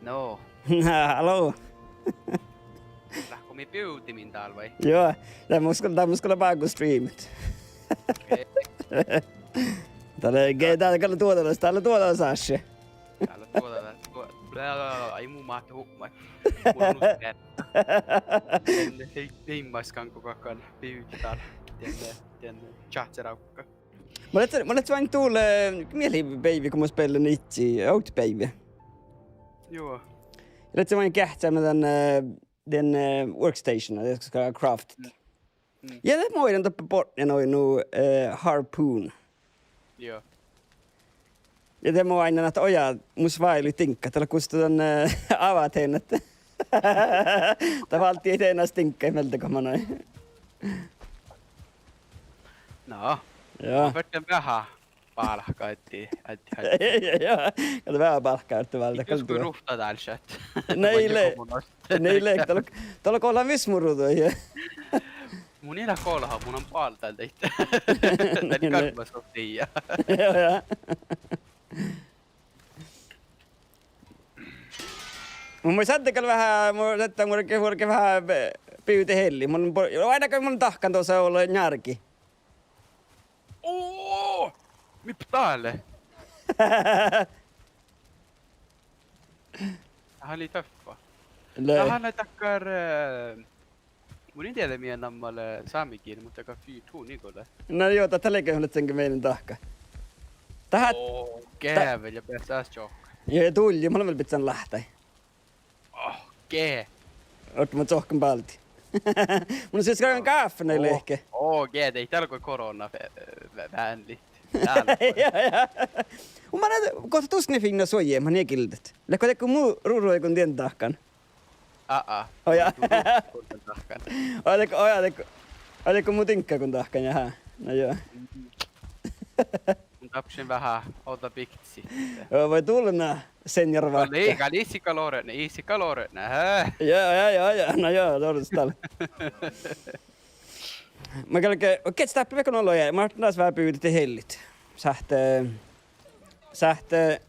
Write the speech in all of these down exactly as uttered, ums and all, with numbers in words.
No. Hallo. Leatgo mii bivdimin dál vai? Juo, dat mus gal, dat mus gal lea bággu streamet. Okei. Dat lea, dat lea gal duođas, dat lea duođas ášši. Dat lea duođas, duo-, blá, blá, blá, ai mu máhte hupmat. Mun nu- Dien, dien, dien maid galggan bivdit dál. Dien, dien čáhceráigga. Mun leat, mun leat váin dul, eh, miellagit beaivvi go mun spellašin Itzy, ovtta beaivvi. Juo. Ja leat váin geahččamin dan, eh, dan, eh, workstation, dat skal craftat. Mm. Mm. Ja de mo oidnen doppe bortnján oidno, eh, harpoon. Juo. Ja de mo oidnen ahte ojá, mus váilit diŋggat, dat lea gos dan, eh, avá teinat. Dat válddii teinat diŋggaid mielde go manai. No. Ja. Mun ferten veahá bálkká addit, addit, addit. Ja, ja, ja, veahá bálkká addit váldit. Ii gal duo ruovtta dál šat. Nei lea, nei lea, dat lea, dat lea gollan vismu ruđa, ja. Mun ii leat gollan, mun lean bálddán daid. Daid garvvas ovdal ja. Ja, ja. Mun, mun šadden gal veahá, mun šadden vuorge, vuorge veahá bi-, bivdit hellit. Mun bo-, oaidná go mun dahkan duossa olu njárgi. Ó, mii dále. Dalle lei töffa. Lei. Dalle lei dakkár, eh, mun in dieđe mii namma lea sámegielii, muhto dakkár fyrtårn iigo lea. Na juo, dat lei ge, mun lean ge mielas dahkat. Dat, ó, dat geavvel ja beassá čohk. Ja, ja dulje, mun vel bidjan láhtái. Oh, ge. Orto mun čohkken bálddin. Mun sis gal gáffa nai lehke. Oh, ge, de ii dál go korona fe-, ve-, vánlit. Dál. Ja, ja. Mun mannan, go dat dušše finna suoji, man ii gildet. Leatgo dego mu ru-, ruoigun dien dahkan. Aa. Ojá. Ojá, dego, ojá, dego. Ojá, dego mu diŋggagun dahkan, jahá. Na juo. Mun dárbbašin veahá ođđa bikta. Joo, vai dulna, señor Vahka. Gal ii, gal ii gal ortne, ii gal ortne, hää? Ja, ja, ja, ja. Na juo, dat lea dál. Ma galge, okei, dat dáppe vel gal olu, ja ma ahten das veahá bivdit hellit. Sáhtte, sáhtte,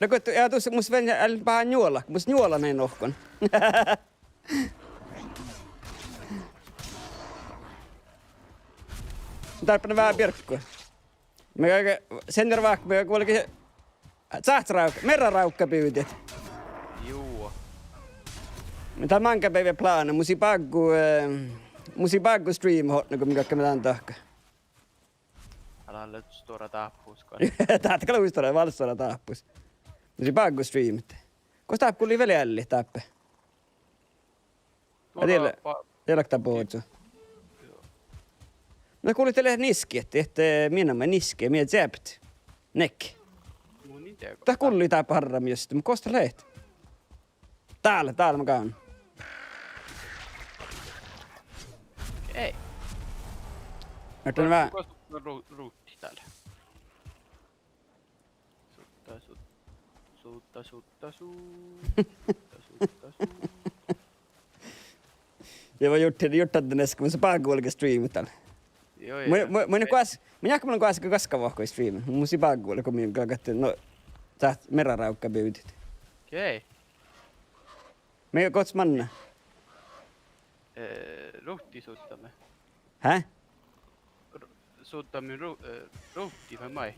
na go, ja, dus mus vel, el bahá njuola, mus njuola nai nohkan. Dárbbašin veahá bierggu. Mun galge, señor Vahka, mun galge vuolgit čáhcerávk-, merrarávkka bivdit. Juo. Mun, dat máŋga beaivve plána, mus lei bággu, eh, mus lei bággu streamat otná go mun galggan dan dahkat. Ala lea stuorra dáhpáhus gal. Dat gal lea stuorra, vel stuorra dáhpáhus. Mus lei bággu streamat. Gos dáppe gulii vel eallit dáppe? Duođa, dieđe-, ba-, dieđe-, dat bohccii. Juo. Na gulii, dat lea niski, ahte, ahte mii namma niski, mii čeapit. Nek. Mun in dieđe. Dat gulii dáppe harramin juste, muhto gos dat lea? Dál, dál magan. Ei. Muhto vá-, gos ru-, ruđđit dál. Sudda, sud-, sudda, sudda, su-, sudda, sudda, su-. Ja mun jurddašin, jurddašin dieđusge mus lea bággu vuolgit streamat dál. Juo, mun, juo. Mun, mun goas-, mun jáhkán mun goas-, gaskavahkui streamat. Mus lei bággu vuolgit go mun galggan, no, dat merrarávkka bivdit. Okei. Mii gohčodit manná? Eh, ruđđit suddamin. Hää? R-, suddamin ru-, eh, ruđđit vai maid?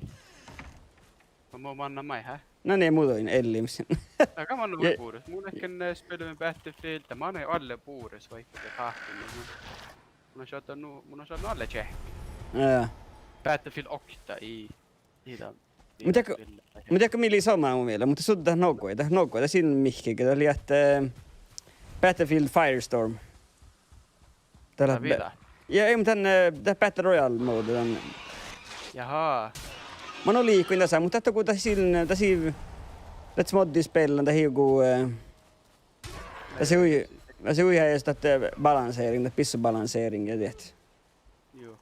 Vai mo mannan maid, hää? Na nie, muđui ellimis. Aga mannan bures. Mun ledjen, eh, spellemin Battlefield, dat manai oalle bures, vaikko ge háhtimin. Mun, mun šadden nu, mun šadden oalle čeahkkin. Jaa. Battlefield okta ii, ii dan. Mun dieđán, mun dieđán go mii lei somá mu mielas, muhto sudden dat nogai, dat nogai, dat sii mihkkege, dat lei ahte, eh, Battlefield Firestorm. Dat lea, ja, ii, muhto dan, eh, dat Battle Royale mode dan. Jahá. Mun liikuin dasa, muhto dat go dat sii, dat sii, dat moddi spellan, dat ii go, eh, dat sii hui-, Ja sii hui heai dat, eh, balansering, dat bissubalansering ja diet. Juo.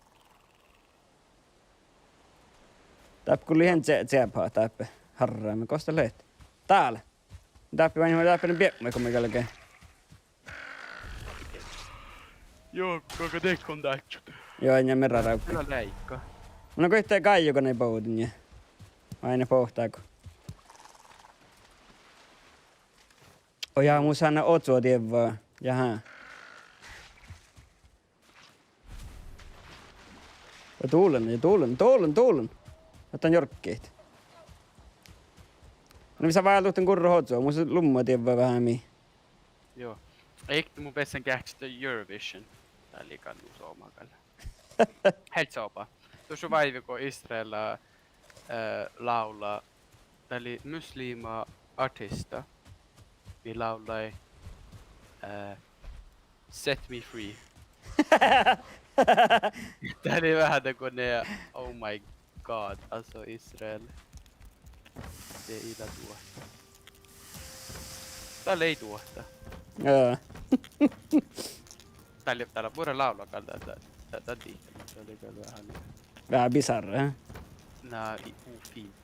Dáppe gullo han ce-, ceabha dáppe. Harrame, gos dat lea? Dál. Dáppe, vai dáppe lea biepmu go mii galgá. Juo, go, go dego dážžut. Juo, ja mearrárávgga. Mun lean goit gáijoga nai bođii. Oaidne boahtá go. Ojá, mus han ožžo dievva. Jahá. Ja dulan, ja dulan, dulan, dulan. Ahte jorggiid. Na visot váldit dan gurra ožžo, mus lumma dievva veahá mii. Juo. Ii, mun bessen geahččat Eurovision. Dat lei gal nu somá gal. Helt somá. Dušše váivi go Israela, eh, lávla, dat lei muslima artista. Mii lávllai, eh, Set Me Free. Dat lei veahá dego ne, oh my God, altså Israel. Dat ii leat duohta. Dat lei duohta. Jaa. Dat lei, dat lei buorre lávlla gal dat, dat, dat, dat dihte. Dat lei gal veahá. Veahá bizarre, eh? Na, ii, uu, fint.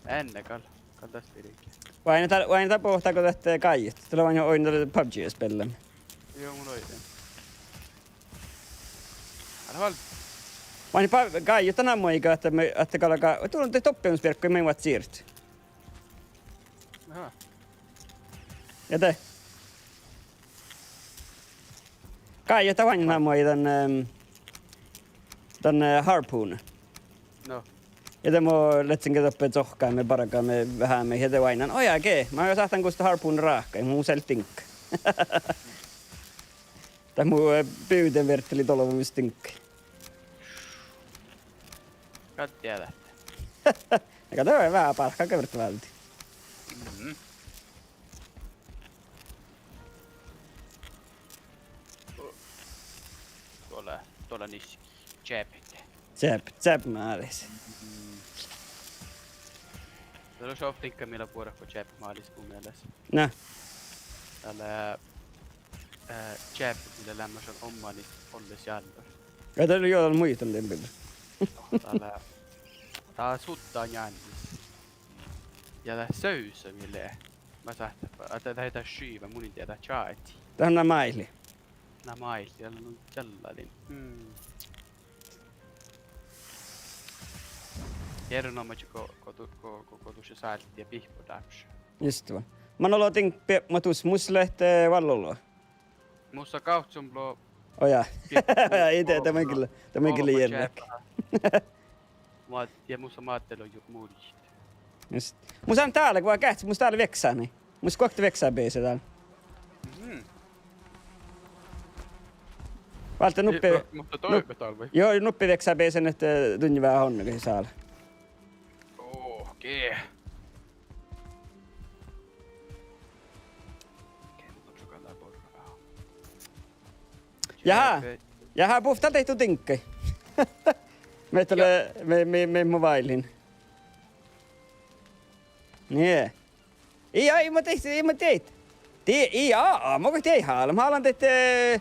Eanne gal, gal das birge. Oaidne dat, oaidne dat boahtá go dat, eh, gáijit. Dat lea oaidne, oaidne dat PUBG spellamii. Juo, mun oaidnen. Gal vel. Oaidne pa-, gáijit dan namma iige ahte, ahte galgá, gal doppe mun spierkui, mun vázzen siirret. Aha. Ja de. Gáijit dat oaidne namma iige dan, ehm, dan, eh, Harpoon. No. Ja de mo ledjen ge doppe cohkkámin, bargamin veahá, ja de oaidnán, ojá, ge, mun sáhtán gustot Harpoon ráhkadit, mun mus eai diŋgga. Dat mu, eh, bivdeverte lei dolvamis diŋgga. Gal dieđát. Gal dat veahá bálkká gal verte váldit. Mhm. Dola, dola niski. Čeapit. Čeap-, čeapmális. Mm. Dat lea šat diŋgga mii lea buoret go čeapmális mu mielas. Na. Dat lea, eh, čeapit mii lea leamašan ommanit olles jállor. Ja dat lea juo, dat lea muitan dan birra. Dat lea, dat sudda njannis. Ja dat sauvza mii lea. Mun sáhtán, a, dat, dat, dat šyvá, mun in dieđe dat čáhci. Dat lea na máilli. Na máilli, dat lea nu čalladin. Mm. Erenoamážit go, go du-, go, go, go dušše sáltti ja bihppo dárbbašii. Just va. Man olu diŋgga biepmu dus mus leat, eh, vallá olu. Mus lea gávccinuppelot. Ojá. Bieppu, ii de, dat mun gilla, dat mun gilla jearrat. Mat-, ja mus lea Máttel olu muđit. Just. Mus lean dál go geahččat, mus dál vieksáni. Mus guokte vieksá beassá dál. Mhm. Válddán nuppi, muhto doaibmá dál vai? Juo, nuppi vieksá beassá, ahte, eh, dunnje veahá odne go sála. Okei. Jahá, jahá, buvttal dieid du diŋggaid. Mii dat lea, mii, mii, mii mu váilin. Nie. Ii, ai, ma dieid, ii, ma dieid. Die-, ii, aa, aa, ma go dieid hála, ma hálan dieid, eh,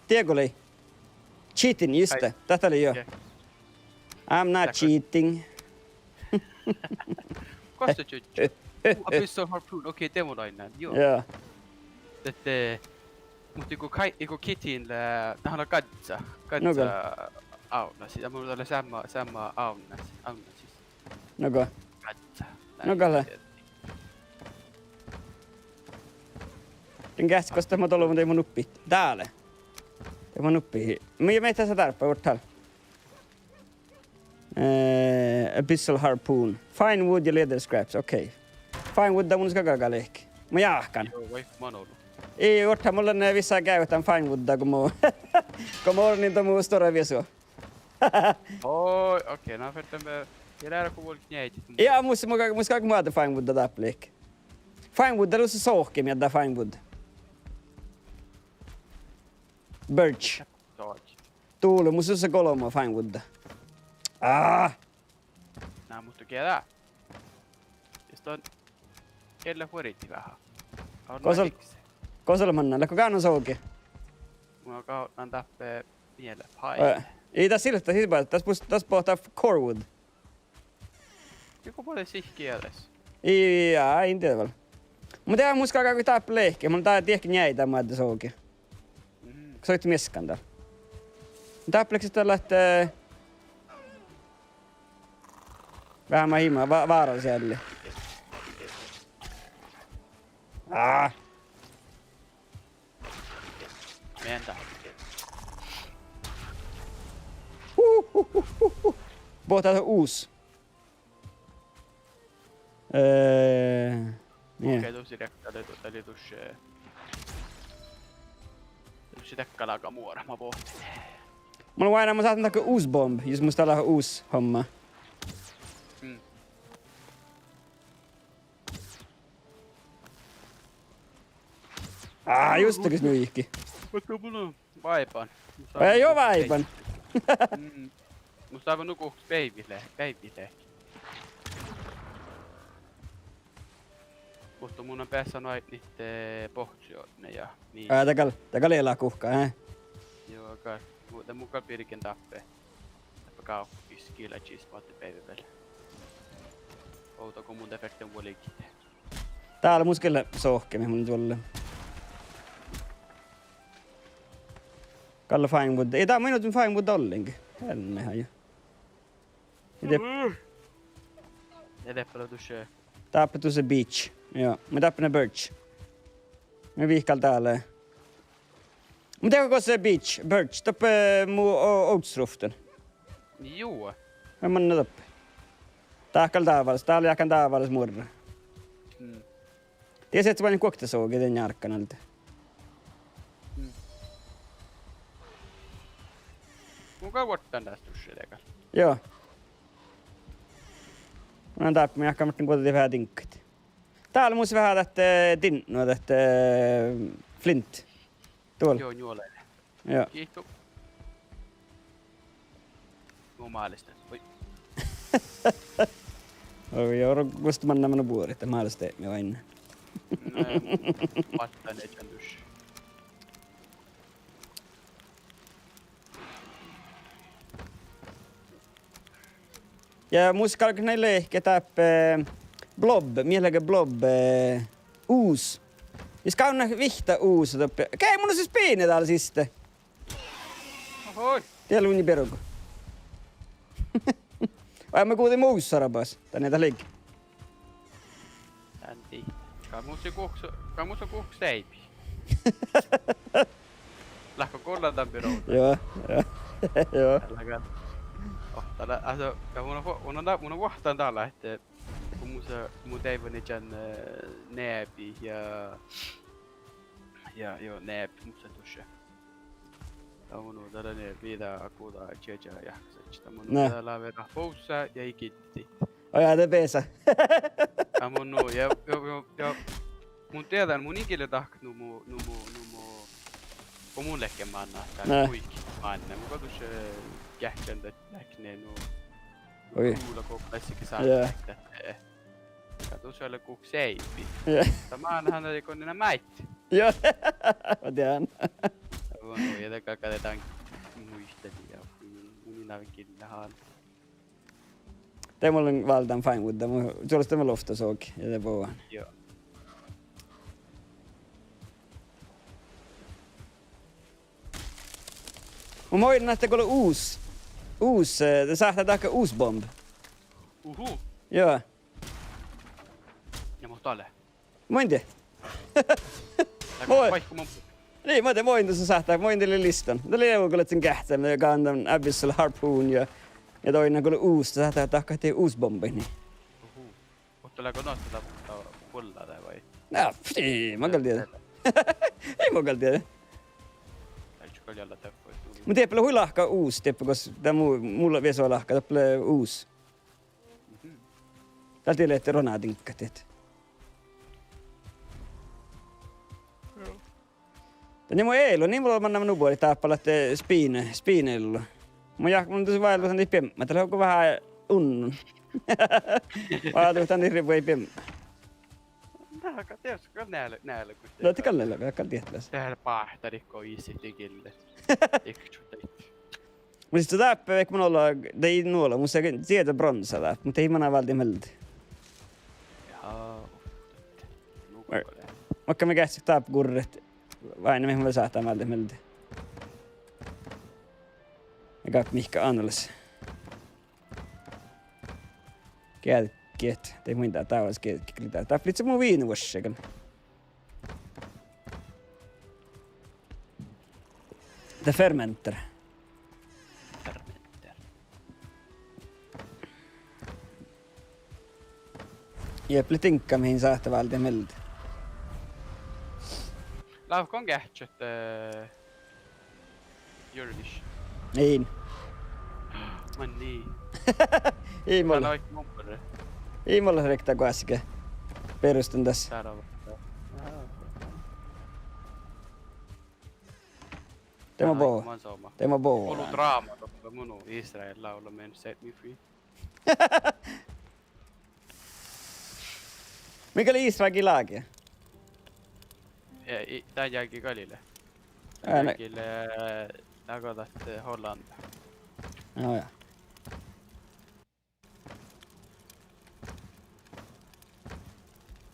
diego lei. Cheating, just det. Detta lei, joo. I'm not cheating. Goas dat čužžu? Abyssal Harpoon, okei, de mun oainnán, joo. Jaa. Dette, muhto go kai-, go Kitin lea, dat lea gazza, gazza ávnnasii, ja mun lea seamma, seamma ávnnas-, ávnnasii. Nugo. Gazza. Nugo lea. Den geahčat gos dat mo dolvon dieid mu nuppit. Dále. Dieid mu nuppit. Mii, mii dat sa dárbbašit, vuorddal. Eh, Abyssal Harpoon. Fine wood ja leather scraps, okei. Fine wood, dat mun gal galgá lehpet. Mun jáhkán. Joo, vai, man olu. Ii, vuorddal mun lean, eh, vissa geavehtan fine wood go mun, go mun orun dan mu stuorra viesu. Oi, okei, na ferten be-, ja leat go vuolgit njeaidit. Ja, mus, mus gal, mus gal moadde fine wood dáppe lehpet. Fine wood, dat lea sohkemii dat fine wood. Birch. Dole, mus lea golbma fine wood. Aa! Na, muhto ge dat? Ja dan Kelle vuordi veahá? Gos lea, gos lea mannan, leatgo gávdnan soge? Mun gávdnan dáppe miele, fáive. Ii, das ii leat, das ii leat, das bus-, das boahtá cordwood. Ja go boahtá sihke das. Ii, ja, in dieđe vel. Mun dieđán mus galgá go dáppe lehket, mun dieđán njeaidá moadde soge. Soitte mieskan dál. Dáppe lehket dat leat, eh, veahá maid hima, va-, vára sealli. Á. Mean dál. Boahtá ás. Eh, nie. Okei, dušše riekta, dat lei, dat lei dušše, dušše dakkálaga muora, ma bohten. Mun oainnán, mun sáhtán dahkat us bomb, jus mus dal lea us homma. Mm. Á, just dat ges njuiki. Muhto mun lean váiban. Mus lea, ii leat váiban. Mm. Mus lea nu guhkes beaivvi lea-, beaivvi lea. Muhto mun lean beassan oaidnit, eh, bohcciodne ja mii. Á, dat gal, dat gal eat guhká, eh? Juo, gal. Mu-, de mun gal birgen dáppe. Dáppe gávkis, gilčis moadde beaivvi vel. Ovdal go mun de ferten vuolgit. Dál mus gal sohkeme, mun doallen. Gal lea firewood. Ii, dál mu in fáin vuodda ollengi. Eallimin ja. Ii de-, ja dáppe lea dušše. Dáppe dušše beech. Juo, mun dáppe lea birch. Mun vihkkan dál. Mun dieđán gos lea beech, birch, doppe mu o-, ovddasruvtten. Juo. Ja manne doppe. Dát gal dáválus, dál jáhkán dáválus muorra. Mm. Dies eat oaidnit guokte soge dien járggan alde. Mm. Mun gal vuorddán dás dušše dego. Juo. Mun lean dáppe, mun jáhkán muhtin guođe veahá diŋggaid. Dál mus veahá dat, eh, diŋgga, dat, eh, flint. Duol. Juo, njuolai. Juo. Giitu. Mun málestán. Oi. Oi, ja ro-, gos mannan manu buorit, dat málestit mii oainna. Nai, mun, mun, mun, mun, mun, mun, mun, Ja mus galgá nai lehket dáppe, eh, blob, mii leat blob, eh, us. Ja skávdná vihtta usa doppe. Ge, mun lean spinet dál siste. Ohoi. Diet lea unna birgu. Ai, mun guđiin mu usa rabas. Danne dat lei. Dán dii. Gal mus lea guhkes, gal mus lea guhkes eaibi. Leatgo gullan dan birgu? Juo, juo. Juo. Dál lea gal. Oh, dat lea, ahte, ja mun, mun, mun, mun vuohtan dál ahte go mus, mun deaivvan iežan, eh, neabi ja, ja, juo, neabi, mus lea dušše. Ja mun, dat lea nie viđa guđa čieža jahkásaš. Ja mun, ne, dat lávii busa ja ii giddit. Oi, ja de besa. Ja mun, ja, ja, ja, ja. Mun dieđán, mun in gille dahkat nu mu, nu mu, nu mu. Go mun ledjen mánná, dat, ne, muitit mánná. Mun gal dušše, eh, geahččan dat leago nu. Oi. Gula go klassika, ja, sáhtán, eh. Gal dušše lea guhkes eaibi. Ja. Dat mánná han lei go ii lean máidda. Ja. Mun dieđán. Ja mun, ja dat gal, gal dan muitalii ja mun, mun in ain gille han. De mun lean válddán fáin vuodda, mun čuolus de mun lofta soge, ja de bovan. Ja. Mun oidnen ahte go lea us, us, eh, de sáhtát dahkat us bomb. Uhu. Ja. Ja muhto ale. Mun in dieđe. Mo-, vaikko mun. Niin, mun in dieđe, mun in dieđe, sáhtát, mun in dieđe lea listan. Dat lea go leat sin geahččan, ja gándan Abyssal Harpoon ja, ja doainna go lea us, sáhtát dahkat dien us bombaid, niin. Uhu. Muhto leago nu ahte dat, dat vuollá dat vai? Na, ii, mun gal dieđe. Ii, mun gal dieđe. Mun dieppe lea hui lahka us, dieppe gos dat mu, mulla viesu lahka, doppe lea us. Mhm. Dál dieđe leat ronadiŋggat diet. Joo. Danne mu ealu, nie mun lean mannan nu buorit dáppe ahte spine, spine eallu. Mun jáhkán, mun dus váldán dan biebma, dat lea go veahá unnun. Váldán dan biebma. Dahká, dieđusge gal neale-, nealeguin. No, dat gal nealeguin, gal dieđát leat. Dieđe báhtarit go issit gillet. Ikču daid. Mus lea dáppe veaháš mun olu, dain olu, mus lea sieđa bronsa dáppe, muhto ii mana váldit mielde. Ja, uf, dat. Nu, ma-, goit lea. Makkár mii geahččat dáppe gurret, vai na mii vel sáhtán váldit mielde. Ja gát mihkkege annollas. Geađgget, de muittán dávas geađgget, dat lei mu viinevuoššiin. De fermenter. Fermenter. Jeppe, lea diŋgga mii sáhtán váldit mielde. Lávkat geahččat, eh, Eurovision? In. Manne. Ii molle. Ii molle rikta goassege. Berustan das. Dá lea. De mo bo-, de mo bođii. Olu dráma doppe munu Israel laula men set me free. Mii gal Israel gii láge? Ja, i-, dán jagi gal lea. Dán jagi lea, eh, lágo dat, eh, Hollanda. Ó ja.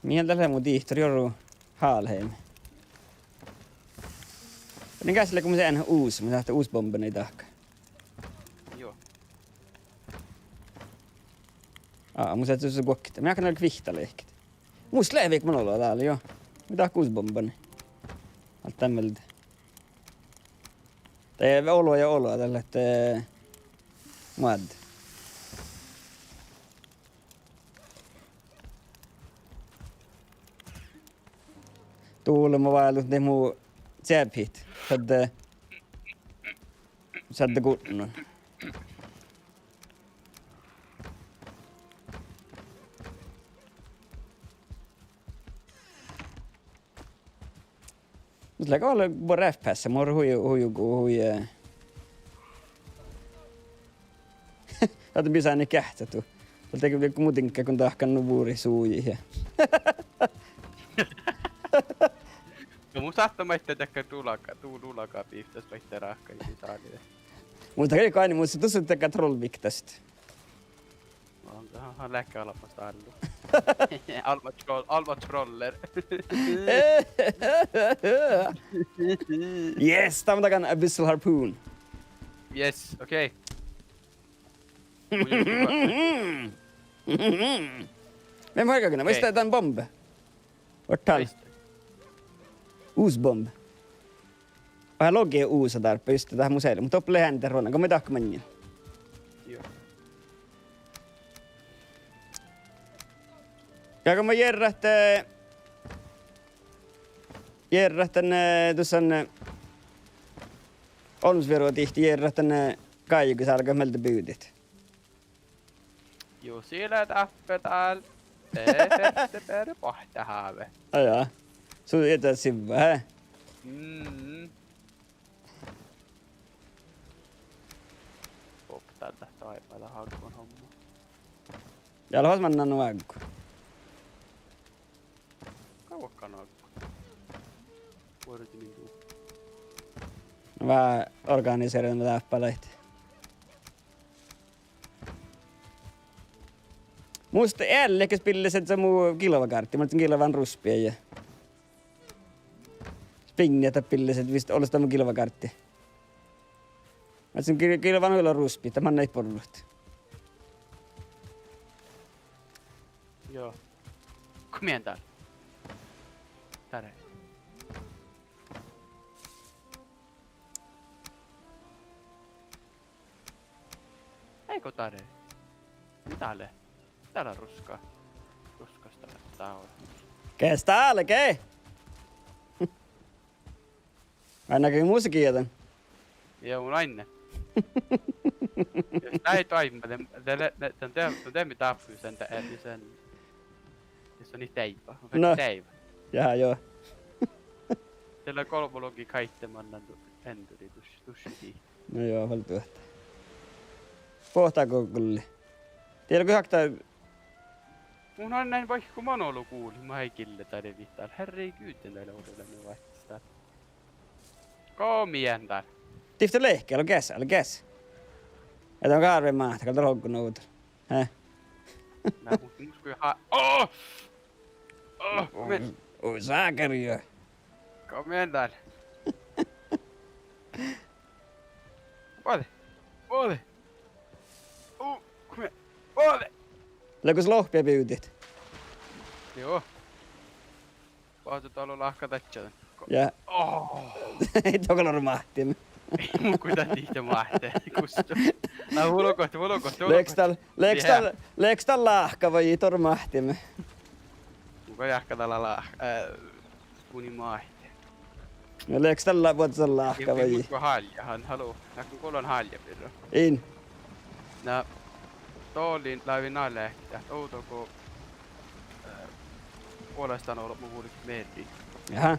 Mii dat lea mu dihtor jorru Hálheimi. Mii geahččat leat go mus eanet us, mus sáhttet usbombbanis dahkat. Juo. Aa, mus eanet sus guokte. Mii áhkut kvihtta lehket. Mus lea veahá mun olu dál, juo. Mii dahkat usbombbanis. Alde mielde. De olu ja olu, dat lea, eh, moadde. Dulma váldit de mu ceabhit. Šadde, šadde gudnon. Mus lea gal buorre FPS, mu hui, hui, hui, eh. Ahte bisánii geahččat du. Ahte gal mu diŋgga go dahkan nu buriid suji ja. No mun sáhtán maid dakkár dulaga, du-, dulaga bivttes maid ráhkadit sáliide. Muhto gal goit, mus dušše dakkár trollbiktastit. Aha, leage albma stállu. Albma troll-, albma troller. Yes, dá mun dagan Abyssal Harpoon. Yes, okei. Mun juo-, Mii maid galggašeimmet, okei, muitte dan bombe. Vuorddal. Muitte. Us bombe. Veahá logi usa dáppe, just dat mus eai leat, muhto doppe lea eandit ruona, go mii dahkat maŋŋil. Juo. Ja go mii jearrat, eh, jearrat dan, eh, dušše, eh, olmmoš vieru dihte jearrat dan, eh, gáigu álgá mielde bivdit. Jus ii leat dáppe dál. De ferte bere boahtá háve. Á, ja. Su ieža sivva, he? Mm. Bokte dat doaibmá dat ággun homma. Ja lea fas mannan nu ággu. Gávvokka nu ággu. Vuordimin du. Vá organiseremin dáppe lea. Mus eallimis billesat mu gilvagárddii, mun gilven ruspii ja. Spiŋŋi dat billesat vist olles dat mu gilvagárddii. Mun gil-, gilven hui ruspii, dat manai borrut. Joo. Kom igjen, dál. Dál. Ai go dál. Dál lea. Dál lea ruska. Ruska stál, dál. Ge stál ge? Ain ge musa giđđan? Ja mun ain. Ja dat lea doaibmá, de, de lea, de, de, de, de mii dáppe sen, de, eh, sen, de son it deaiva, no. Deaiva. Ja, joo. De lea golbma logi kaidde mannan du-, enduri duš-, dušše dii. No joo, vel duohta. Boahtá go gulli. Dieđusge go okta Mun han lean vaikko man olu gulii, ma ii gille dál vihttá. Herregud, dál orru lean váccas dál. Kom igjen dál. Dihte lehket, olu geas, olu geas. Ja dan gárve máhte gal dál olggo nugo. He? Na, muhto mus go ha-, oh! Oh, kom igjen. Oi, oi, sákerjö. Kom igjen dál. Bođe. Bođe. Oh, kom igjen. Bođe. Lea gos lohpi bivdit. Juo. Bođe, dál lea lahka dadjat. Ko-, ja. Oh. Ii, dego gal orru máhtime. Mun go dat dihte máhte, gusto. Na, vuolggot, vuolggot, vuolggot. Leago dal, leago dal, leago dal láhka vai ii orru máhtime? Mun go jáhkán dal lea láh-, eh, Mun ii máhte. Ja leago dal buot dal láhka vai ii? Mus go hállja, han, hallo. Leago go lean hállja birra? In. Na, doalin lávii ná leahkit, ahte ovdal go, eh, vuolgit dan olbmo vulget mearrit. Aha.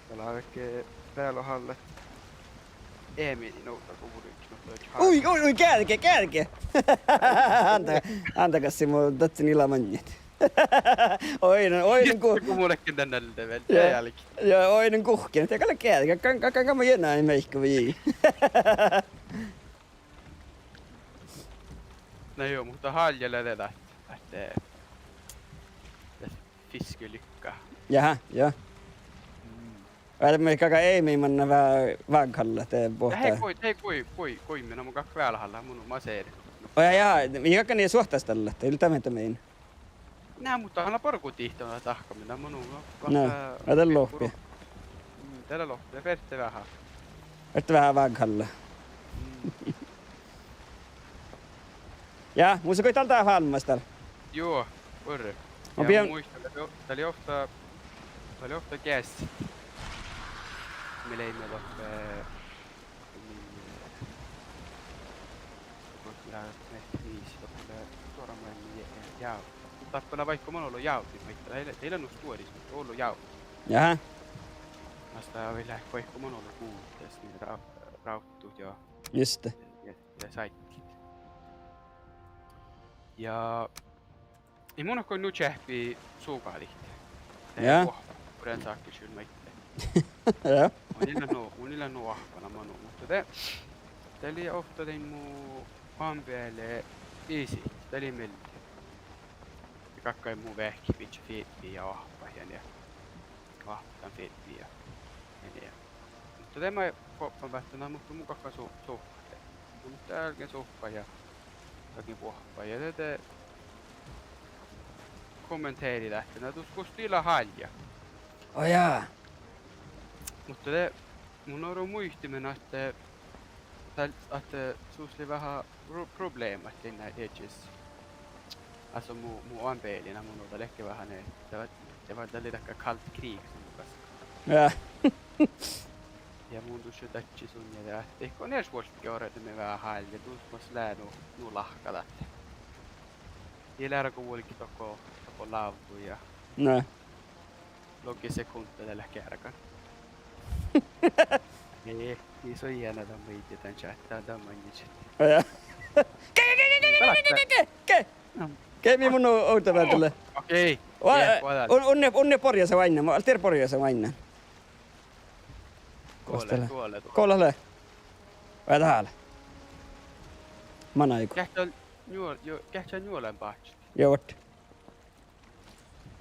Ja lávii bealohállat. Emil, ovdal go vulget, no, oi, oi, oi, gearge, gearge! Ánda, ánda gassii mu dadjen ila maŋŋit. Oidnen, oidnen gu-, Go mun ledjen dan alde vel, ja, ja, oidnen guhkkin. Ja gal lea gearge, gal, gal, gal, gal mun ii leat mearkka vai ii. Na juo, muhto hállja lea de dat, ahte, dat fiskelycka. Jaha, juo. Mm. Vel mii galggat Emil manne vá-, vághallat de buohta. Hei, gui-, hei, gui-, gui-, guimme, na mun galggan bealohállat, mun maserin. Oi, ja, ja, mii galggat nie suohtas dallat, ii leat dat mii. Na, muhto han lea bargu dihte dahkkame, na mun, na, na, dat lea lohpi. Mm, dat lea lohpi, fertet veahá. Fertet veahá vághallat. Mm. Ja, mus gal dal dat fálmmas dal. Juo, buorre. Ja mun muittán, dat lei o-, dat lei ovtta, dat lei ovtta geassit. Mii leimmet doppe, eh, min, eh, doppe lea, eh, mis, doppe lea stuora maid, eh, jávdnat. Dáppe lea vaikko man olu jávdnat, ma ii, dat ii lean nu stuoris, muhto olu jávdnat. Jaha. Mas dat vel vaikko man olu guđas, mii rá-, rávttut ja, just, ja, ja sáiggit. Ja ii mun go nu čeahppi sugadit. Ja. Oahppan, buren sáhkkešil maiddái. Ja. Mun ii lean nu, mun ii lean nu oahppana manu, muhto de, dat lei ovtta dain mu oambieale isiid, dat lei mielde. Ja galggai mu veahkit bidjat fitnii ja oahppat ja nie. Oahppat dan fitnii ja, ja nie. Muhto de maid fuobban báttu, na, muhto mun galggan su-, suhpat. Na, muhto álgen suhpat ja galgen vuohpat ja de, de kommenterit ahte na dus gos dii leat hállja. Oi ja. Muhto de mun orun muitimin ahte, dat, ahte sus lei veahá pro-, problema ahte ii leat iežas. Áso mu, mu oambieallin, mun ovdal ledjen veahá ne, de, de, dat lei dakkár kaldt krig son gaskka. Ja. Ja mun dušše dadjen son ja de ahte go nie vuolgge orrut, de mii veahá hállja, dus mas lea nu, nu lahka dat. Ja lea go vuolgit dohko, dohko lávdu ja, na, logi sekundda dat leat geargan. Ii, ii son iena dan maid dan čat-, dan, dan maŋŋit. Ja. Ge, ge, ge, ge, ge, ge, ge, ge, ge, ge. Ge, mii mun ovdal bealle. Okei. Ua-, un-, unne, unne borjasa oaidnán, mun alde borjasa oaidnán. Gos dat lea? Gos dat lea? Vai dat lea? Mana áigu. Geahččá njuo-, jo, geahččá njuolan báhčit. Juo, vuot.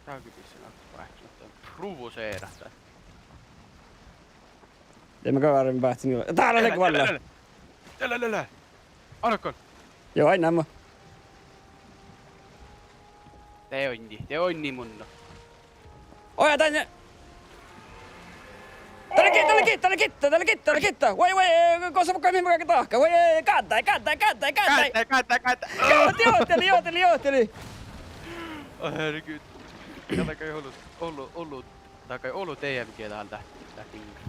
Dál ge bissan ahte báhčit, muhto provoserat dat. Dii, mun gal várren báhcen njuolan. Dál lea, lea, lea, lea, lea. Ánne gal. Juo, oaidnán mo. De oidnen, de oidnen munno. Oi, ja dan. Dat lea gitta, dat lea gitta, dat lea gitta, dat lea gitta, dat lea gitta. Vuoi, vuoi, gos mun galggan dahkat. Vuoi, gáddái, gáddái, gáddái, gáddái. Gáddái, gáddái, gáddái. Johtiimet, johtiimet, johtiimet. Ó, herregud. Ja dat gal olu, olu, olu, dat gal olu D M G dál dat, dat diŋga.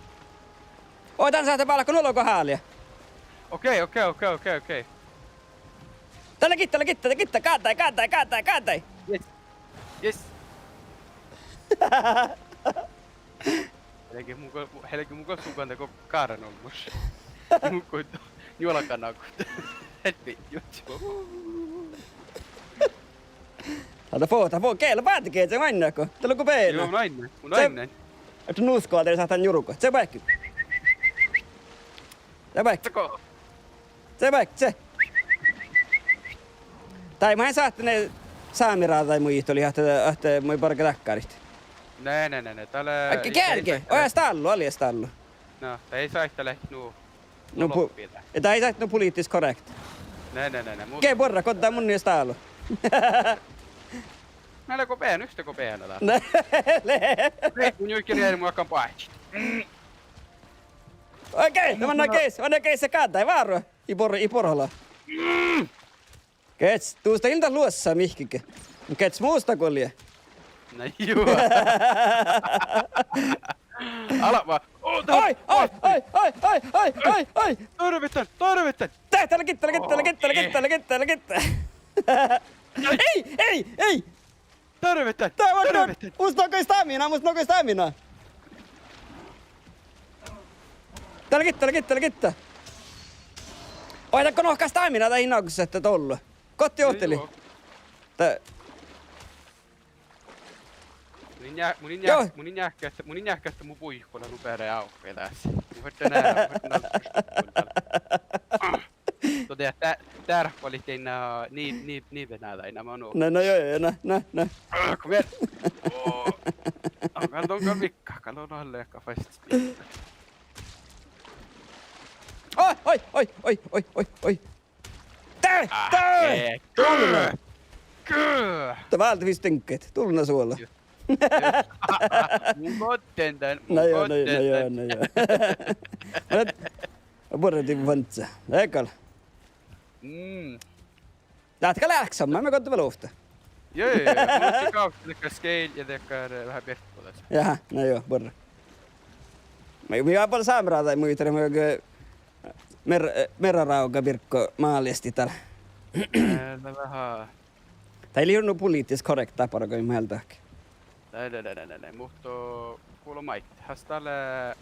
Oi, dan sáhtán bálkon olgo hálie. Okei, okei, okei, okei, okei. Dat lea gitta, dat lea gitta, dat lea gitta. Gáddái, gáddái, gáddái, gáddái. Yes. Yes. Helge mun gal, helge mun gal sugan dego gáran olmmoš. Mun gal njuolgan nagut. Helvete, juoččo. Ahte fo-, dat fo-, gealle báhte geažen oainnát go. Dat lea go beana. Juo, mun oaidnen, mun oaidnen. Ahte nu skal de sáhttá jurgot. Čeaibáikki. Čeaibáikki. Čeaibáikki. Čeaibáikki, čeaibáikki. Dai, mun sáhtán sámi ráđaid muitalit ahte, ahte mun barggan dakkáriid. Ne, ne, ne, ne, dat lea gearge. Oi, stállus, alde stállus. Na, dat ii sáhte leat nu. Nu, pu-, dat ii sáhte nu politisk korrekt. Ne, ne, ne, ne, mu- Ge buorre, goddá mun nie stálo. Na, lea go beana, juste go beana dat. Ne, lea. Mun juiken earret, mu áiggun boahtit. Okei, dat manná geas, manná geas, gáddái, váru. Ii buor-, ii buorre ala. Gehččat, dus dat in dat luossa mihkkege. Gehččat mus dat guolje. Na juo. Ala va-, o, dat Oi, oi, oi, oi, oi, oi, oi, oi. Tarvitán, tarvitán. Dá, dá lea gitta, lea gitta, lea gitta, lea gitta, lea gitta, lea gitta. Ei, ei, ei. Tarvitán, dá, tarvitán. Mus nugo stamina, mus nugo stamina. Dá lea gitta, lea gitta, lea gitta. Oi, dat go nohká stamina, dat in nagosa ahte dolle. Gohte johteli. Dá Mun in ja-, mun in ja-, mun in jáhkki ahte, mun in jáhkki ahte mu buiku lea nu beare ávki das. Mun ferten eará, mun ferten eará. Dohko dat, dat, dat lea dainna ni-, ni-, nibenáđain, na, ma-, nu. Na, na, jo, jo, na, na, na. Kom igjen. Gal don gal vikka, gal don gal lea fastspinn. Oi, oi, oi. Dá! Ah, dá! Eh, gø! Gø! Dat válde vis dinkkahit. Dulna suola. Mun goddin dan, mun goddin dan. Na jo, na jo, na jo. Buorre dii fantse. Egal. Mm. Láhtte gal leahkit somá, mii goddit vel ovtta. Jo, jo, jo. Mun lohken gávdda dakkár skeil ja dakkár, eh, veahá birkku das. Jaha, na jo, buorre. Mii, mii eat bole sámi ráđaid muitalit, mii, eh, Mer-, eh, mearrarávga birggo máleasti dál. Eh, dat veahá. Dat ii leat nu politisk korrekt dáppe bargui, mun dahken. Dai, dai, dai, dai, dai, dai. Muhto gula maid. Has dál, eh,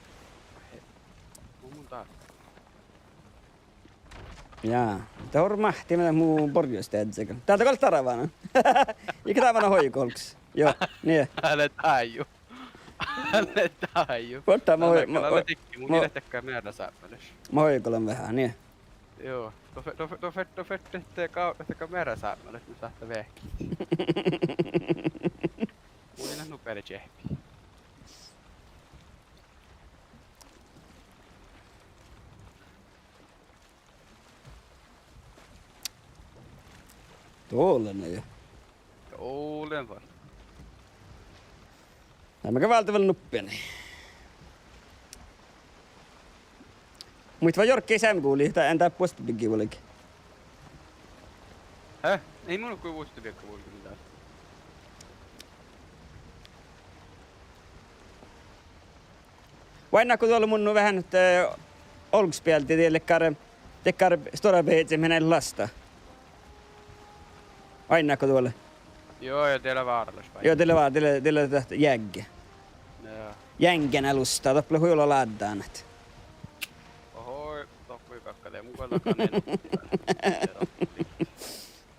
mun dál. Ja, dat orru máhttege mu borgos deaze gal. Dál dat gal darvánan. Iige dá manai hoigo olggos. Jo, nie. Ale dáju. Ale dáju. Vuoldá, ma, ale, ma, ale ma, dikte, mun ma, ii leat dakkár mearrasápmelaš. Ma hoigolan veahá, nie. Joo, do fe-, do fe-, do fe-, do fertet gávdnat dakkár mearrasápmelaš, mun sáhtán veahkehit. Mun ii leat nu beare čeahppi. Dolle, na jo. Dolle vel. Na, mii gal válde vel nuppi. Muitte vai jorgga seamma guvlui, dat, en dat vuosttabigge vuolgit. Hä? Ii mun go vuosttabigge vuolgit dál. Oainnát go duolle mun nu veahá ahte olggospieldi dieid dakkár, dakkár stuorra beazi mii lasta. Oainnát go duolle? Joo, ja dieid lea váralaš báikka. Joo, dieid lea vá-, dieid lea, dieid lea dat jeagge. Joo. Jeaggen lustá, doppe lea hui olu láddánat. Oho, doppe gal de, mun gal dakkár.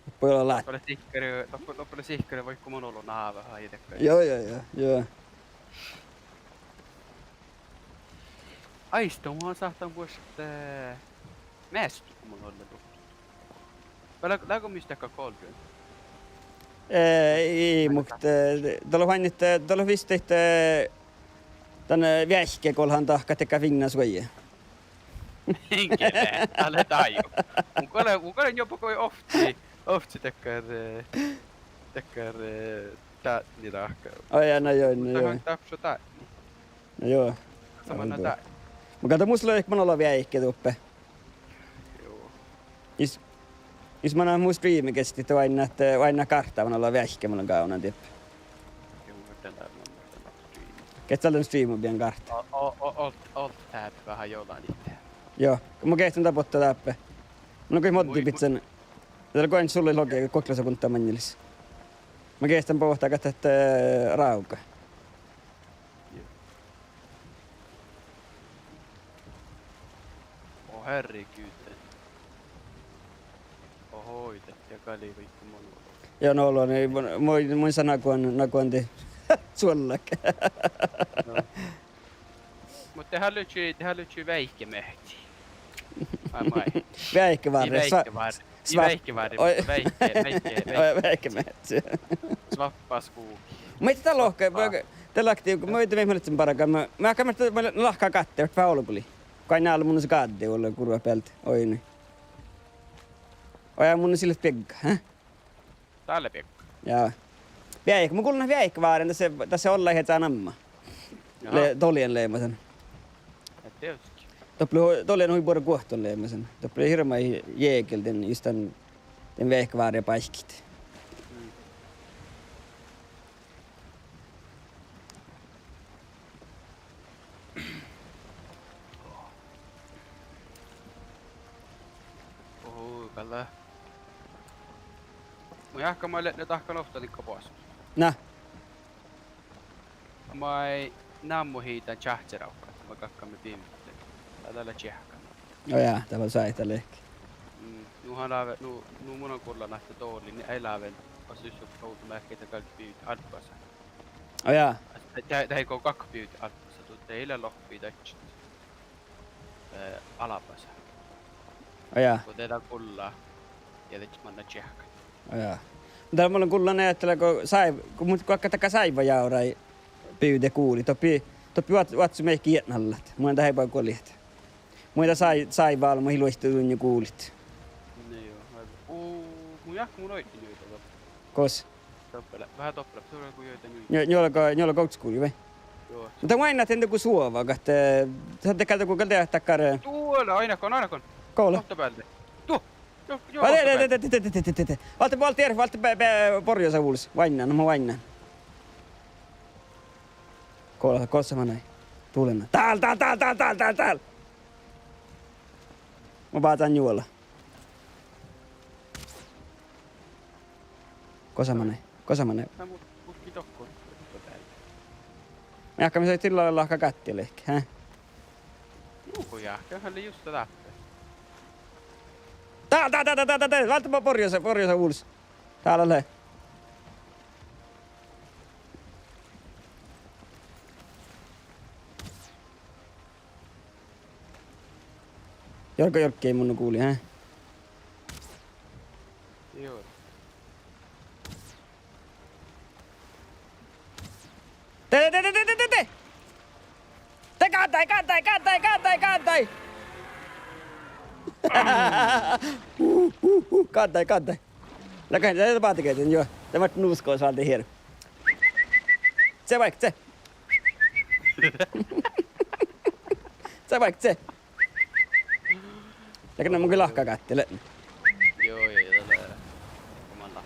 Doppe olu lát-. Doppe lea sihkkar, doppe, doppe lea sihkkar vaikko mun olu náve, ai dakkár. Joo, joo, joo, joo. Áisto, mun sáhtán vuostat, eh, meastu, go mun olle doppe. Vai leago mis dakkár Cauldron? Eh, ii, muhto, eh, dat lea oainnát, eh, dat lea vissa, eh, dan, eh, veahkkegoallan dahkat dakkár fiinna suoji. Inge, ale dáju. Mun gal, mun gal juo go ovcci, ovcci dakkár, eh, dakkár, eh, dátni dahkat. Oi, ja, na joo, na joo. Dáppe šat dátni. Na joo. Sama na dá. Mun gal de mus lei, mun olo veahkkin doppe. Joo. Is, is manai mu streami gesti, de oainnát, eh, oainnát gártá, mun olo veahkkin, mun olo gávdnan dieppe. Joo, mun dan dá, mun dan streami. Geahččat dan streami beaivvi gártá. O-, o-, o-, olt, olt dáppe veahá jođánit. Joo, mun geahččan dan botta dáppe. Mun goit moddii bidjan. Dat lea goaŋŋis sulli logi, guokte sekundda maŋŋelis. Mun geahččan botta ahte, eh, rávga. Å, herregud. Ohoi, dat gal lei vaikko monologi. Ja no ollu, mun, mun, mun sa nagoan, nagoan de suollak. Muhto deháležžii, deháležžii veahkemeahccii. Ai, mai. Veahkevárre, sva-, veahkevárre, sva-, veahkevárre, oi, muhto veahke-, veahke-, veahkemeahccii. Svappa skuvii. Muhto dat lohká, de láhkai, muhto mii leat bargan, ma, ma, ma, ma, lahka gatte, veahkevárre olgolii. Goainna álo mun sa gádde ollu gurvabealde, oidne. Oi, mun sii leat biegga, hä? Dál lea biegga. Ja. Veahke-, mun gullen veahkevárren, das, das ollahii namma. Jaha. Lea, doljen leamasan. Ja dieđusge. Doppe lea, doljen hui buorre guohton leamasan. Doppe lea hirbmat jegel dan, just dan, dan veahkevárre báikit. Mm. Oho, galle. Mun jáhkán maid leat dahkan ovtta nikka boasut. Na. Maid nammohii dan čáhceravkkat, maid galggaime bivdit. Dat lea čiehkan. Oi ja, dat lea sáhttá leahkit. Mm, nu han láve, nu, nu mun gullan ahte doalin, eai láven, oassis ovdamearkka, dat galget bivdit áibbas. Oi ja. Ahte, dat, dat go galget bivdit áibbas, du, dat ii leat lohpi dadjat. Eh, áibbas. Oi ja. Go de lea gulla. Ja de manná čiehkan. Oi ja. Muhto mun lean gullan ahte lea go sáib-, go mun galggan dakkár sáibbajávrái bivdet guliid. Doppe, doppe oaččut, oaččut mehkit eatnallat. Mun dat eai ba guliid. Mun dat sái-, sáibbaálbmot luoittu duinna guliid. Na jo, vai, u, mun jáhkán mun oidnen juoidá. Gos? Doppe lea, veahá doppe lea, suorui go juoidá njuiga. Nju-, njuolga, njuolga ovddasguvlii vai? Joo. Muhto mainna dego suova, ahte, eh, dat de gal dego gal de dakkár, eh. Duo lea, oidnen, oidnen. Go lea? Ovttabealde. Duo. Juo, juo, ovttabealde. Válde, válde, válde, válde be-, be-, borjasa vulos. Oainnán, na mun oainnán. Go lea, gosa manai? Dál, dál, dál, dál, dál, dál, dál! Mun báhcán njuola. Gosa manai? Gosa manai? Na, mun, mun dohko. Jáhkán, mis oidno dillá lahka gáttii leahkit, hä? Juo, jáhkán, han lei just dáppe. Dál, dál, dál, dál, dál, dál, dál, válde bo-, borjasa, borjasa vulos. Dál lea. Jorgga, jorgga, mun gullen, hä? Juo. De, de, de! De gáddái, gáddái, gáddái, gáddái, gáddái! Uh, uh, uh, gáddái, gáddái. Lea, de báhtigeaddjin, juo. De mat nusko svaldehir. Ce vaikce. Ce vaikce. Lea, na mun gal lahka gáttii lean. Juo, juo, juo, dat lea. Manná.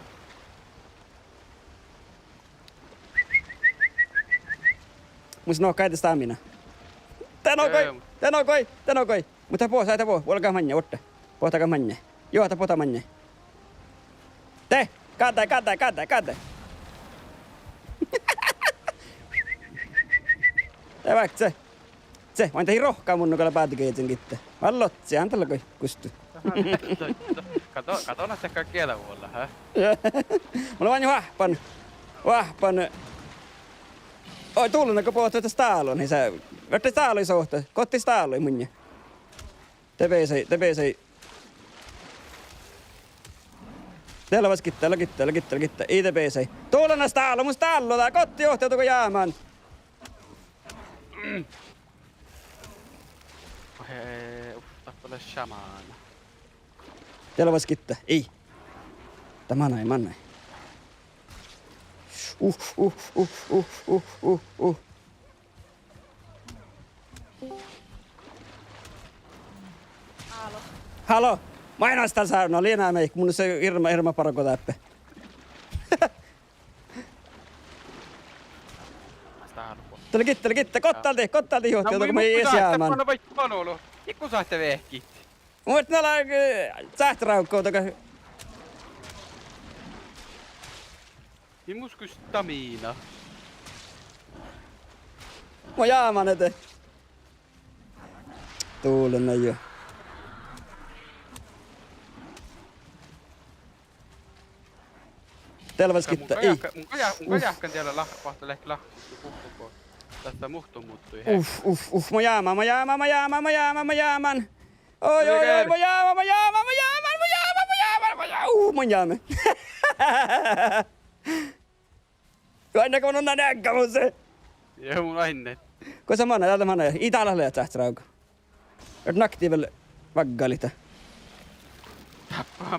Mus nohká de stamina. De nogai, de nogai, de nogai. Muhto boh, sa de boh, vuolgát maŋŋá, vuorddá. Boh dat maŋŋá. Juo, dat boh dat maŋŋá. De, gáddái, gáddái, gáddái, gáddái. De vaikce. Ce, oaidná dat rohka mun gal báhtigeaddjin gitta. Vallá logi, han dal lea goit gustu. Aha, kato, kato, na tekka gieda vuolla, hä? Mun lean oažžut, oažžut. Oi, dullen go bohte stáluin, sa. Verte stáluid sohte, gohte stáluid munnje. De beasai, de beasai. De lea vas gitta, lea gitta, lea gitta, lea gitta. Ii de beasai. Dullen stálu, mun stálu dál, gohte johte dugo jámán. He, uf, dáppe lea šamána. De lea vas gitta. Ii. Dat manai, manai. Uh, uh, uh, uh, uh, uh, uh. Hállo. Hállo. Mainas dál sávdno, lea ná mehiin, mun lea hirbmat, hirbmat bargo dáppe. Dá lea gitta, dá lea gitta. Gohte dal dihtet, gohte dal dihtet, johte, na, mun, mun ii, mun, ii, sáhte, sáhte, man. Mun vaikko manolu. Ii go sáhte veahkehit. Mun vártán ala, eh, sáhte rávkku, dohko. Ii mus gal stamina. Mun jámán ede. Dullen jo. Dealvas gitta, ii. Mun gal jáhkán, mun gal jáhkán diela lah-, boahtá leahkit lahkus guhttát go dat muhtun muddui he. Uf, uf, uf, mo jámán, mo jámán, mo jámán, mo jámán, mo jámán. Oi, oi, oi, mo jámán, mo jámán, mo jámán, mo jámán, mo jámán, mo jámán, uf, mo jámán. Oainnat go mun unnan eagga mus? Ja mun oaidnen. Gos lea mana, dál lea mana. Ii, dál lea leat sáhttá ráuga. Ert nakti vel vaggalit?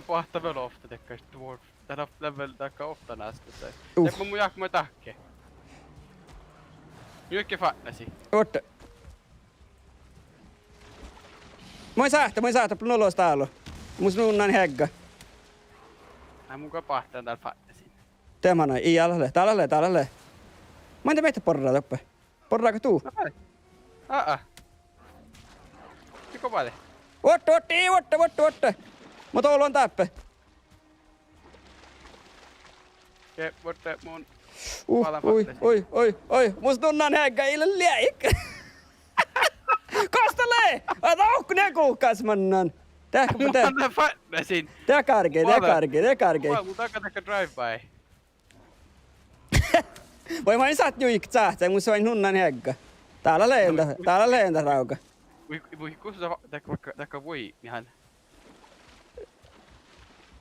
Boahtá vel ovtta dakkár dwarf. Dat lea vel dakkár ovtta náskkas. Uf. Dego mun jáhkán dahke. Juohke fatnasiid. Orte. Moai sáhttá, moai sáhttá, doppe nulo stálu. Mus unnan heagga. Ai, mun gal boahtán dál fatnasiid. De mana, ii, dál lea, dál lea, dál lea. Main de mehtet borrat doppe? Borrago du? Aa. Ii go bade. Orte, orte, ii, orte, orte, orte. Mo dolohan dáppe. Ge, orte mun. Uh, ui, ui, ui, ui. Mus unnan heagga, ii leat leat. Gos dat lea? Aa, dat okko ne guhkás mannan. Dehe, mun de-, fatnasiid. De gárggai, de gárggai, de gárggai. Mun dakkár drive by. Vai main sáhtán juohke sáhttá, mus oaidnen unnan heagga. Dál lea, dál lea ráuga. Ui, ui, gos dat, dat, dat, dat vuoi, mihan.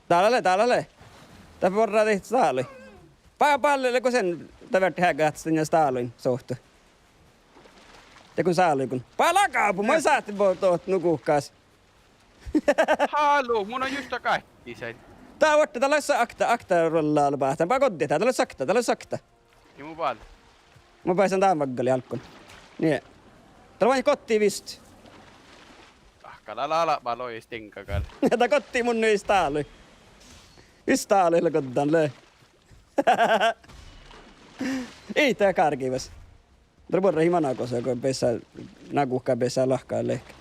Dál lea, dál lea. Dat borrá dihte stáluid. Ba-, balle lea go sen, dat fertii heagga ahte dan stáluin sohtu. De go stáluiguin. Ba lagábu, maid sáhtán bo-, dohko nu guhkás. Hállo, mun lean just gáiddi sain. Dá vuorddá, dá lea sakta, akta ruolla albáhtán. Ba goddit, dá lea sakta, dá lea sakta. Ja mun bal-. Mun beasan dán vaggalit álggus. Nie. Dá lea goddit vist. Ahte gal ala, ala, ma logi stinga gal. Dá goddit mun nu stáluid. Vist stáluid lea goddan le. Ii, de gárggai vas. Dá lea buorre ii mana gos go beassá, na guhká beassá lahka lehpet.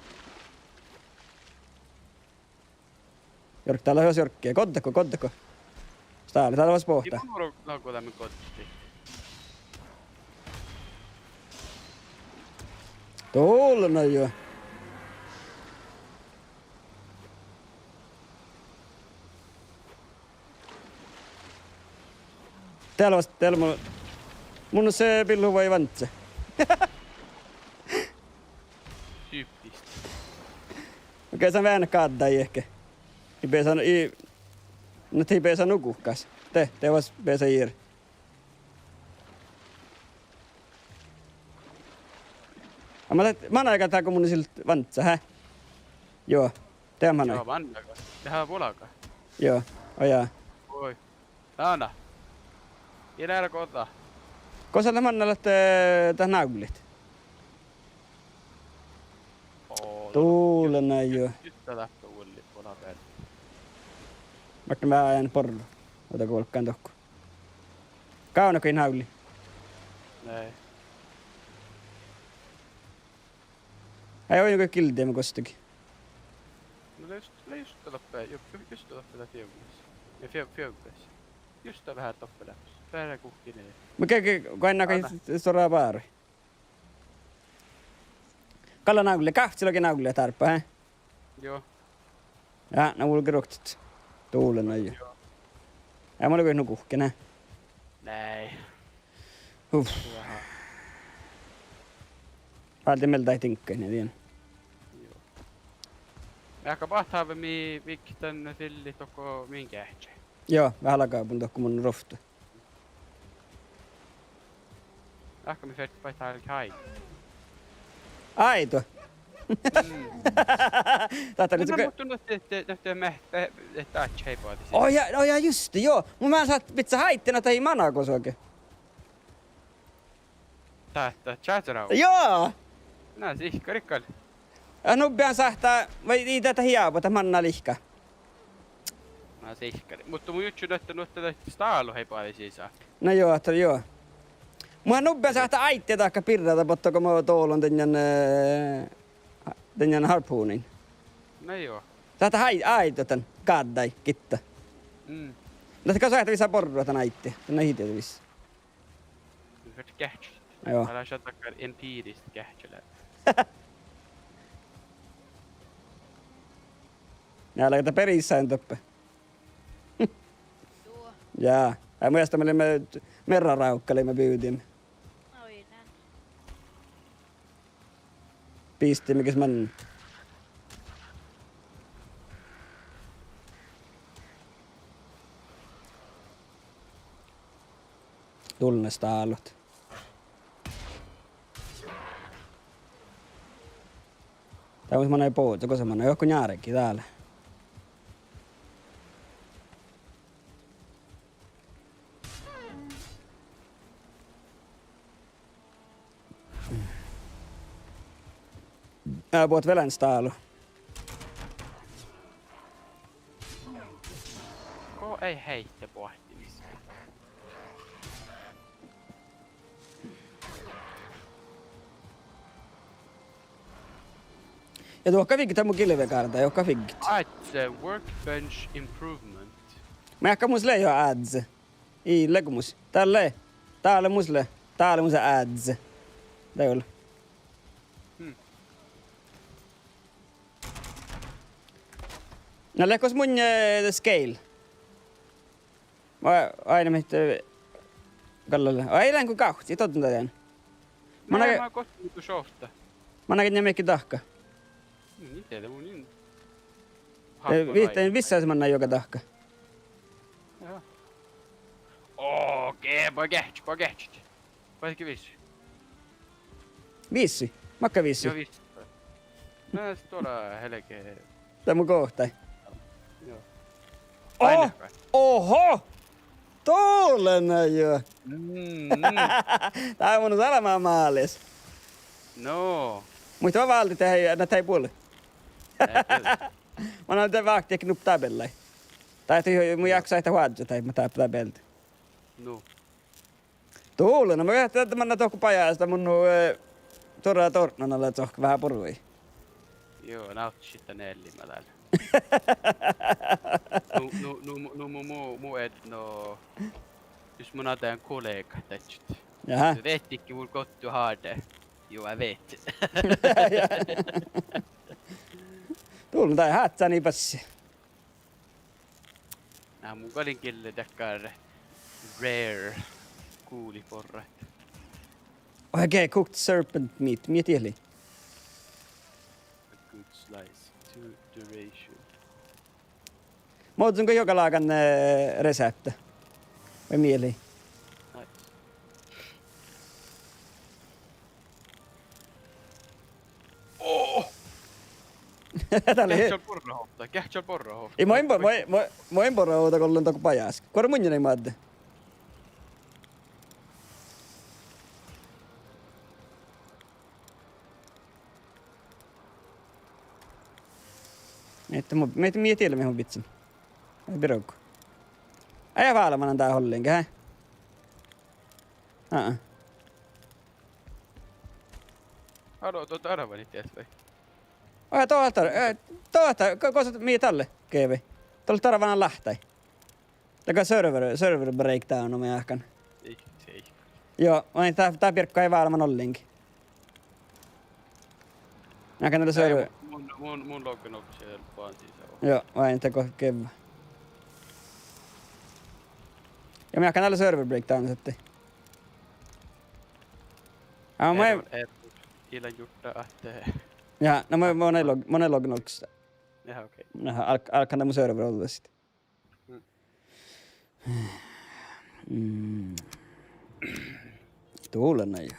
Jorgge, dá lea juo jorgge. Goddetgo, goddetgo? Stále, dá lea vas bohta. Ii mun oro-, lago dáme goddit. Dullen juo. Dealvas, dealvas. Mun, mun se billu vai vantse. Typist. Okei, sán veahá gáddái ehke. Ii beasa, ii, na ii beasa nu guhkás. De, de vas beasa jir. Amma dat, manaiga dego mun sil vantse, hä? Juo. De manai. Juo, manaiga. Dehe vuolgá. Juo, ojá. Oi. Ána. Ii leat goda. Gos dat manná leat, eh, dat návllit? Oo, dullen juo. Jus-, juste dáppe ullit vuola beare. Martta, mii eat borru. Oda golggan dohko. Gávdno go ii návlli. Nei. Ai, oidno go gildemin gostagi. No lea just, lea just doppe, ju-, ju-, just doppe dat fiovdnas. Ja fio-, fiovdnas. Just dat veahá doppe leat. Veahá guhkkin. Muhto ge-, ge-, go ean go stuorra bára. Gal lea návlli, gávcci logi návlli dárbbaš, eh? Juo. Ja, na vulge ruoktot. Dullen juo. Juo. Ja mun lean nu guhkkin, eh? Nei. Uf. Veahá. Válde mielde diŋggaid, nie dien. Juo. Veahá báhcá mii viiktán fillit dohko min geahččai. Juo, veahá lagábun dohko mun ruovttu. Veahá mii fertet bajtát álgit áidu. Áidu? Mm. Dat lea. Na, muhto nu ahte, ahte, ahte meahttá, ahte áhčči ii boađi sii. Oh ja, oh ja, juste, juo. Mun, mun sáhtán bidjat áiddi, na dat ii mana gos ge. Dat, dat čáhceráv. Juo. Na sihkkarit gal. Ja nubbi sáhttá, vai ii dat, dat ii ábut, dat manná lihka. Na sihkkarit. Muhto mun jurddašin ahte nu ahte dat stálu ii boađi sisa. Na juo, ahte juo. Muhto nubbi sáhttá áiddi dakkár birra dat botto go mo dolohan dainna, eh, dainna harpuniin. Na juo. Sáhttá áid-, áidu dan gáddái gitta. Mm. Dat gal sáhttá visot borrat dan áiddi, dan áiddi vis. Mun ferten geahččalit. Juo. Dá lea dakkár empirist geahččalit. Ja, lea dat berissan doppe. Ja. Ai, mu mielas mii leimmet mearraráhka leimmet bivdit. Oi, dan. Bistiimet ges man dullen stálut. Dál mus manai bođii, gos manai, joku njárgi dál. Ää, buot vel stálu. Go eai heite boahtimis. Ja duohká figgit, dat mu gilvegárdda, duohká figgit. Adze, workbench improvement. Meahka mus lea jo ádze. Ii leago mus. Dál lea. Dál mus lea. Dál mus lea ádze. Dál. Hm. Na leat gos mun, eh, scale. Ma, ain mihte, eh, gallalle. Ai, lean go gávcci, dodden dán. Manai, ma gos mun šovtta. Manai ge mihkkege dahka. Mun in dieđe, mun in. Eh, vihtta, vissas manai juoga dahka. Jaa. Okei, ba gehččat, ba gehččat. Vai ge vissi? Vissi. Makkár vissi? Joo, vissi. Na, stuorra helge. Dat mu gohtai. Joo. Oho! Oho! Dullen jo. Mm, mm. Dat mun sáhtán mális. No. Muhto váldet dat eai, na, dat eai bule. Mun de váhte knup dábeallái. Dat mun jáhkán sáhte hoadža, dat mun dáppe dábealde. No. Dullen, na mun eahte, dat manná dohko bajás, dat mun nu, eh, dora dortnana lea dohko veahá borui. Joo, na ovtta šittan eallimma dál. Nu, nu, nu, mu, nu, mu, mu, mu eat, no, jus mun addán kollegat dadjat. Jaha. Vettii mun gohčoduvvá. Joo, vet. Dullen, dat háhcáni bassi. Na, mun gal in gille dakkár rare guliid borrat. Oh, okay, cooked serpent meat. Mii dat lei? A good slice. Two duration. Mo ožžon go juogalágan, eh, reseapta. Vai mii lei? Nice. Oh! Dat lei. Geahččal borrat ovtta, geahččal borrat ovtta. Ii, mo in bo-, mo, mo, mo in borrat ovtta, gollen dohko bajás. Kuor munnje lei mádde? Mii, mii, mii dat lea, mii hui bidjan. Ai, birgu. Ai, válmán dát ollenge, hä? Aa. Álo, dohko arvvanit dies vai? Oi, dohko, eh, dohko, go-, gos mii dalle geavai? Dolle arvvana láhtái. Dakkár server, server breakdown, mun jáhkán. Ei, ei. Joo, vai dat, dat biergga eai válmán ollenge. Jáhkán dalle server. Mun, mun, mun loggan ovdal banan sisa. Joo, vai dat go gevva. Ja mun jáhkán dalle server breakdown sitten. Aa, mun error, error. Ii lean jurdda ahte. Ja, na mun, mun eai log-, mun eai loggan olggos. Jaha, okei. Jaha, álk-, álkán dat mu server ođđa sitten. Mm. Dullen jo.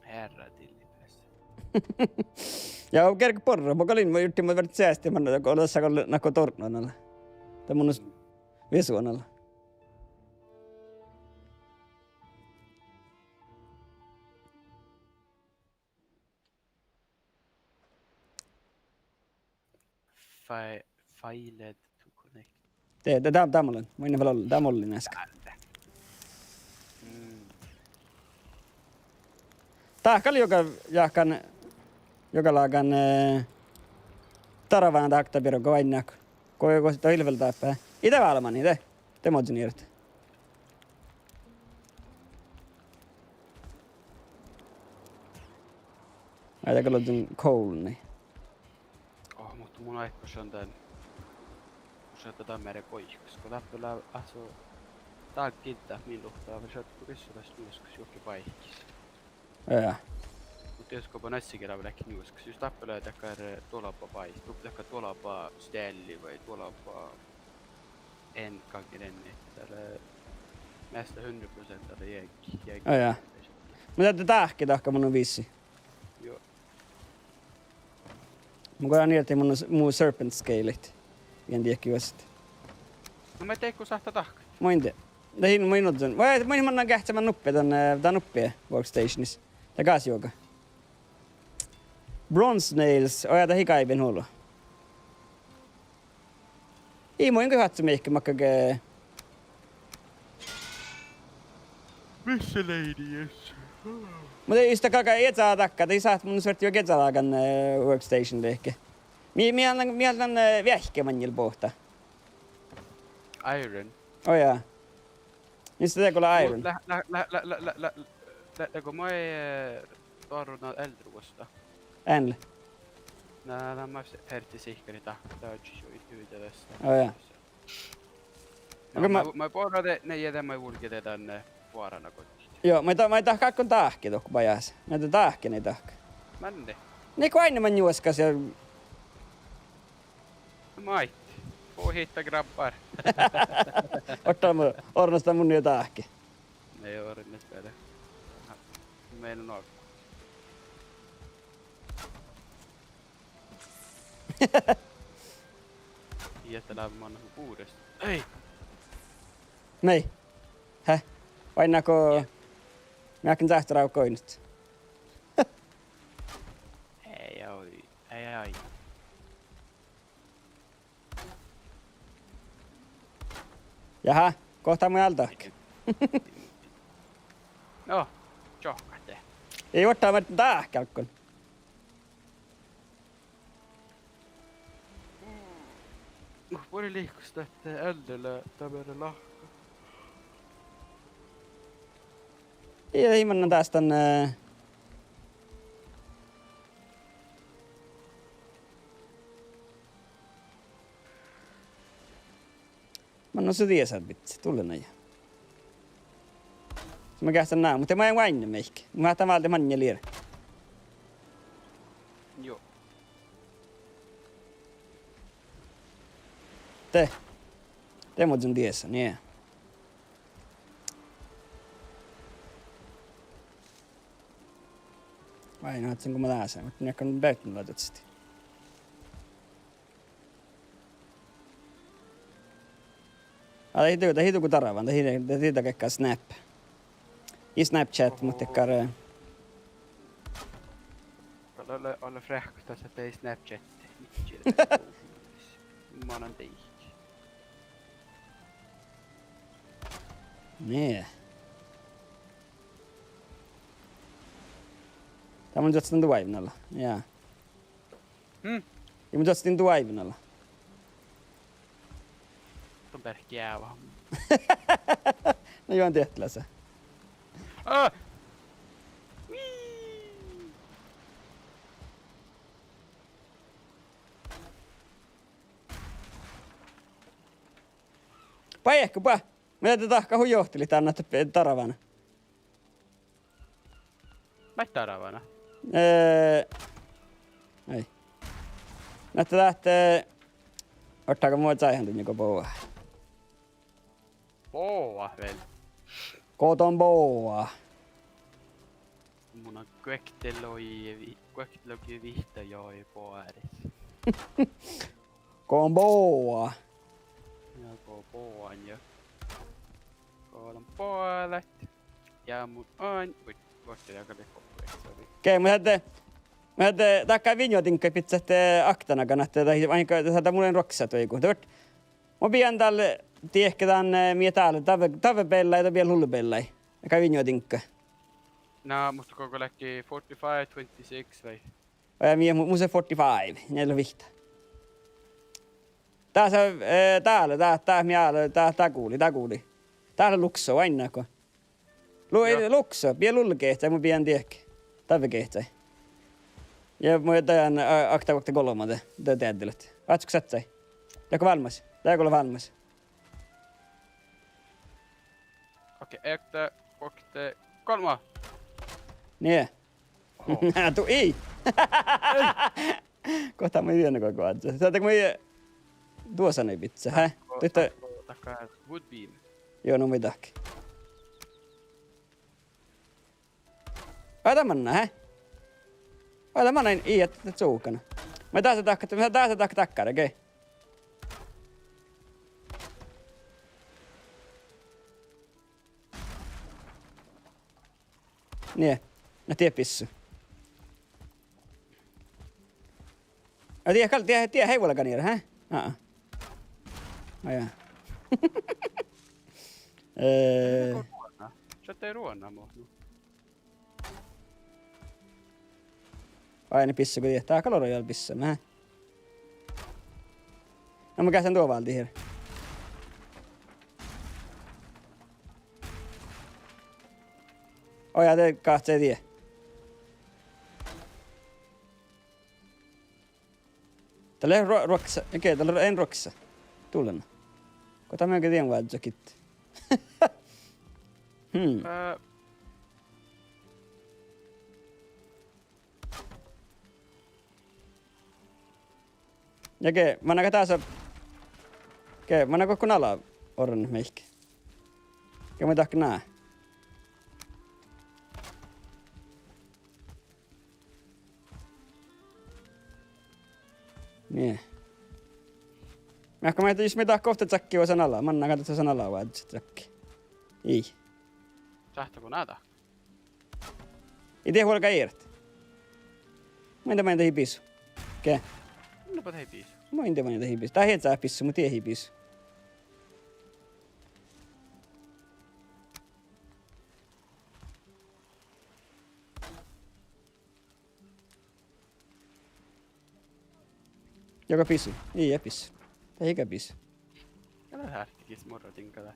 Herra tilli pes. Ja gerge borrat, mun gal in, mun jurddašin, mun viežžan seasti, mun go-, dasa go-, nai go dortnana lea. Dat mun visuanala. Fa-, failed to connect. De, de, dá, dá mun lean. Mun in vel ol-, dá mun lean easka. Dálde. Mm. Dát gal juoga, jáhkán, juogalágan, eh, darvvana dahkat birgu oainnát. Go, go, dat ii lean vel dáppe. Ii de válmán, ii de. De mo ožžon ieret. Ai, dat gal ožžon coal, nii. Oh, muhto Mun áibbas dan, mun šadden dan mearre goikas, go dáppe lea áhčči dál giđđat min luhtte, vel šadde go visot njuoskas juohke báikkis. Ja. Muhto dieđusge go man assigii vel ii leat njuoskas, jus dáppe lea dakkár, eh, dolba bái-, du-, dakkár dolba stealli vai dolba en ganger en, ahte dat lea measta hundre prosent dat lea jeagi, jeagi. Ja, ja. Muhto dat dáhkket dahkat mun visii. Juo. Mun goit niettiin mu, mu serpent scaleit. Ii dieđe juosat. No ma dego sáhttá dahkat. Mun in dieđe. Dat in, mun in ožžon. Vai, mun in mannan geahččaman nuppe dan, eh, dan nuppe workstationis. Dat gal juoga. Bronze nails, ojá, dat ii gáibbi hui olu. Ii, mun in go oaččo mihkke makkege. Missalenies. Muhto ii, ista galgá eža dahkat, ii sáhte mun suorttii juo eža dagan, eh, workstation liikká. Mii, mii lean, mii lean, eh, veahkkin maŋŋil bohta. Iron. Ojá. Mis dat dego lea iron? Lea, lea, lea go moai, eh, doarron ealdre vuostá? En leat. Na, na, moai fertii sihkkarit dahkat, dat ožžo juo, juo, dat lea. Ojá. Na, moai, moai bođii de, ne, ja de moai vulggii de dan, eh, boarana goddit. Juo, moai da-, moai dahkat go dáhkket dohko bajás. Na de dáhkket, ne dáhkket. Manne. Ne go oaidne man njuoskas ja Maid. Go hitta grabbar. Ortama, orrunastan mun ja dáhkket. Nei orrunastan. Aha. Mean nohká. Ieš lea man uris. Ei. Mii. Hä? Vai nako? Mii áhkkin sáhttá rávkat oidnot. Ei, oi. Ei, ei. Jaha, gohta mun aldahkán. No, čohkkáhte. Ii vuortán ma dáhkán alggoin. No, buorre lihkus dat ealdre lea, dat beare lahka. Ii, ii mannan dás dan, eh, Mannan su diesa bidjat, dullen ain. Sus mun geahččan ná, muhto mun in oainne mihkke. Mun geahččan váldit maŋŋel lea. Juo. De. De mun diesa, nie. Vai, na, ahte go mun dásen, muhto nie gal beaivvá lea duotstui. Ah, dat ii du-, dat ii dugo darvan, dat ii, dat ii dat geakkár Snap. Ii Snapchat, muhto dakkár, eh. Ole, ole, ole freahkkas, dat ii Snapchat. Manan dihte. Nie. Dat mun čuožžan duoivin ala. Ja. Hm? Ja mun čuožžan duoivin ala. Don beare geava. Na juo, dieid leat sa. Ah! Wee! Bajehka, ba-, Mii de dahkat hui johtilit dan ahte darvana. Maid darvana? Eh, ai. Na ahte dat, eh, ortaga mo čájehan dunnje go boa. Boa vel. Go don boa. Mun guokte logi vi-, guokte logi vihtta jagi boaris. Go don boa. Ja go boan ja. Go don boa. Ja mun oan, ui, vuotte ja gal go, sorry. Okei, mun hadde, mun hadde dakkár videodiŋggaid bidjat ahte aktanagan ahte dat, vaikko, dat mun lean ruoksat vai go. Dat, mun bijan dál dieđusge dan, eh, mii dále, davve, davve beallái, dat bijan lullu beallái. Dakkár videodiŋgga. Na, muhto gokko leat forty-five, twenty-six vai? Vai mii, mu-, mus lea forty-five, njeallje vihtta. Dás, eh, dále, dá, dá, mii álo, dá, dá guli, dá guli. Dále lukso, oainnát go. Lu-, lukso, bijan lullu gehččai, mun bijan dieđusge. Davve gehččai. Ja mun dán, a, okta, okta, golbma de, de deaddilat. Vátskko sáhttá? Dego válmmas. Dego lea válmmas. Okei, okta, okta, golbma. Nie. Oho. Tu ii. Ei. Gohta mun dieđán go oažžu. Sáhtát mu duosanai bidjat, hä? Dahko, dahko wood beam. Juo, nu mun dahken. Oažžu manná, hä? Oažžu manná, ii, ahte dat suhkan. Mun dásan dahkat, mun dásan dahkat dakkár, okei. Nie. Na, die bissu. A die gal, die, die ii vuolga nira, hä? Aa. Ai jaa. Eh. Šattai ruona mo, nu. Ai, ne bissu go die, dahko lea royal bissu, hä? Na mun geahčen duo váldit. Oi, ja de gahččá die. Dat lea ru-, ruoksa, okei, dat lea ru-, ain ruoksa. Dullan. Go dat mii ge dien vázzokit. Hmm. Eh, Ja ge, manná ge dása, ge, manná go, go nala orron meik. Ge mun dahken ná. Nie. Meahka maid, jus mii dahkat ovtta čakki osa nala, manná gal dat osa nala oažžut čakki. Ii. Sáhttá go ná dahkat? Ii de vuolga ieret. Munnje de manin dat ii bisu. Ge? Munnje de manin dat ii bisu. Munnje de manin dat ii bisu. Dat ii leat bissu, muhto ii bisu. Juo, go bisu. Ii, ii bisu. Dat ii bisu. Ja lea hárttegis morra diŋga dat.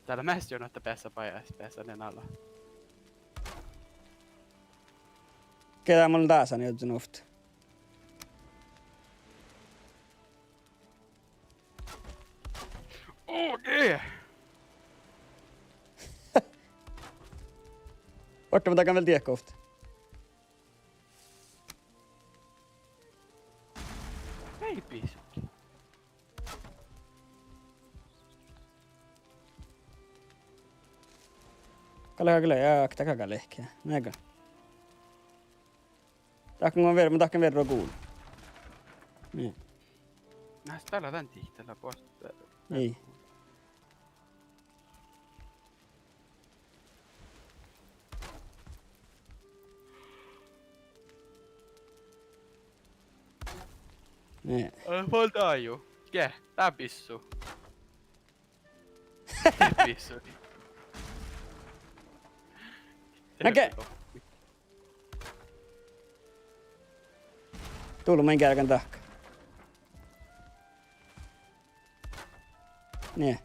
Dál lea measta juo ahte beasa bajás, beasa lea nala. Ge, mun dásan juo ovtta. Okei. Orru, mun dahken vel diehko ovtta. Ei bissu. Gal lea, gal lea, ja, dat gal lea. Nega. Dahkan mun ver-, mun dahken verra gul. Niin. Nahkes dal lea dan dihte, dal lea boađe. Ii. Nie. Ale fal dáju. Ge, dá bissu. Bissu. Na ge. Dullan, mun geargan dahkat. Nie.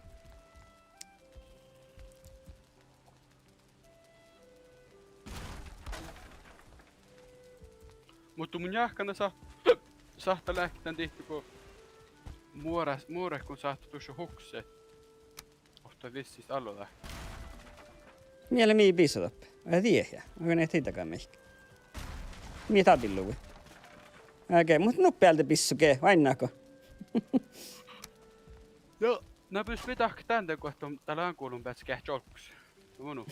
Muhto mun jáhkán ahte sáhttá leat dan dihte go muoras-, muorat go sáhttá dušše hukset. Ovtta vissis allo dat. Mii lea mii bisu doppe. Ii dieđe. Aga ne tiedä gal mihkke. Mii dat billui. Okei, muhto nuppi ealde bissu ge, oainnát go. Joo, na bes mii dahkat dán dego ahte dal lea gullan beassá geahča olggos. Munu.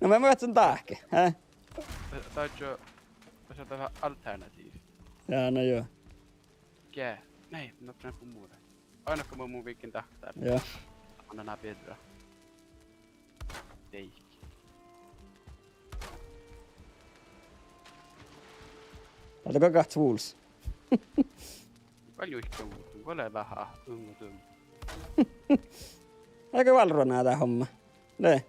No mun, mun vátsen dahke, hä? Dáža, dáža dat alternatiiv. Ja, na joo. Ge, nei, mun oppán mu muoraid. Oainnát go mun, mun viggán dahkat dál. Joo. Mun lean ná birra. Deike. Dál lea go gahččat vulos. Gal juiket, go lea veahá uŋŋo dum. Gal go válruoná dat homma. Lea.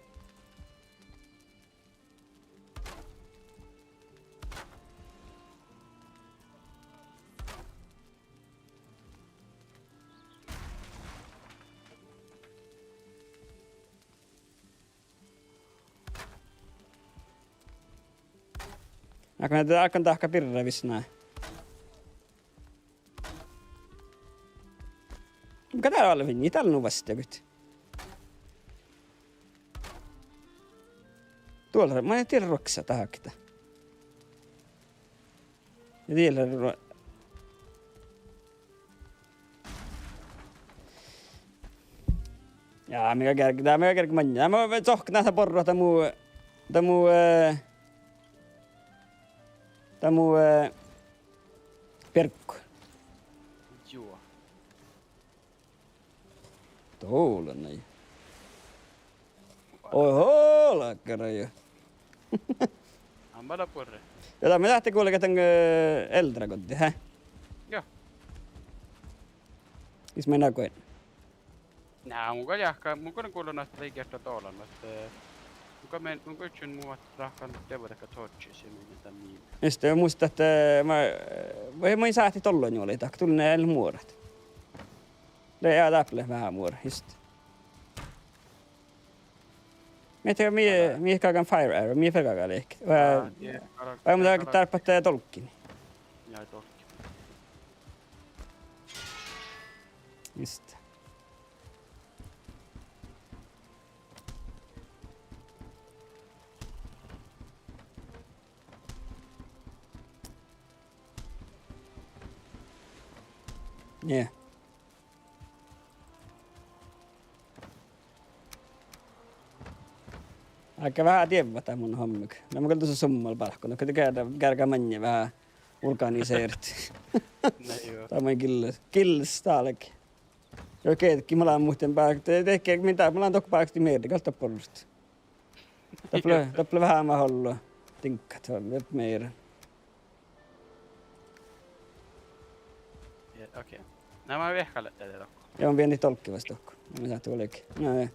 Áhkku dál gal dahká birra visot ná. Muhto dál ollu vinni, dál nu vastteagat. Duolra, mun in dieđe ruoktot dat okta. Ja dieđe ru-, ja, mii gal ger-, dá mii gal gerge maŋŋá. Dá mun cohkkán dat borrat, dat mu, dat mu, eh, dat mu, eh, bierggu. Juo. Dolan nai. Oho, lakkara jo. Ámma lea buorre. Ja dá mii sáhttit guolget dan, eh, eldra goddii, hä? Juo. Is mii nagoin. Ná, mun gal jáhkán, mun gal guolan ahte lei geardda dolan, ahte, eh, mun gal men-, mun gal čuon mu ahte ráhkadan deaivva dakkár torches ja mii dan min. Juste, mus dat, eh, ma-, vai mun in sáhte dollon juolahit, ahte dál lea eal muorat. Lea, ja dáppe lea veahá muora, juste. Mii, mii galggain fire arrow, mii fertet galgat. Vai, aa, die, vai mun dárppat, eh, dolkkiin. Ja, dolkkiin. Juste. Nie. Áigge veahá dievvat dat mun hommák. Lea mun gal dusa summal bálkku. No, ge-, ge-, geargá maŋŋá veahá organiserat. Na juo. Dat maid gillas, gillas dálki. Juo, geahččat mun lean muhtin bálkku. De, de, ge-, min dat, mun lean dohko bálkku dii mearridit, gal dat borrat. Doppe lea, doppe lea veahá mat ollu. Diŋggat, dat mearridit. Ja, okei. Na, mun vehkalen de dohko. Juo, mun viehin dolggi fas dohko. Mun sáhtán vuolgit. Na, ja.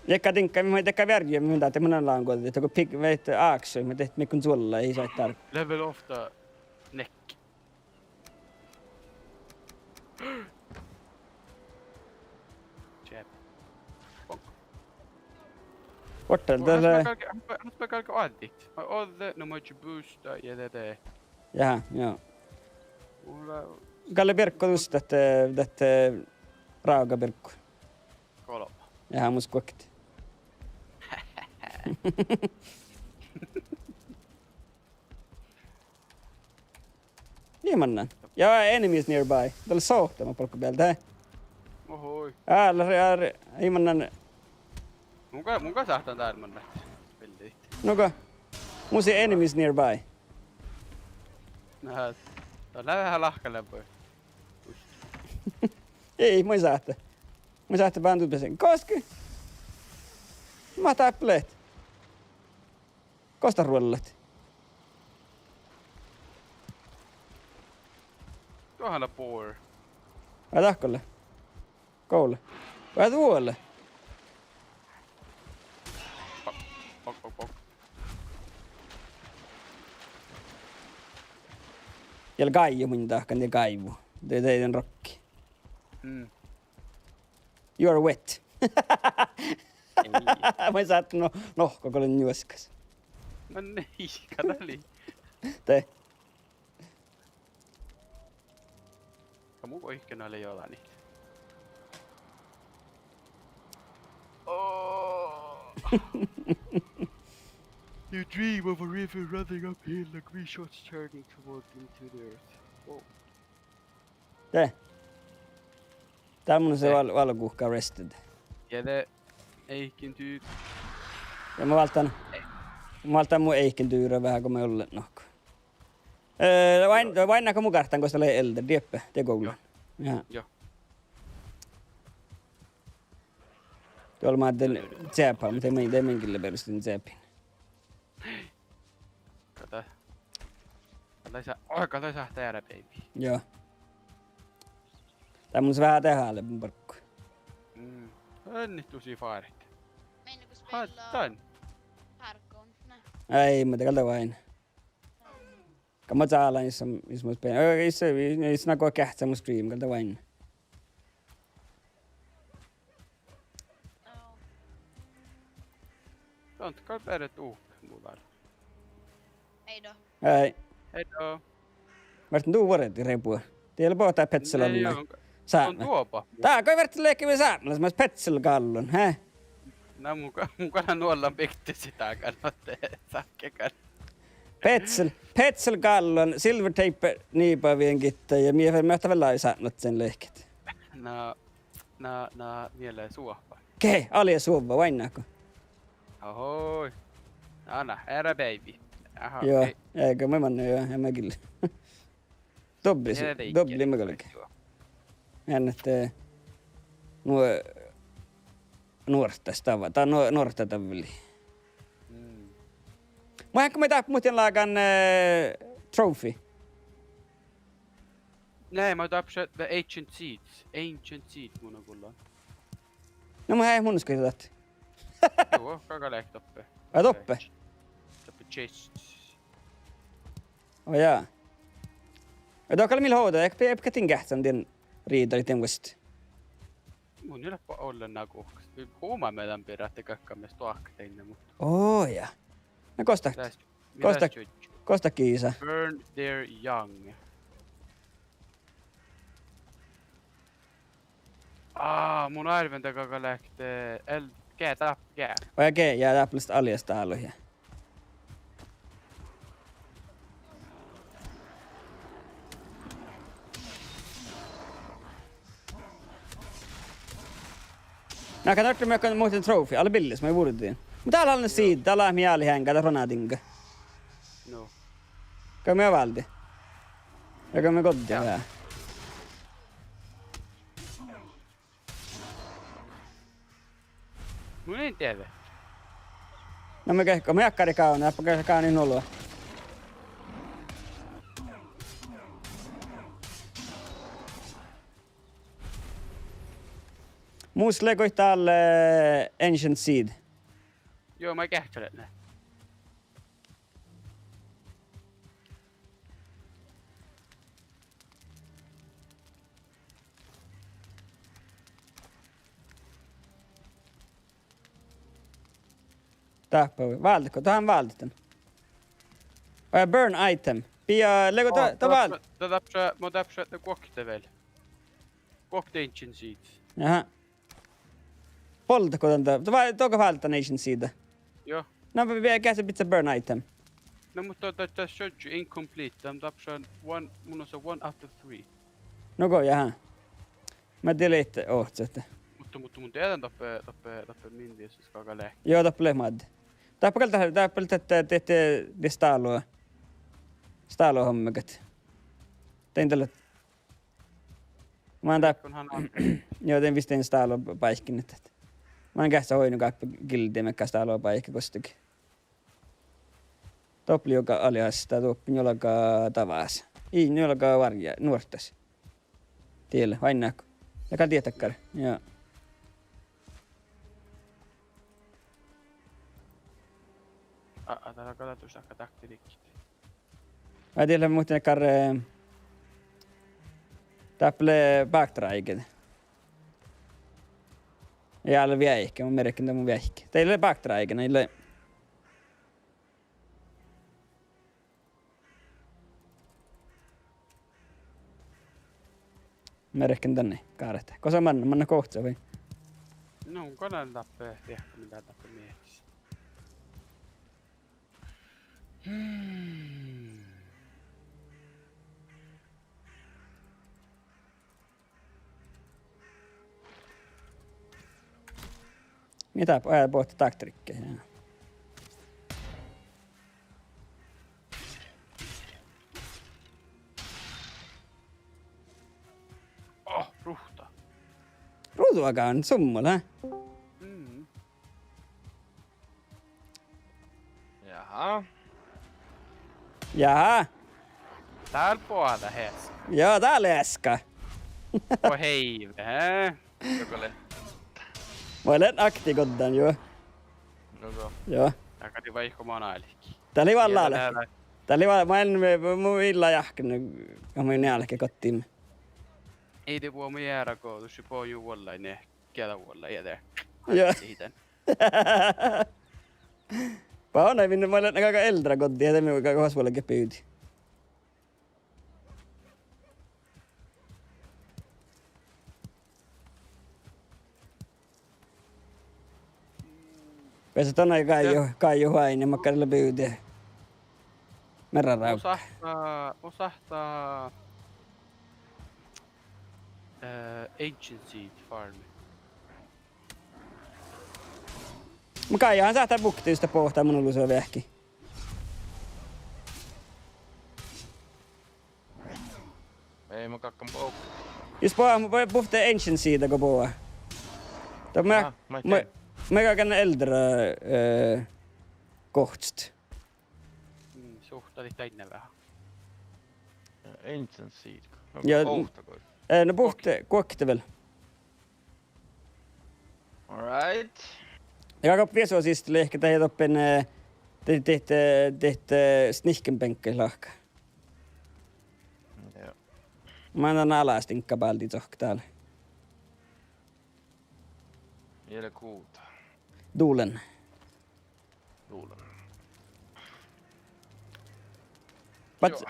Dego diŋgga, mun dego vierri, mun dat, mun lean goađi, dego pig-, vehte áksu, mun dat, mun gal čuollan, ii sáhte dárppa. Level of the neck. Čeap. Bong. Vuoittán, oh, dat lea. Ás galge, ás galge oađđit. Oađe, no maid boosta ja de, de. Jaa, jaa. Mulla gal lea bierggu dus dat, dat, eh, rágabierggu. Golbma. Jaa, mus guokte. Ii mannan. Ja enemies nearby. Dat lea sohte mat bolgga bealde. Ohoi. Aa, lea, ii mannan. Mun gal, mun gal sáhtán dál mannan. Veldi. Nugo. Mus lea enemies nearby. Na, dat lea veahá lahka lean bui. Ii, mun in sáhte. Mun in sáhte bándu besen. Goske. Mat dáppe leat. Gos dat ruollat? Duohán lea boar. Ai dahko lea? Gole. Vai duole? Bok, bok, bok, bok. Ja lea gáivvu, mun dahkan, ja gáivvu. De, de, den rokki. Mm. You are wet. Ei. Mun in sáhtán no-, nohkkat go lean njuoskas. No ii, gal dat lei. De. Ka mun go ihkkan lei jođánit. Oh. You dream of a river running uphill, a green shot turning toward into the earth. Whoa. De. Dál mun lean val-, valgoguhká rested. Ja de eikkendyr. Ja mun válddán, mun válddán mu eikkendyra veahá go mun ollen nohkko. Eh, oaidná, oaidná go mun gártán gos dat lea elder, dieppe, de gos lea. Joo. Ja. Joo. Dál mat dan čeapá, muhto de mun, de mun gille beroštan čeapin. Kada. Kada sa-, oh, kada sa teara, baby. Joo. Dál mun lean veahá dehálean barggu. Mm. Ennit dušše fárit. Meinat go spilla Hattan. Harkon, ne. Ai, ma de gal dat oaidná. Ka ma čálan, jus, jus mus be-, eh, jus, jus, jus na go geahččá mu stream, gal dat oaidná. Joo. Don gal beare duhkat mu várra. Ai. Vártán du vuordit rebua. Die lea boahtá Petsel ollá. Sápmela. Dá goit vártán lehkit sápmelas, mas Petsel gállon, he? Na mun ga-, mun gal nuollan bikte siđai gal ahte sáhke gal. Petsel, Petsel gállon, Silver Tape niibavien gitta ja mii ferme ahte vel sápmelat lehket. Na, na, na, mii lea suohpa. Ge, ale suovva, oainnát go? Ahoy. Ana, era beivvi. Aha, joo, okei. Ega mii manne, joo, emme gil-. Dobbli, dobbli me galge. Ean ahte, nu-, nuorttas dava, dá nu-, nuortta davveli. Mun ean go mii dáppe muhtin lágan, eh, trophy. Nei, mun dáppe šat the Ancient Seeds. Ancient Seeds mun gullan. Na mun ean munnje go dat. Joo, galgá leat doppe. Ai doppe? Doppe chest. Ó jaa. Ja dohko lea mii ovdal, ii pidä, ii pidä geahččan dien riiddarit dien vuos. Mun ii leat ollen nagohkas. Huumáme dan birra ahte galggaime stoahkat dainna, muhto. Ó jaa. Na gos dat, gos dat, gos dat gii lea? Burn their young. Á, mun árven dat galgá leat, eh, el-, ge-, dáp-, ge-. Vai ge-, ja dáppe lea aljastálut ja. Na, gal orten mii muhtin trophy, ale billes, maid vurddašin. Muhto dál han lea seed, dál lea mii ealit eaŋgá, dat ronadiŋga. No. Gal mii váldet. Ja gal mii goddit veahá. Mun in dieđe. Na mii ge-, go mii ákkarit gávdnat, dáppe ge-, gávdnat nu olu. Mus lea goit dál, eh, Ancient Seed. Joo, maid geahččalit ne? Dáppe, váldit go, dat han váldit dan. Eh, burn item. Pia, lego, dat, dat vál-. Dat dáppe, mun dáppe šat guokte vel. Guokte Ancient Seeds. Aha. Boldat go dan, dat vá-, dohko váldit dan Ancient Seed? Joo. Na, be-, be-, geahččat bidjat burn item. Na, muhto dat, dat šadde incomplete, dan dáppe šat one, mun osa one out of three. No go, jaha. Ma delete ohcet. Muhto, muhto mun dieđán doppe, doppe, doppe min dieđusge galgá leat. Joo, doppe lea maid. Dáppe gal dat, dáppe dat, dat, dat, dat stálu-, stáluhommagat. Dain dalle. Mun dá-, Kun han on. Joo, dain visot dain stálu báikkiin ahte. Mun geahččan oidno gáppe gildi makkár stálu báikki gostege. Doppe lea juoga alias, dá doppe njuolga davás. Ii, njuolga várjá, nuorttas. Diet lea, oainnát go. Ja gal dieđát dakkár, ja. A, a, dá lea gal dušše taktiikkit. Ai, diet lea muhtin dakkár, eh, dáppe lea bakteráige. Ja lea veaike, mun merken dan mu veaike. Diet lea bakteráige, na lea. Merken dan, gárte. Gosa mannan, mannan gohcá vai? No, go lea dáppe, diehko, mii lea dáppe mielas. Hmm. Mii dáppe, eh, bohte taktiikkii, ja. Oh, ruhta. Ruđa gal, summol, hä? Mm. Jaha. Jaha. Dál boađá easka. Joo, dál easka. Go heive, hä? Joga lea. Mun lean akti goddán, joo. No go. Joo. Dá gal lei vaikko man álki. Dá lei vel álki. Dá lei vel, mun, mun vel jahkán, mun álki gottiime. Ii de vuo mu jeara go dušše bođii vuollái ne, gieđavuollái ieža. Joo. Ii dan. Ba, na, min, ma lean galggan eldra goddii, ja de mii galgat vuolgit bivdit. Beassat dan ain gáijo, gáijo oaidnit makkár lea bivdit. Mearrárávdda. Mu sáhttá, mu sáhttá, eh, Ancient Seed farmi. Mun gáijohan sáhttá buktit, jus dat bohte mun olusa veahki. Ei, mun galggan bok-. Jus boh-, mun bu-, bukte Ancient Seed go boa. Dat mun, mun galggan eldra, eh, gohčat. Mm, suhttadit dainna veahá. Ancient Seed. No, ja, ovtta go-. Eh, no bukte, guokte vel. All right. Ja galggat viesu siste lehpet dahje doppe, eh, dihte, dihte, dihte, eh, snikkenbänke lahka. Ja. Manan ala stiŋgga báldi dohko dál. Ieš guhtta. Dulen. Dulen. Bat-,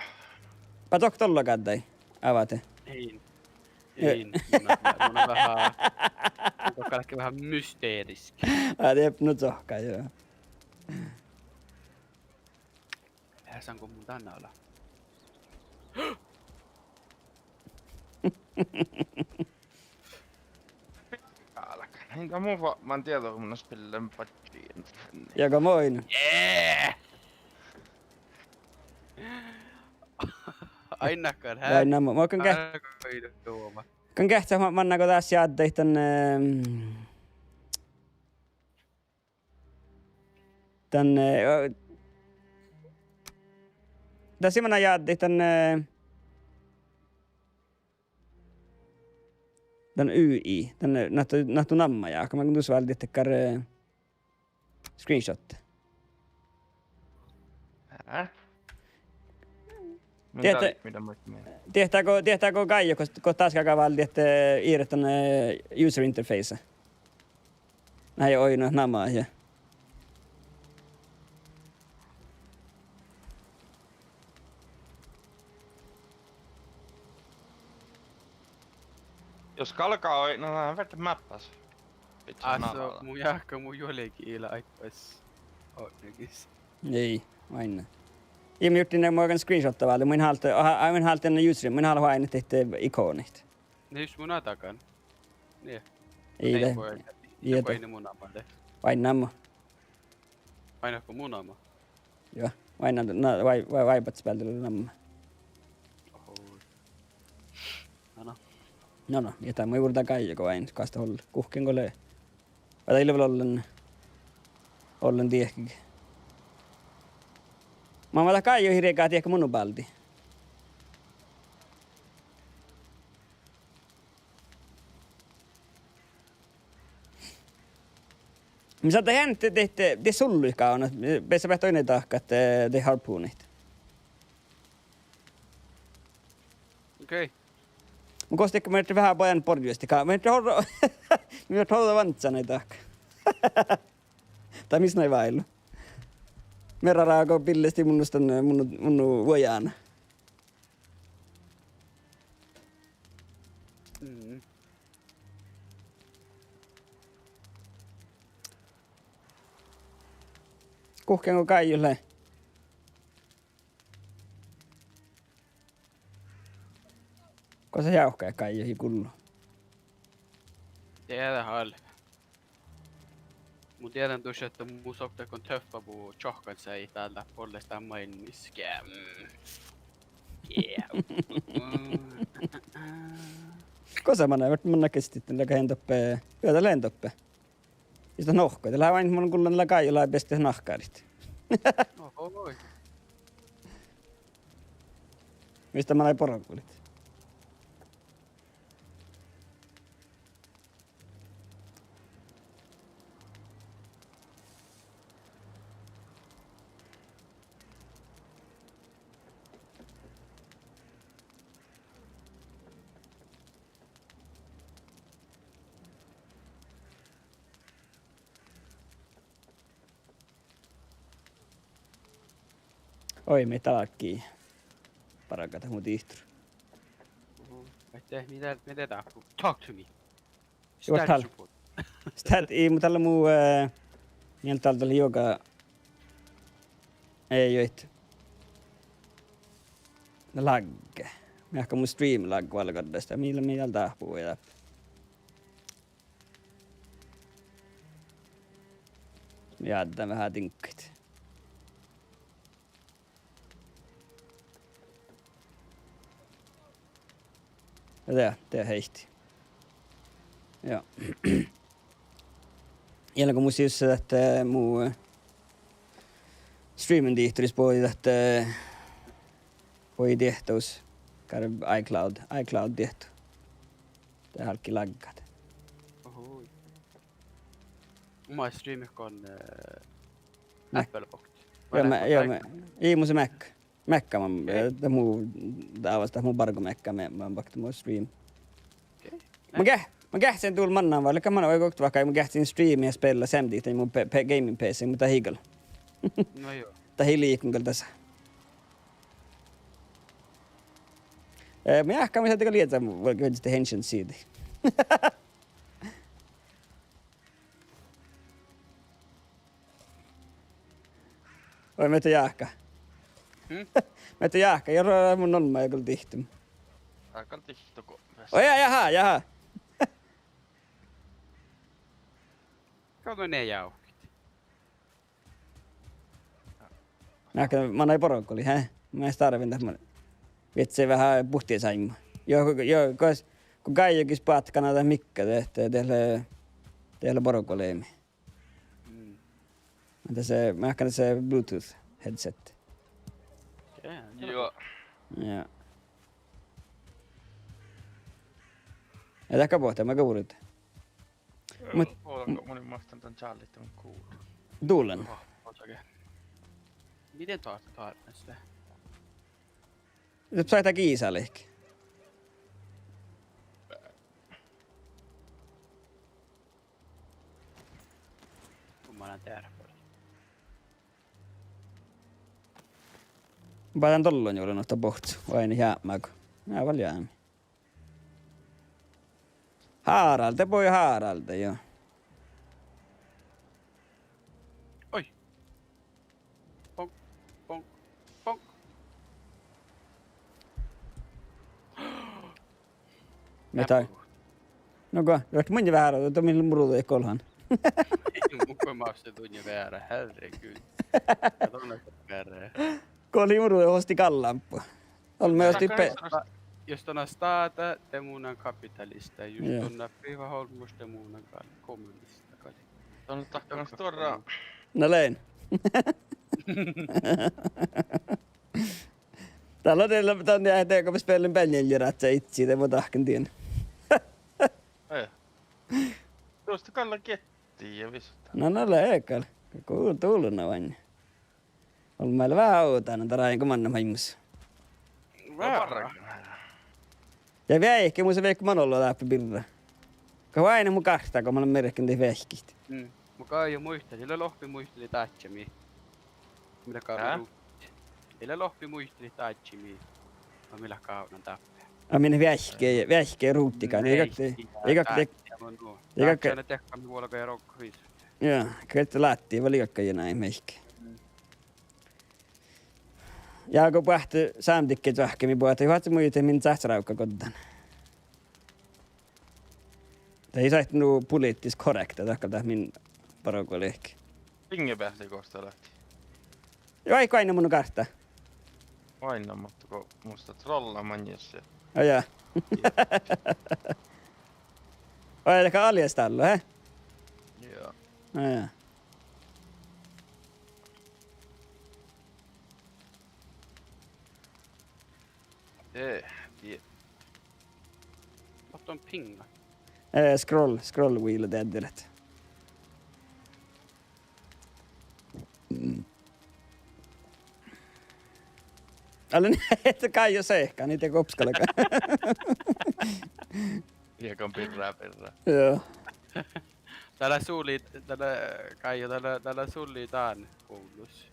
bat dohko dolla gáddái? Ávate. In. In. Mun, mun veahá, mun galggan veahá mysterisk. Á, de nu dohko, joo. Easan go mun dan ala. Álgán. Inga mu fa-, man dieđe, mun spillen PUBG. Ja go moin. Yeah! Ain nakkár, hää? Ain namma. Mun galggan ge-, galggan geahččat ma-, manna go dás jáddá dan, ehm, dan, eh, dás manná jáddá dan, eh, dan U I, dan, eh, na ahte, na ahte namma ja, ka mun dus váldit dakkár, eh, screenshot. Ää? Diehtá, diehtá go, diehtá go gáijo, go, go dás galgá váldit, eh, iret dan, eh, user interface. Na ja oidno namma ja. Jos galgá oidno, na verte máppás. Ásso, mun jáhkán, mun juolgit ii leat áibbas oidnogis. Ii, oaidná. Ii, mun jurddašin mu galggan screenshotta váldit, mun in hálte, aha, mun in hálte userit, mun in hálte oaidnit dihte ikonit. Na jus mun ain dagan. Nie. Ii, de. Ii, de. Oaidná mu namma de. Oaidná namma. Oainnatgo mu namma? Juo, oaidná, na, oai-, oai-, oaibáhuspealde lea namma. Oho. No, no. No, no, ja dat mun jurdašin gáijo go oaidnit, gasta ollen, guhkkin go lea. Vai dat ii lean vel ollen, ollen dieđusge. Mun, mun dat gáijohit riegádit diehtit mu báldi. Mis dat ean dihte, dihte sulluid gávdnat, beassabehtet oidne dahkat, eh, de harpoonit. Okei. Mun gos dihte, mun ferten veahá baján borjus dihte, mun ferten horro-, mun ferten horro vánccánaid dahkat. Dat mis nai váilu. Mearrárá go billestii mun dan, mun, mun vuojána. Mm. Guhkkin go gáijohit lea? Gosa jávkka gáijohit gullu? Dieđán, ale. Mun dieđán dušše ahte mun sokte go tøffa bu čohkkansájit dál, dál bolle dán main mis ge-, mm. Yeah. Gosa manná, vert manná gesttit, dat lea gain doppe, juo, dat lea doppe. Jus dat nohkko, dat lea ain, mun gullen lea gáijo lea bestet nahkáriid. Oho, oi. Mis dat manná borgulit. Oi, mii dál álggii bargat mu dihtor. Uhu. Ahte mii de, mii de dáhpáhit? Talk to me. Juo, dál. Chat support. Chat, ii, mu dál mu, eh, mii dál, dál juoga, ii, juoit. Lagge. Mii ahte mu stream lagga valgá dasto. Mii, mii dál dáhpáhit dáppe? Mii ádden veahá diŋggaid. Ja de, de heittii. Ja. Ja go mus jus ahte mu streamen dihtoris bođii ahte, eh, bođii diehto, gal iCloud, iCloud diehto. De álggii laggát. Oho. Mun streamen go, eh, Mac. Apple box. Vai, joo, Mac, joo, Mac. Ii, mus Mac. Mekka man, okei, eh, de mu, dávas dat mu bargu mekka, me, man bakte mu stream. Okei. Mun ge-, mun geahčen dál mannan, vai leat mannan, vai go okta vahkka, mun geahčen streama ja spella sem dihte, mun pe-, pe-, gaming P C, muhto dat ii gal. No joo. Dat ii liikon gal dasa. Eh, mun jáhkán, mun sáhtán gal ieža, vuolgit veažžat Ancient City. Vai mii eat jáhká? Hm? Mii eat jáhká, ja ro-, mun olmmái gal dihte. Aa, gal dihte go. Oi, ja, jaha, jaha. Gal mun eai jávkit. Mii ahte manai borgolii, he? Mii dárvin dat man. Viežžat veahá buhtiid saimma. Juo, juo, gos, go gájjogis báhtet ganas dat mikká, de, de, de lea, de lea borgolii. Mm. Muhto dat, mii ahte dat Bluetooth headset. Okei, joo. Ja. Ja dat gal bohte, mii gal bures. Mut mun, mun mástán dan čállit dan kuulu. Dullen. Oho, očake. Mii de tohto tárppas de? Doppe sáhtát giisa lihkii. Mun manán dearppa. Baján dollon juolen otta bohccu, oaidnit jápmego. Ja vel jámi. Háralde, bođii Háralde, joo. Oi. Bonk, bonk, bonk. Mii dat? Nugo, dat munnje veahá, dat mii murduimet golhan. Mun go mástán dunnje veará, herregud. Ja donne veará. Golii murduimet, osti gallámpu. Olmmoš osti pe-, jus don lea stáda, de mun lean kapitalistta. Jus don lea privaholmmoš, de mun lean gal-, kommunistta gal. Don leat dahkan stuorra. Na lean. Dál lea, dál lea, dan ja de go spellen beanjin ja rádjá idji, de mun dahken dien. Ii. Duostat gal geahččat ja visot. Na, na lea gal. Go dullen oaidne. Olmmái lea veahá ovdánan, dat lea go mannan máilmmis. Veahá. Ja veahkehit, mun sa veahkehit man ollu dáppe birra. Go oaidná mu gártá go man lean merken dat veahkehit. Mm. Mun gal muitalii, ii leat lohpi muitalit dáža mii. Mii leat gávdnan ruhtii. Ii leat lohpi muitalit dáža mii. Mii leat gávdnan dáppe. Ai, mii veahkehit, veahkehit ruhtiiga. Ii gal, ii gal, ii gal, ii gal. Dáža, mun nu. Ii gal dáža, na dehkan vuolgá ja roggat visot. Ja, gal láhtti vel ii gal nai mehkii. Mm. Ja go boahtá sámedikki čoahkki, mii boahtá, juo, ahte muitalii min čáhcci rávgga goddán. Dat ii sáhte nu poliittista korrekta, dat gal dat min bargu lea. Inge beahte gos dat leat. Juo, ii go oaidná mu gártá. Oaidná, muhto go mus lea trolla maŋŋel. Á, ja. Oaidná gal alias dál, he? Joo. Á, ja. Eh, die. Wat on pinga? Eh, scroll, scroll wheel deaddelet. Mm. Ale, et kai jo sehkan, ii de gos galgá. Ja kan pirrá, pirrá. Joo. Dá lea sulii, dá lea, Kaijo, dá lea, dá lea sulii dán guvlus.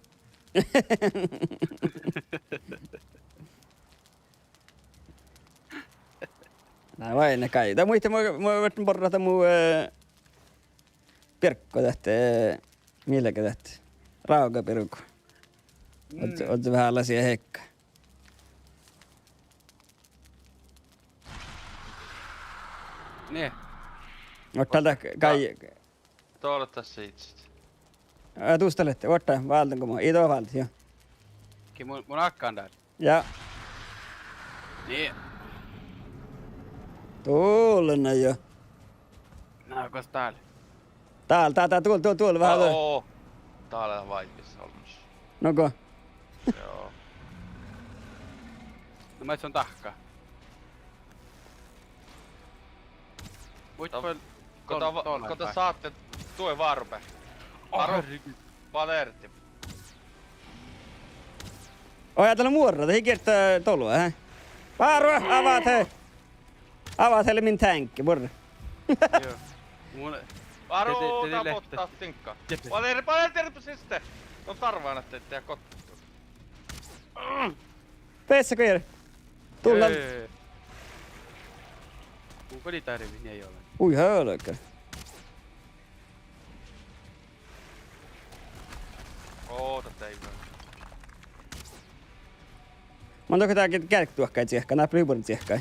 Na, vai ne kai. Dat muitte, mun, mun vertten borrat mu, eh, birgu dat, eh, mii lea dat. Rávgabirgu. Ožžo, mm, ožžo veháš lasi hekka. Nie. Oaččo dat kai. Doallat sihtet. Eh, dus dat lea, oaččo, válden go mo. Ii dohko váldit, jo. Ge mun, mun ákkan dál. Ja. Nie. Dál lea, jo. Na, gos dál? Dál, dál, dál, dál, dál, dál, veahá dál. Ó, dál lea váivi olmmoš. Nugo. Jo. Na, maid son dahká? Muitte, go dat, go dat sáhtte, duođai várbá. Ó, herregud. Balerti. Ó, ja dat lea muorra, dat ii gierta dolvet, eh? Váro, Avate! Avate lea min tanke, muorra. Jo. Mun, váro, de, de, de dat lea botta tiŋgga. Jeppe. Baler, baler, baler, siste. Don dárvvan ahte de gohčoduvvo. Pesse, go er. Dál. Mun gal in dárbi, nie ole. Hui, hölgá. Ó, dat deive. Mun dohko dál ge-, gearggeduohkai ciehkái, náppi lei buorre ciehkái.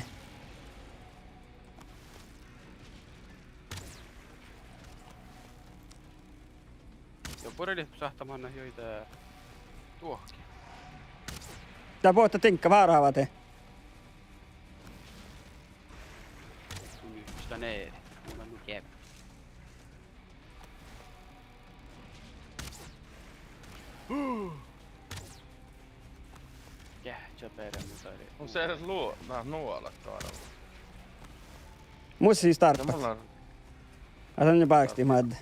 Ja buorre lei sáhttá manat juoidá duohki. Dat botta tiŋgga, váro, Avate. Mun ista neeri. Mun lean nu geavve. Geahččat bere mu dali. Mun sii luo-, na, nuolat doarvva. Mus ii stárppa. Ja mun lean. Ai, dan bákti maid.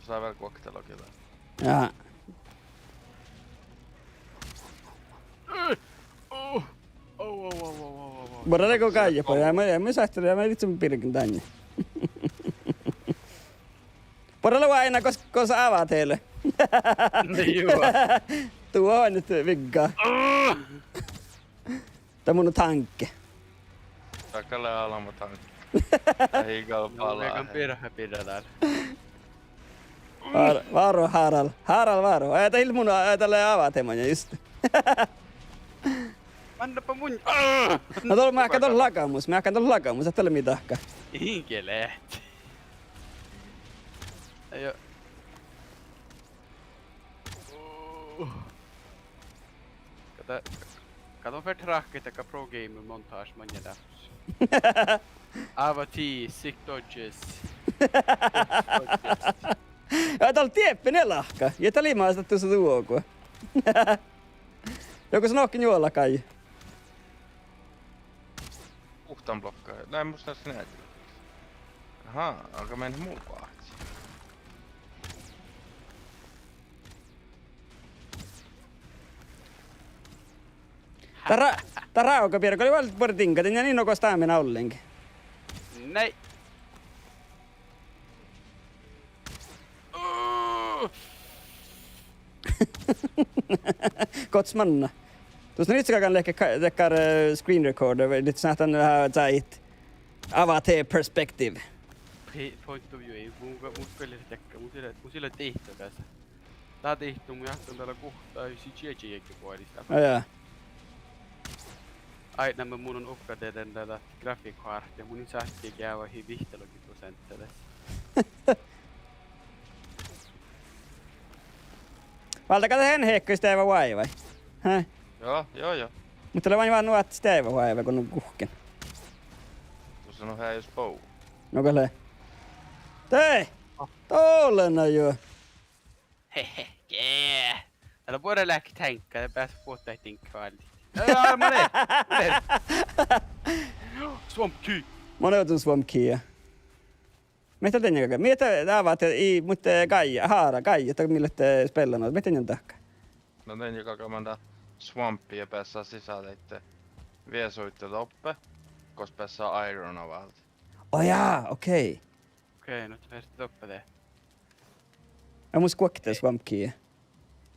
Sii vel guokte logida. Ja. Au, au, au. Buorre lea go gájjat, buorre, ja mun, ja mun sáhtán, ja mun vitsan birgen danne. Buorre lea oaidná gos, gos Avate lea. Juo. Duo oaidná vigga. Dat mun tanke. Dat gal lea almma tanke. Ii gal. No, palaa. Mii gal birra, birra dál. Vár-, váro, Harald. Harald, váro. Ai, dat ii leat mun, ai, dat lea Avate maŋŋel just. Mannepa mun. Na, dat lea, mii áhkán dat lagamus, mii áhkán dat lagamus, dat lea mii dahká. Inge leat. Ai jo. Kada, kada fertet ráhkadit dakkár pro gamer montage maŋŋel dáfus. Avate, sick dodges. Ja dat lea dieppe nie lahka. Ja dat lei mas dat dusa duogo. Joku son okta njuola gai. Utan blokka. Lean mus dasa neadje. Aha, aga meni mu báhci. Dat ra-, dat rávgabirgu lei vel buorre diŋga, de nie lei nugo stámina ollengi. Nei. Gohčodit manná. Dus na, ii leat galggan leahkit ka-, dakkár, eh, screen recorder, vai dihte sáhtán veahá dáidit Avate perspective. Pe-, point of view, ei, mun ga-, mun gal lean dakkár, mun ii leat, mun ii leat dihte beassá. Dat dihte mun jáhkán dál guhttá, sii čieža jagi boaris dat. Ja, ja. Áidname mun lean uppgraderden dat, dat grafiikkakortti, mun in sáhte geavahit vihttalogi proseantta das. Válddega dat ean hehkái steaivva oaivái? Hä? Jo, jo, jo. Muhto lea maid nu ahte steaivva oaivái go nu guhkkin. Dušše nu heajus bou. Nugo lea. De! Doallat jo. Hehe, ge. Dat lea buorre leahkit táŋgga, de beasat buot diŋgga váldit. Ja, ja, mun lean, mun lean. Swamp key. Mun lean swamp key, ja. Mii dat dien galggašit, mii dat Avate, ii, muhto gáj-, Harald, gájjat, dat mii leat, eh, spellanit, mii dat dien dahká? Na, dien galggašit manná swampi ja beassá sisa daidda viesuidda doppe, gos beassá irona váldit. Ó ja, okei. Okei, no fertet doppe de. Ja mus guokte swamp key.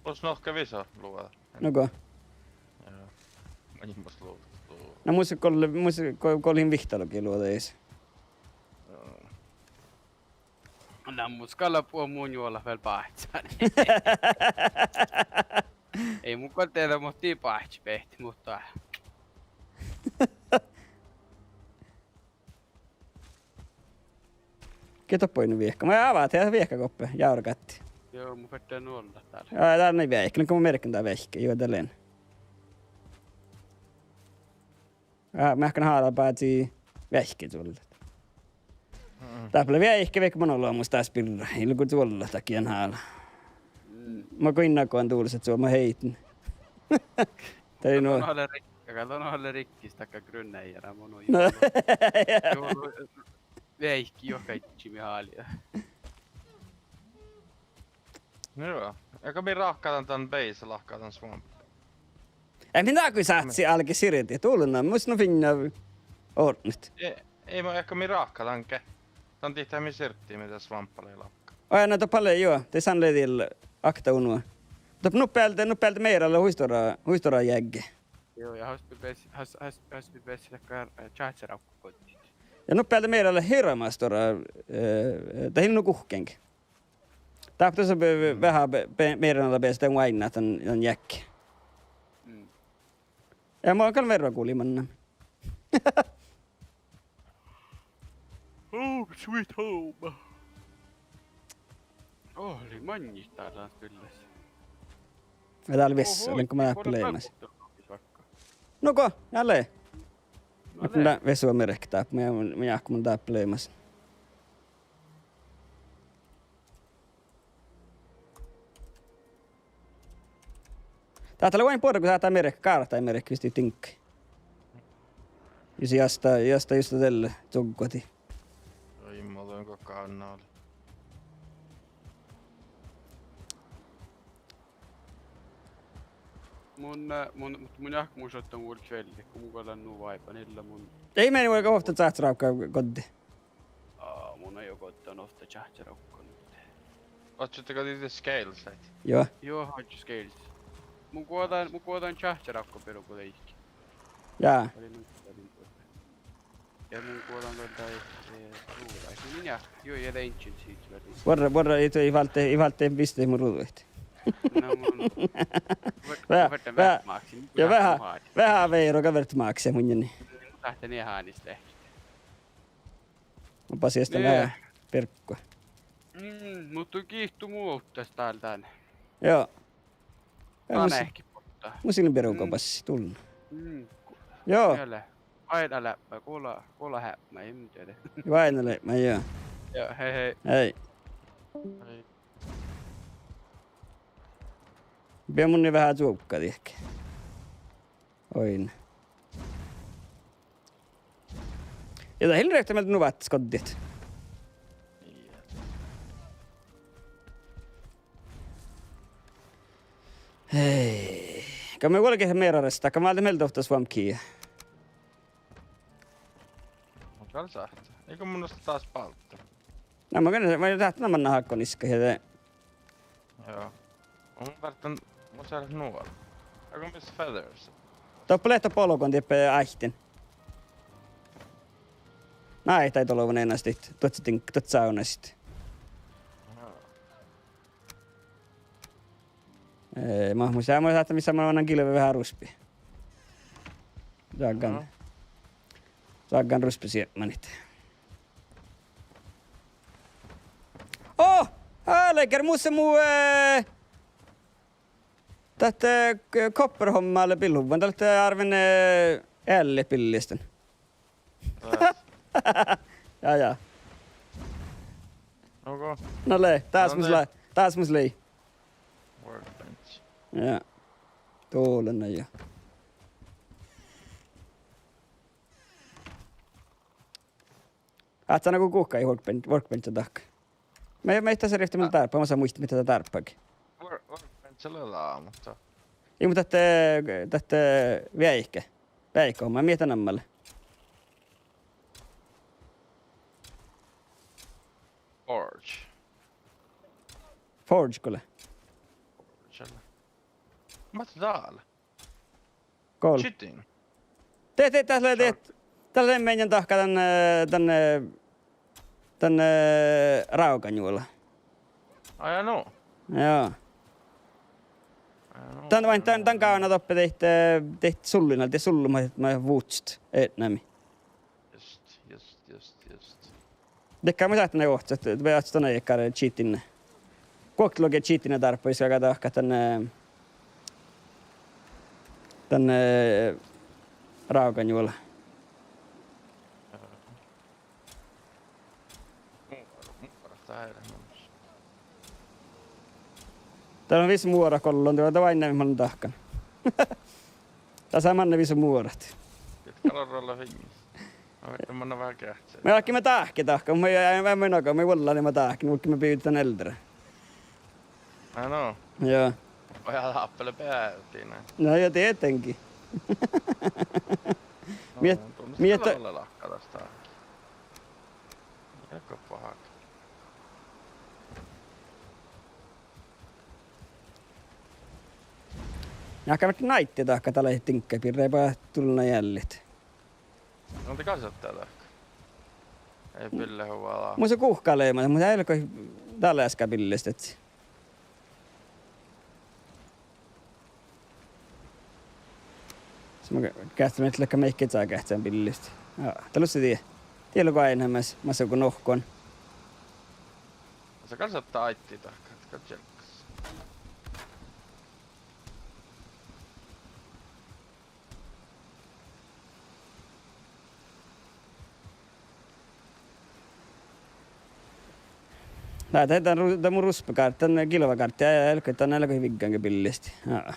Mus nohká visot luođa. Nugo. Ja. Maid mus luođa, luođa. Na mus gal, mus go-, gollen vihttalogi luođa ise. Ja. Na mus gal buot mu juola vel báhcán. Ii mun gal dieđe, muhto dii báhcibehtet, muhto. Gii doppe oidno viehka? Mun ávahit viehka goppe, járgatti. Juo, mun ferten ollat dál. Ja, dál lei veahkki, lean go mun mearkkan dál veahkki, juo, dál lean. Ja, meahkkán hála bázii veahkki čuollat. Mm. Dáppe lea veahkki, vaikko mun olbmos dás birra, ii lean go čuollat dakkár hála. Mm. Mun go in nagodan duođas, go mun heiten. Dá lei nu. Don ale rik-, aga don ale rikkis dakkár grunneier, mun nu. No. Juo, veahkki juohke aidda mii háliidat. No juo. Ego mii ráhkadan dan base, lahka dan swamp. Ii, mii nagošii sátsi álge sirdit, dulna, mus nu fiinna ortnet. Ii, ii, mun ego mii ráhkadan ge. Dan dihte mii sirdiimet dat swamp lei lahka. Oi, na doppe lea, juo, de san lei dieid okta unua. Doppe nuppe ealde, nuppe ealde meirrá lea hui stuorra, hui stuorra jeagge. Juo, ja hás vel bes-, hás, hás, hás vel besset dakkár, eh, čáhččarávkka goddit. Ja nuppe ealde meirrá lea hirbmat stuorra, eh, dat ii lean nu guhkkin. Dáppe dasa be-, be-, veahá be-, be-, meirrá nalbes dan oaidnát dan, dan jeagge. Mm. Ja mun gal verra gulii mannan. Oh, sweet home. Oh, lei maŋŋit dál dan spillas. Ja dál lea vissa, oho, lean go mun dáppe leimmas. Nugo, ale. No, mun dá-, vesu mearkka dáppe, mun, mun jáhkán mun dáppe leimmas. Dát lea oaidná buorre go sáhttá mearkka, gárttai mearkka vistti diŋgga. Jus, jus dat, jus dat, jus dat dál čuggodii. Ai, mun lean go gánnáli. Mun, eh, mun, mun jáhkán mun šattan vuolgit veljet, go mun gal lean nu váiban ella mun. Ii, mii eai vuolgit ovtta čáhččarávkka godde. Á, mun gal goddan ovtta čáhččarávkka nu. Oaččut go dii scales, et? Juo. Juo, oaččut scales. Mun guođán, mun guođán čáhččarávkka birra go deike. Ja. Vel nu, vel nu. Ja mun guođán vel daid, eh, ruđaid. Mun in jáhkán, juo, ja de ancient seeds vel. Vuorra, vuorra, ii, ii fálte, ii fálte vistit mu ruđaid. Na mun. Veahá, veahá, ja veahá, veahá vearoga vert mákse munnje. Mun sáhtán eanis lehpet. Mun basiin dan veahá birgu. Mm, muhto giitu mu ovddas dál dan. Juo. Ja mun s-, mun sii birgu basiin, dullan. Mm. Juo. Miele. Oaidna leatmái, gula, gula heapmái, in dieđe. Oaidna leatmái, juo. Juo, hei, hei. Hei. Hei. Beare mun veahá čuovgga dihte. Oaidna. Ja dat ii lean rehte mielde nu váttis goddit. Hei. Go mii vuolgit mearrastaga, go mii álgit mielde ovtta swamp key. Mun gal sáhtán. Ii go mun osta dás báltá. Na mun gal, mun sáhtán namma hákko niska hiede. Joo. Mun vártán, mun sáhtán nuo. Aga mis feathers? Doppe lea doppe olgun dieppe áhtin. Nai, dat olbmos eanaš dit, duotse din-, duotse sávunas. Joo. Eh, ma-, mun sa-, mun sáhtán, mis sa-, mun annan gilve veahá ruspii. Čaggan. Aha. Čaggan ruspisiepmanit. Oh! Álgit, mus lea mu, eh, dat, eh, k-, copper homma lea bilhuvvan, dat lea árven, eh, eallit billistan. Ää. Ja, ja. Nugo. Na lei, dás mus lei, dás mus lei. Workbench. Ja. Dullan, ja. Áhččá go guhká workben-, workbench dahká. Mii, mii dat serifte mii dárbbašit, ma-, sa muitte mii dat dárbbašit. Wor-, workbench lea, muhto. Ii, muhto dat, dat veaike. Veaike homma, mii dat namma lea. Forge. Forge go lea. Forge lea. Máhtát dál? Gol. Cheating. De, de, dat lea, de, dat lea meanen dahkat dan, eh, dan, eh, dan, eh, rávganjuola. Ai, ja, no. Ja. Ai, no, dan, vai dan, dan gávdná doppe dihte, eh, dihte sulliin, de sullu ma, ma vuhcat eatnami. Just, just, just, just. Dakkár mun sáhtán ohcat, ahte, ahte don ii lean cheatinna. Guoktelogi cheatinna dárbbašis galgá dahkat dan, eh, dan, eh, rávganjuola. Muorat, muorat, dat lea mun mielest. Dat lea visot muorat gollon, dat lea ain, mii leat dahkan. Dasa manne visot muorat. Dieđusge gal orru fiinnas. Mun viežžan mannan veahá geahččat. Mun álggii dáhkit dahkat, mun, mun, mun, mun, mun vuollán, mun dáhkit, mun álggii biddjot dan eldre. Á, no. Ja. Oi, ja dáppe lea beaivvi, ne. No ja, tietenkin. No, mii, dutnje mii, dat lea lahka das dahkat. Ja go bahát. Ja gal fertii náidda dahkat, dat lea diŋgga birra, eaba dullan eallit. No, de gal sáhttá dahkat. Ii bille hui ala. Mus lea guhká leamaš, muhto eai lean goit dál easka billestit. Sis mun ge-, geahččen, mii leat gal meikkeža geahččen billestit. Ja, dat lea ii die. Die lea go ain mas, mas go nohkon. Sa gal sáhtát áiddi dahkat, gal čelggas. Na, dat, dat ru-, dat mu ruspegártta, dat gilvagártta, eai lean goit, dat eai lean goit viggan ge billestit. Ja.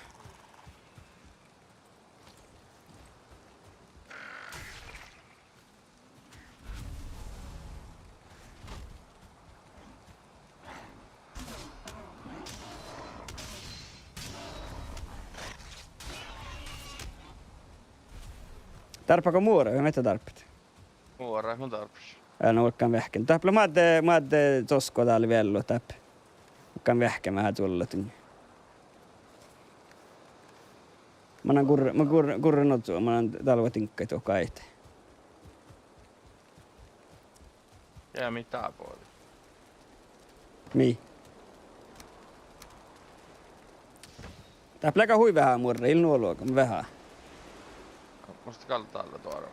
Dárbbašit go muora vai mii dárbbašit? Muora mun dárbbašin. Ja, no, vuolggán veahkkin. Dáppe lea moadde, moadde čoskko dál vel, dáppe vuolggán veahkkin veahá čuollat. Mannan gurre, mun gurre, gurren ožžo, mannan dálvet diŋggaid dohko áiti. Ja mii dábodit? Mii? Dáppe lea gal hui veahá muorra, ii lean nu ollu, veahá. Mus gal dalle doarva.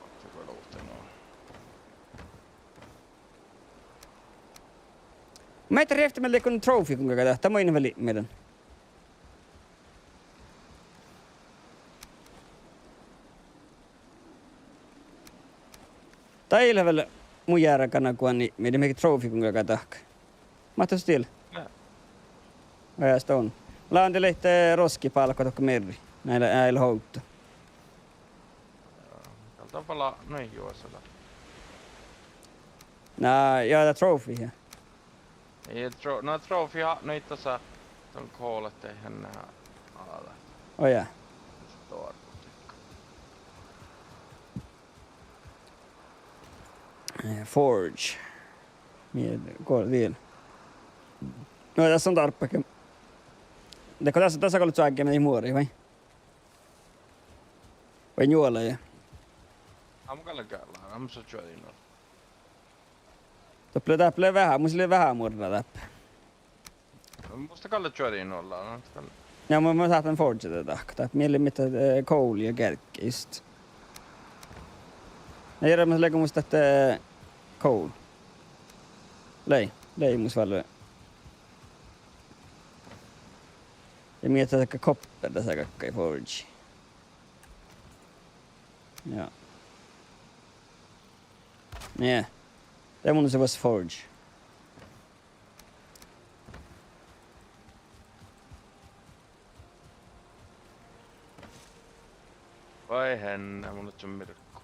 Okta go luhtte nu. Mii eat rievtti mielde go trophy guŋ galgá dahkat, mun in vel ipmirdan. Dat ii leat vel mu jeargá go ipmirdan, mii trophy guŋ galgá dahkat. Máhttáš dieđusge? Ja. Ja, stone. Lea die lei roskibálka dohko mearrái. Na ii leat, ii leat ovdda. Gal dat vel, no, juo, sa dat. Na, ja dat trophy, ja. Ja tro-, na, trophy, ja, no, dasa don kole dahje, na, ala. Oh, ja. Dasa doarvut. Eh, forge. Mii go dieđán. No, dasa lea dárbbašit ge. De go dasa, dasa gal čoagge mii muoraid, vai? Vai njuolaid? Aa, mun gal gal, aa, mun sa čuođiin nu. Doppe lea, dáppe lea veahá, mus lea veahá muorra dáppe. Mus dat gal lea čuođiin nu, no, dat gal. Ja mun, mun sáhtán forgeda dahkat, dáppe mii lea mitta, eh, coal ja gearggi just. Na, jearrat mus lea go mus dat, eh, coal. Lei, lei mus vel. Ja mii dat copper dasa galggai forge. Ja. Nie. Dat mun lea fas forge. Vai henne, mun lea čuo mirkku.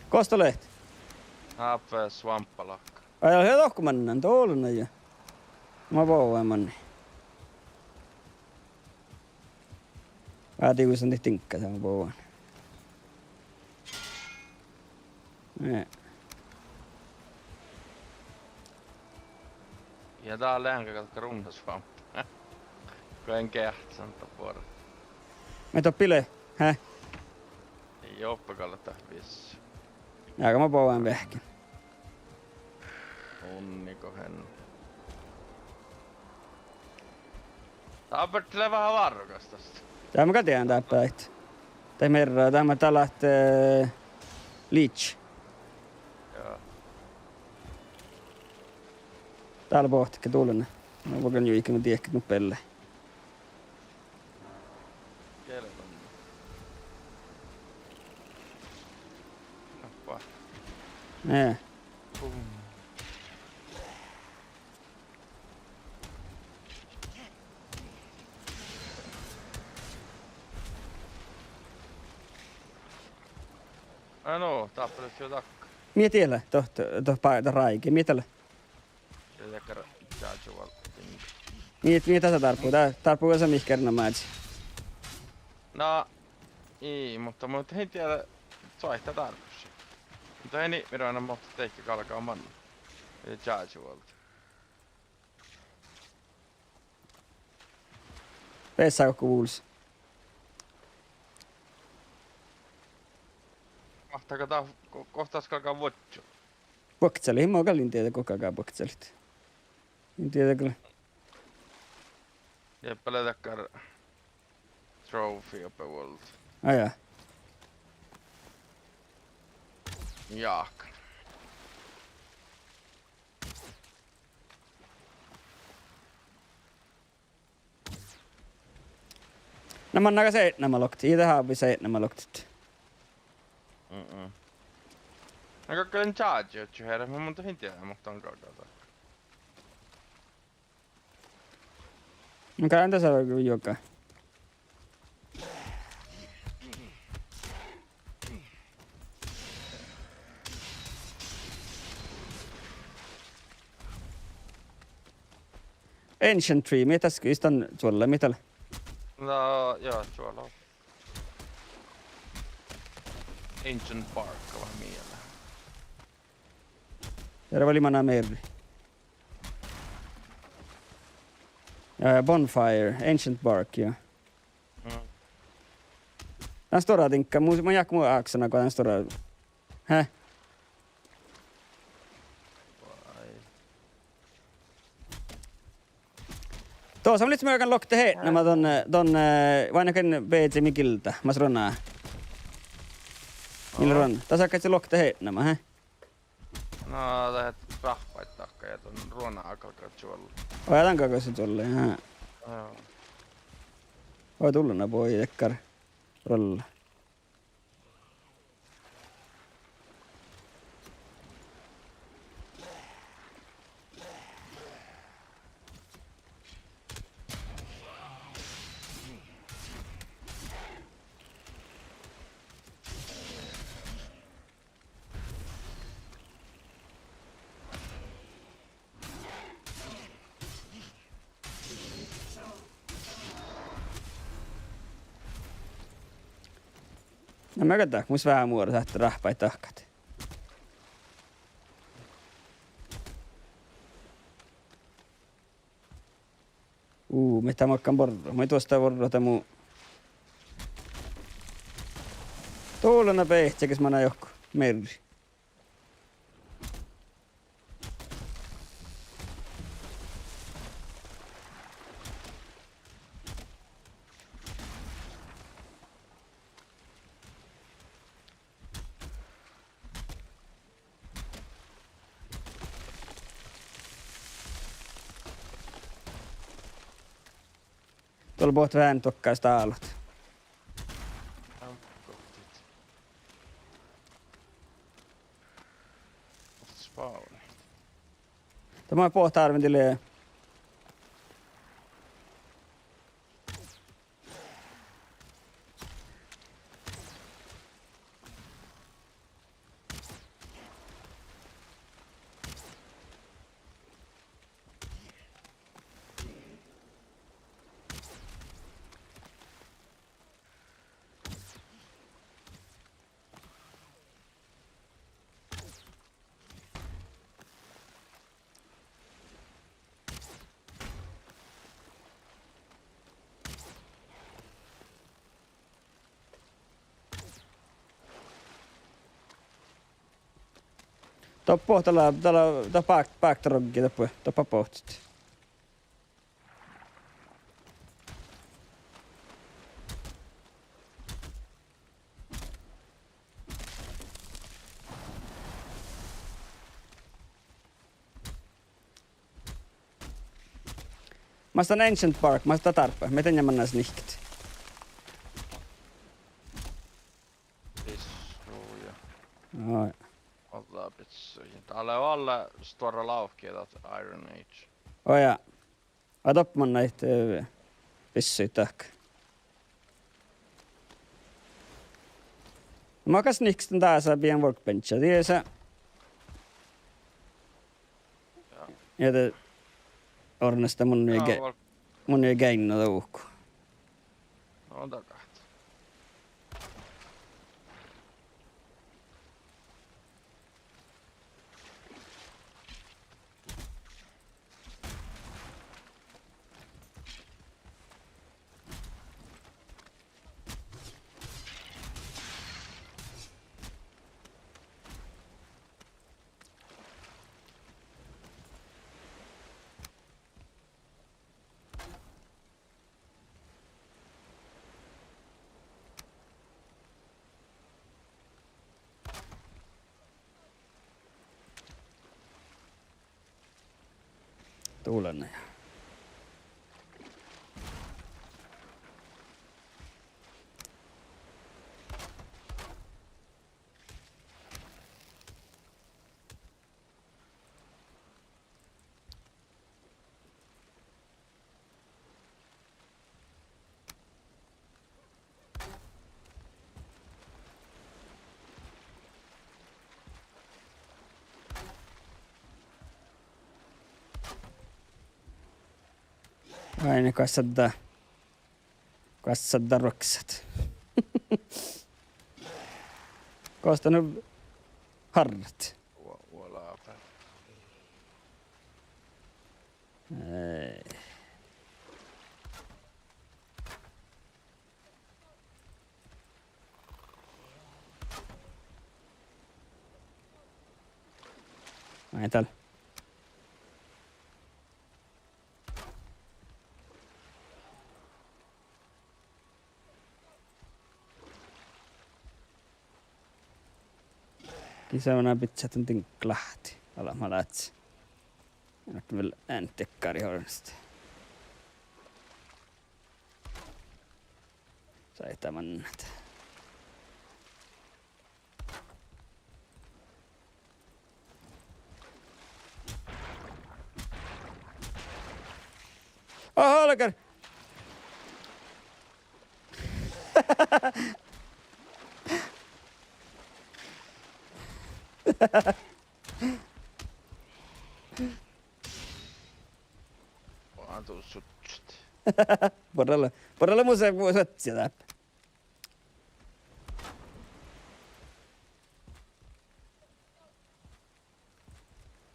Gos dat leat? Háppe svampalahka. Ai, ja dohko mannan, dološ ja. Ma bođán manne. Vádigusan dihte diŋgga, ma bođán. Eh. Ja dá lean galgá runnasvampa. Go in geahččan dat buorre. Mii doppe lea, hää? Ii oppe gal dat viessu. Ja, aga mun bogan veahkkin. Unni go hen. Dáppe lea veahá várrogas das. Dat mun gal dieđán dáppe. Dat mearra, dat mat dá leat, eh, leech. Joo. Dál bohtet ge dullen. No, mun gal juiken diekkit nu beallái. Gelbon. Nappa. Eh. Bum. Á, no, dáppe lea jo dakko. Mii dat lea, dohko, dohko ba-, dohko ráigi, mii dat lea? Ja dakkár čážuvaldin. Mii, mii dasa dárbbu, dá-, dárbbu gosa mihkkár na mázii. Na, ii, muhto, muhto in dieđe, soaitá dárbbašii. Muhto in ipmirvana, muhto deike galgá man. Ja čážuvaldin. Bessá gokko vulos. Máhttágo dat, go-, gokko dat galgá vuodjut? Vuokčalit, in mun gal in dieđe gokko galgá vuokčalit. In dieđe gal. Jeppe lea dakkár trophy open world. Á, jaa. Jáhkán. Na mannaga seatnama loktet, ii dat hábbi seatnama loktet. Mm-mm. Na galgá lean čážžit čuohkit, mun, mun in dieđe, muhto galgá dat. Mun gal lean dasa juoga. Ancient tree, mii dat, ii dat čuolla, mii dat lea? Na, jaa, čuolla. Ancient bark, vai mii lea. Dá lea vel maŋŋá mearri. Eh, bonfire, ancient bark, jaa. Mm. Dan stuorra diŋgga, mu, mun jáhkán mu áksa go dan stuorra. Hää? Vai. Dohko mun lihkolaš galggan loktet heitnama don, eh, don, eh, vai na gal beassá mii gilda, mas ruona. Mii lea ruona. Dasa galggat loktet heitnama, hää? Na, dat ráhppaid dahkat ja don ruona galgá čuolla. Oi, dan galgá čuolla, jaa. Jaa. Oi, dullen boađe dakkár ruolla. Na, mun galggan, mus veahá muora sáhttá ráhppaid dahkat. Uu, mii dat makkár borrat, mii duostan borrat, dat mu. Dullen beahte ges manná juohke mearri. Dolle bohtet veahá dohko stálat. Spavni. Dat maid bohtet árben dile. Doppe, dat lea, dat lea, dat bák-, bákta roggi doppe, doppe bohtet. Mas dan ancient bark, mas dat dárbbaš, mii dan manná nihkkat. Bissui ja. Ai. Alla bissui. Dál lea vel stuorra lávki dat Iron Age. Ojá. Ai doppe manná, eh, bissui dahkat. Mun gal nihkkastan dasa bijan workbencha, dieđusge. Ja. Ja de orrunna mun ja, ge-, mun ja geainna dovku. No, dagat. Tulen. Ai, ne goas dat, goas dat ruoksat. Goas dat nu harrat. Ua-, ua lápe. Ei. Ai, dál. Gii seammá bidjat dan diŋgga lahti, ala ma ládsen. Ahte vel ean dekkari hornesta. Saitá mannat. Aha, legar. Vá, du suččat. Borralle, borralle mu se, mu se dáppe.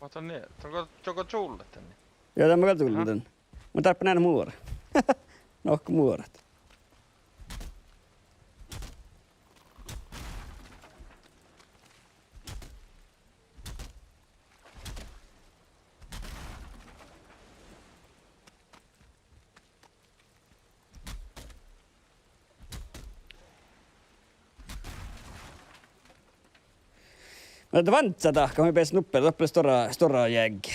Otan ne, čoko, čoko čullet dan? Joo, dan mun gal čullen dan. Mun dárbbašin muora. Nohka muorat. Na dat vánccá dahkat, mun beasan nuppe, doppe lea stuorra, stuorra jeaggi.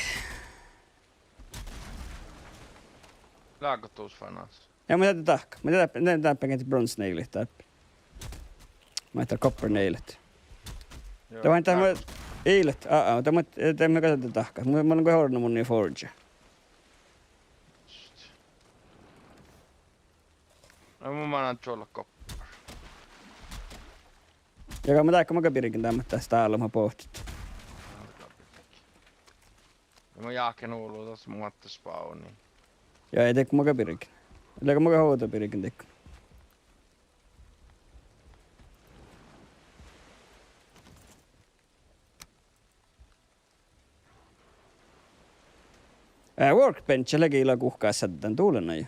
Leago dus fanas? Ja, mun dál dahkat, mun dál, mun dál beasan bronze nailit dáppe. Mun dál copper nailit. Joo, dat lea mu leago. Iilet, aa, aa, dat mu, dat mu gal dahkat. Mun, mun lean go orrut mu forge. No mun manán čuollat copper. Ja gal mun dákko, mun gal birgen dan, ahte stála ma bohtet. Ja mun jáhkán olu das muohta spawni. Ja ii dego mun gal birgen. Ii leago mun gal ovdal birgen dego. Eh, workbench lei gal guhkás addán dulin.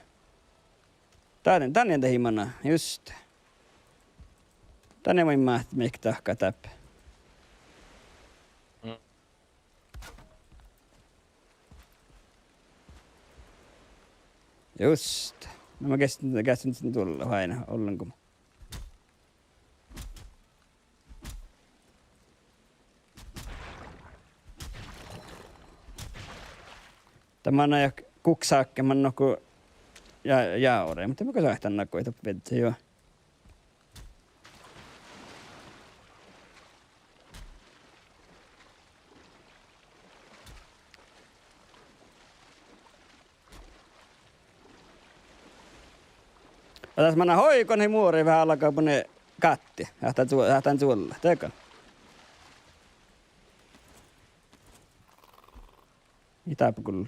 Dán, dán dahje manná, just. Dán maid máhte mii dahkat dáppe. Mm. Just. Na, mun geahččan, geahččan duolle oaidná, ollen go dat manná ja guksáhkket, man nokko ja, ja ore, muhto mun go sáhtán nagođa doppe viežžat, juo. Ja das manná, hui, go ii muori veahá algá bone gáttii, sáhtán su-, sáhtán suollá, dego. Ii dáppe gullo.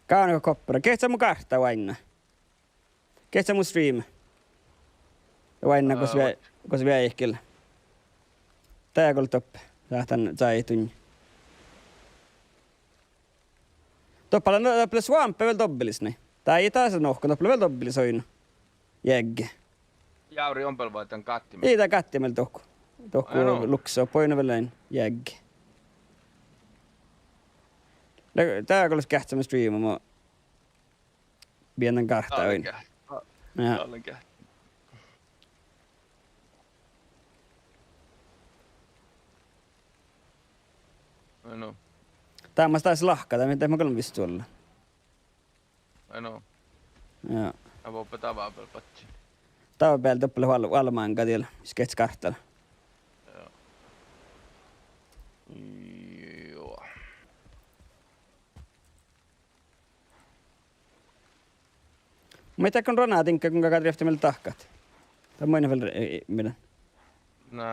Gávdno koppera. Geahččá mu gártá oaidná. Geahččá mu stream oaidná gos, eh, ve-, oaid-, gos veahkela. Dego lea doppe. Sáhtán čájehit duinna. Doppe lea, doppe lea swamp vel dobbelis, nai. Dat ii das nohkan, doppe lea vel dobbelis oidno. Jeagge. Jávri, onbel vai dan gáttii? Ii, dat gáttii mii dohko. Dohko, ai no, lukso, boaidná vel ain jeagge. Lea, dego leat geahččamin streama mo bienan gártá oaidná. Ja. Ai no. Dá mas das lahka, dat mii, dat mii galggašit suollá. Ai no. Ja. Ja boppe dává beal badjel. Dává beal doppe lea oal-, oalmán gádil, mis geahččá gártá. Ja. Juo. Mun dego ranadiŋgga, kuinka gal rievtti mielde dahkat. Dat mun vel, e, e, mii. Na,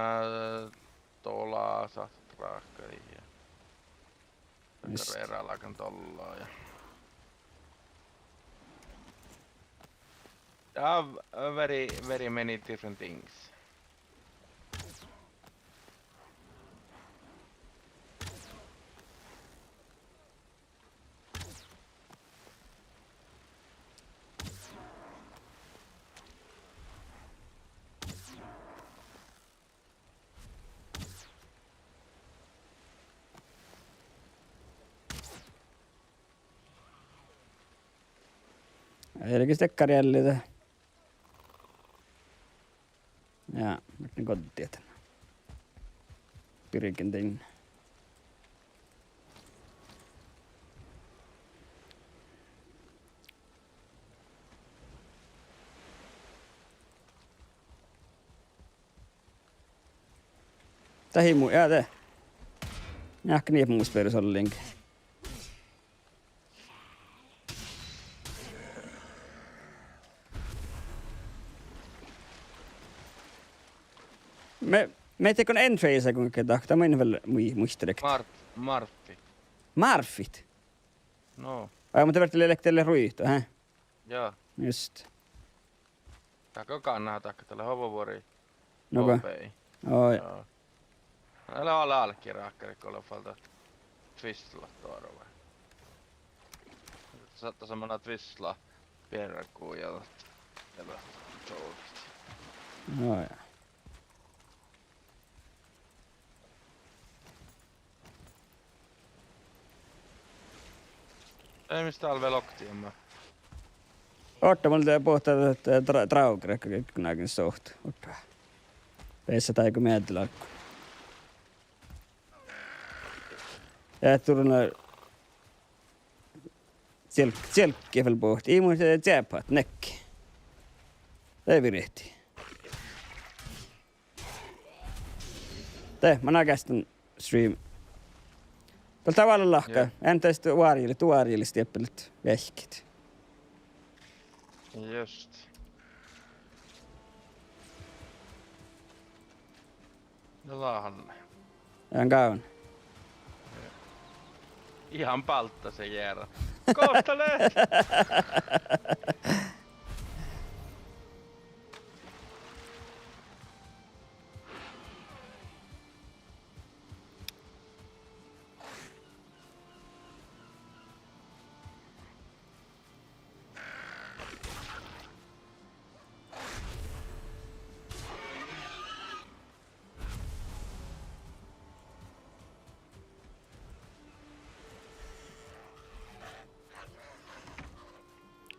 dola sáhtát ráhkadit ja. Just. Rera lágan dolla ja. There are very, very many different things. Ii leige stekkár ealli de. Ja, mii leat nu goddit. Birgen dainna. Dat ii mu-, ja, de. Jáhkán ii mus berosolliin. Mii, mii dego entries go ge dahkat, mun in vel mui-, muitte rekt. Mart-, Marfit. Marfit? No. Ai, muhto dat lea, lea, lea ruitu, hä? Ja. Just. Dat go gánná dahkat, dat lea hovavuori. Nogo. Ope. Oi. Ja. Dat lea ale álki ráhkadit go leat fal dat tvislat doarve. Sáhttá seamma tvisla biergu ja dat, ja dat čoavdit. No ja. Ai, mis dál vel oktii, amma. Orta mun de bohten, eh, dra-, drágre, ge-, ge-, nagin soht. Orta. Bessá dáigo meaddel álggu. Ja turna cielk-, cielkki vel bohte. Ii mu, eh, ceapat, nekki. De virihtii. De, manná geahččan stream. Dál dál vállá lahka. Ja. Ean das oarjjel-, oarjjelis dieppe leat veahkit. Just. Ja láhan. Ean gávdno. Ihan bálttas jeara. Gos dat leat?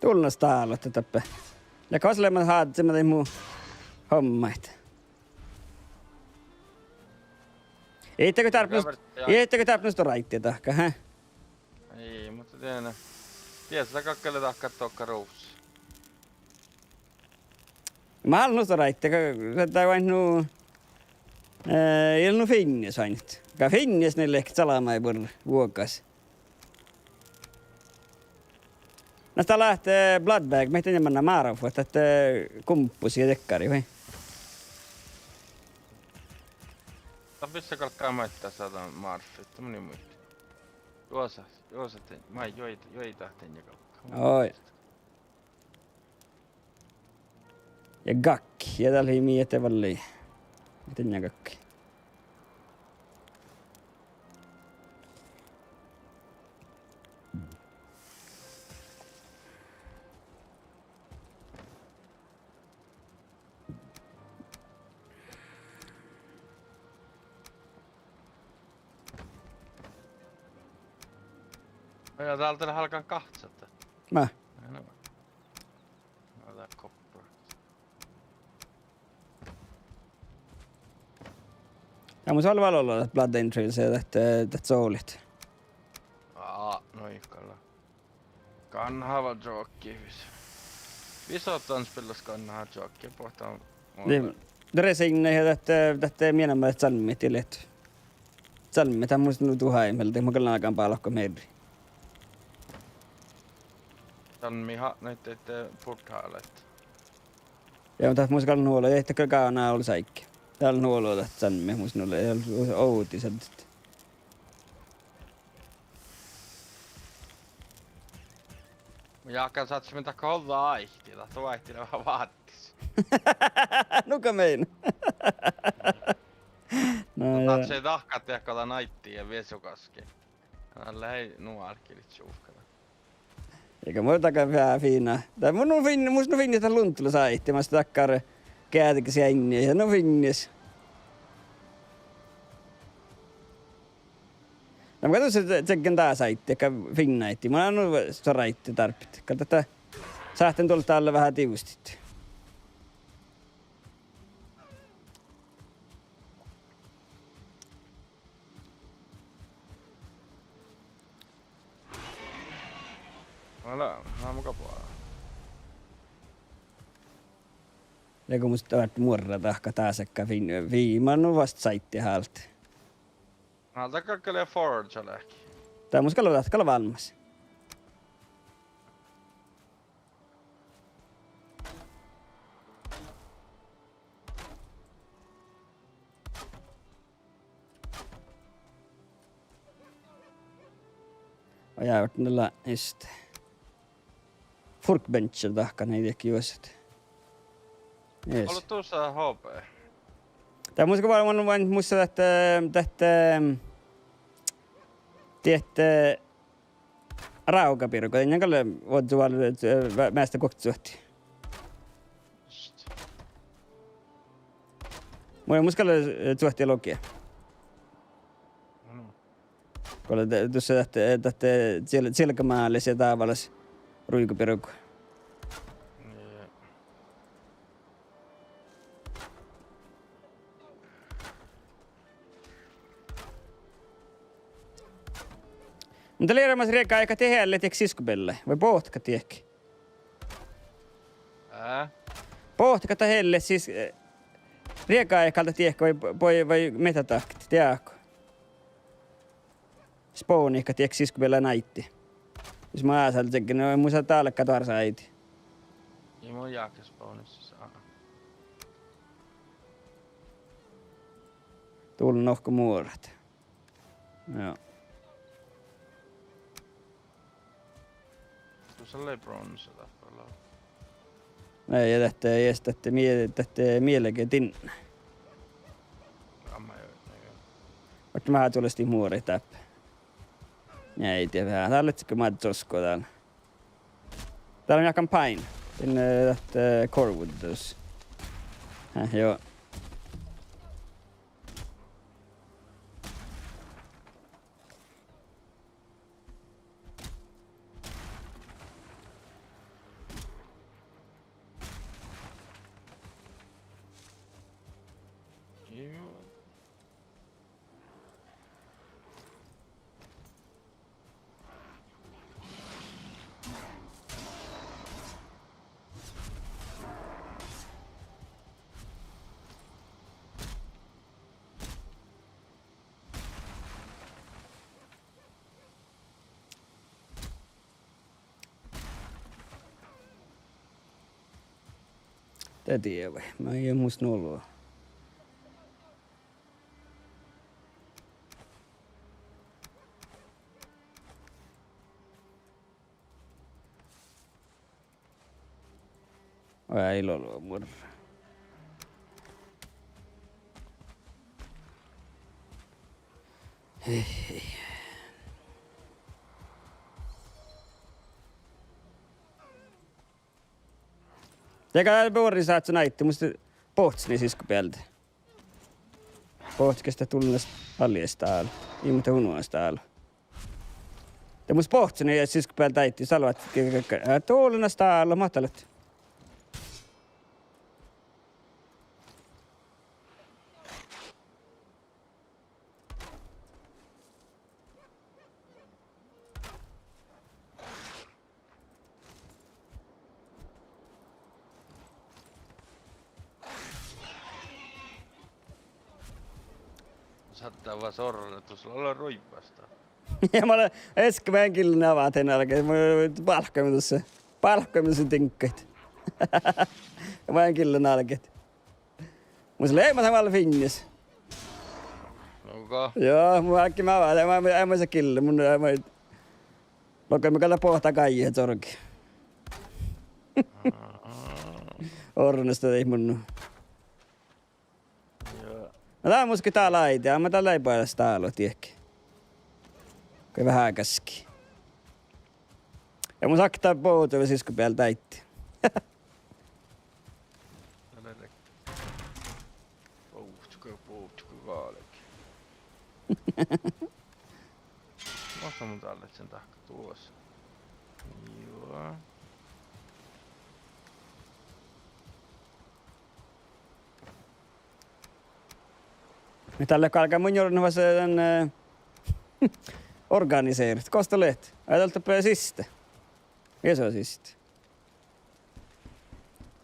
Dulnnas dálot dáppe. Ja gos lea ma házzemin daid mu hommaid? Ii dat go dárbbaš, ii dat go dárbbaš nu stuoráidda dahkat, he? Ii, muhto dien, dies dat galgá leat dahkat dohko ruovttas. Mál nu stuoráidda, dat, dat oaidná nu, eh, ii leat nu fiinnas oaidnit. Go fiinnas ii leat calmái buorre vuogas. Na dat lea ahte, eh, Bloodbag, mii dat manná márfut, dat, eh, gumpus ja dekkari, vai? Dat vissa galgá maiddái dan márfut, mun in muitte. Juosa, juosa, maid juoidá, juoidá dan ja galgá. Oi. Ja gakki, ja dat lei mii ahte vallii. Mii dan ja gakki. Ja dál lea álgán gahccat. Mii? Ja, no. No, dat copper. Ja mun sál vel ollu dat Blood Angels ja dat, eh, dat solit. Aa, no ii gal. Ganhava jogi vis. Visot dan spillas ganhava jogi, boahtán. Dii, dii, sinne ja dat, eh, dat, eh, mii eat salmmi, dii leat. Salmmi, dat mus nu duhai mielde, mun gal galggan bálkot mearri. Salmmi hatnait, eh, portálaid. Ja dat mus gal nu olo, dat gal gávdná ollu sáigge. Dál nu olo dat salmmi, mus nu lea ovdis ahte. Jáhkán sáhtát mii dahkat ođđa áiti, dat oaidná veahá váttis. Nugo mii. No, no, ja. Dahkat dieid go dan áiti ja viesu gaskii. Dat lea nu álggilit čuovkkadan. Ii gal mun dakkár veahá fiinna. Dat mun nu fin-, mus nu fiinnis dat lunttolas áiti, mas dakkár geađgis eanni, ja nu fiinnis. Na mun gal dušše čieggán dás áiti, gal fiinna áiti. Mun nu stuoráidda dárbbašit. Gal dat sáhtán dullat dalle veahá divstit. Ala, na mun gal boađán. Lea go mus dat muorra dahkat dás áigge fin-, fii-, ma nu fas sáidde hált. Álgá gal lea forge leahkit. Dat mus gal, dat gal válmmas. Ojá, dat lea iste. Workbench dahkat, na dieđe juosat. Yes. Ollu dušše H P? Dat mus gal, mun, mun, mus dat, eh, dat, eh, dieđe, eh, rávgabirgu, dat gal vuodde val, eh, measta guokte cuohti. Just. Mun, mus gal, eh, cuohti logi. Áno. Go lea de-, dušše dat, dat, eh, ciel-, cielgamális ja dábálas ruigabirgu. Nie. Muhto lei eará mas riegádat dieđe eallit dieđe siskkobeallái, vai bohtet dieđe? Á? Bohtet dat eallit sis, eh, riegádat gal dat dieđe vai, vai, vai miehtadahkat, dieđát go. Spawnidat dieđe siskkobeallái náiddi. Jus mun ásáldan čieggán, no mus dálgá doarsáidii. Ii mun jáhkán spawnis sis, aa. Dullen nohka muorat. Joo. Dušše lei bronsa dáppe lea. Nai, ja dat, ja dat mie-, dat mielege din. Amma, joo, nai, joo. Ahte mat dulestit muoraid dáppe. Nai, dieđe veahá. Dál lea gal mat čoskko dál. Dál lea campaign. Din, eh, dat, eh, Corwood dus. Eh, joo. De dievai, maid mus nu olu. Vai lolo murra. Hei, hei. Ja gal buorre sáhttá áidda, mus bohccuin siskkobealde. Bohccas dat dullenas alliestálu. Ii, muhto unohas dálu. De mus bohccuin ja siskkobealde áiddi, salvat ge-, ge-, ge-, dullenas dálu, máhttá leat. Sáhttá va sorre, dat sus lea ruibmasta. Ja mun lean easka, mun gillen avát álgit, mun bálkkamin dusa. Bálkkamin dusa diŋggaid. Ja mun gillen álgit. Mus lea, mun lean vel fiinnis. Nugo. Joo, mun álggii avá, mun, mun, mun ii leat gillen, mun, mun, mun gal boahtán gájjit sorgii. Orrunesta dieid mun nu. Joo. Na dál mus ge dál áidá, ma dál lei bas dálu diekkár. Ge veahá gaskii. Ja mus okta bođii siskkobealde áiddi. Dál lei bohccu, bohccu gálge. Mo mun dál lean dahkat duos. Joo. Dál lea galgá mun jorun fas dan, eh, organiseret. Gos dat lea? Ai, dál doppe siste. Eso siste.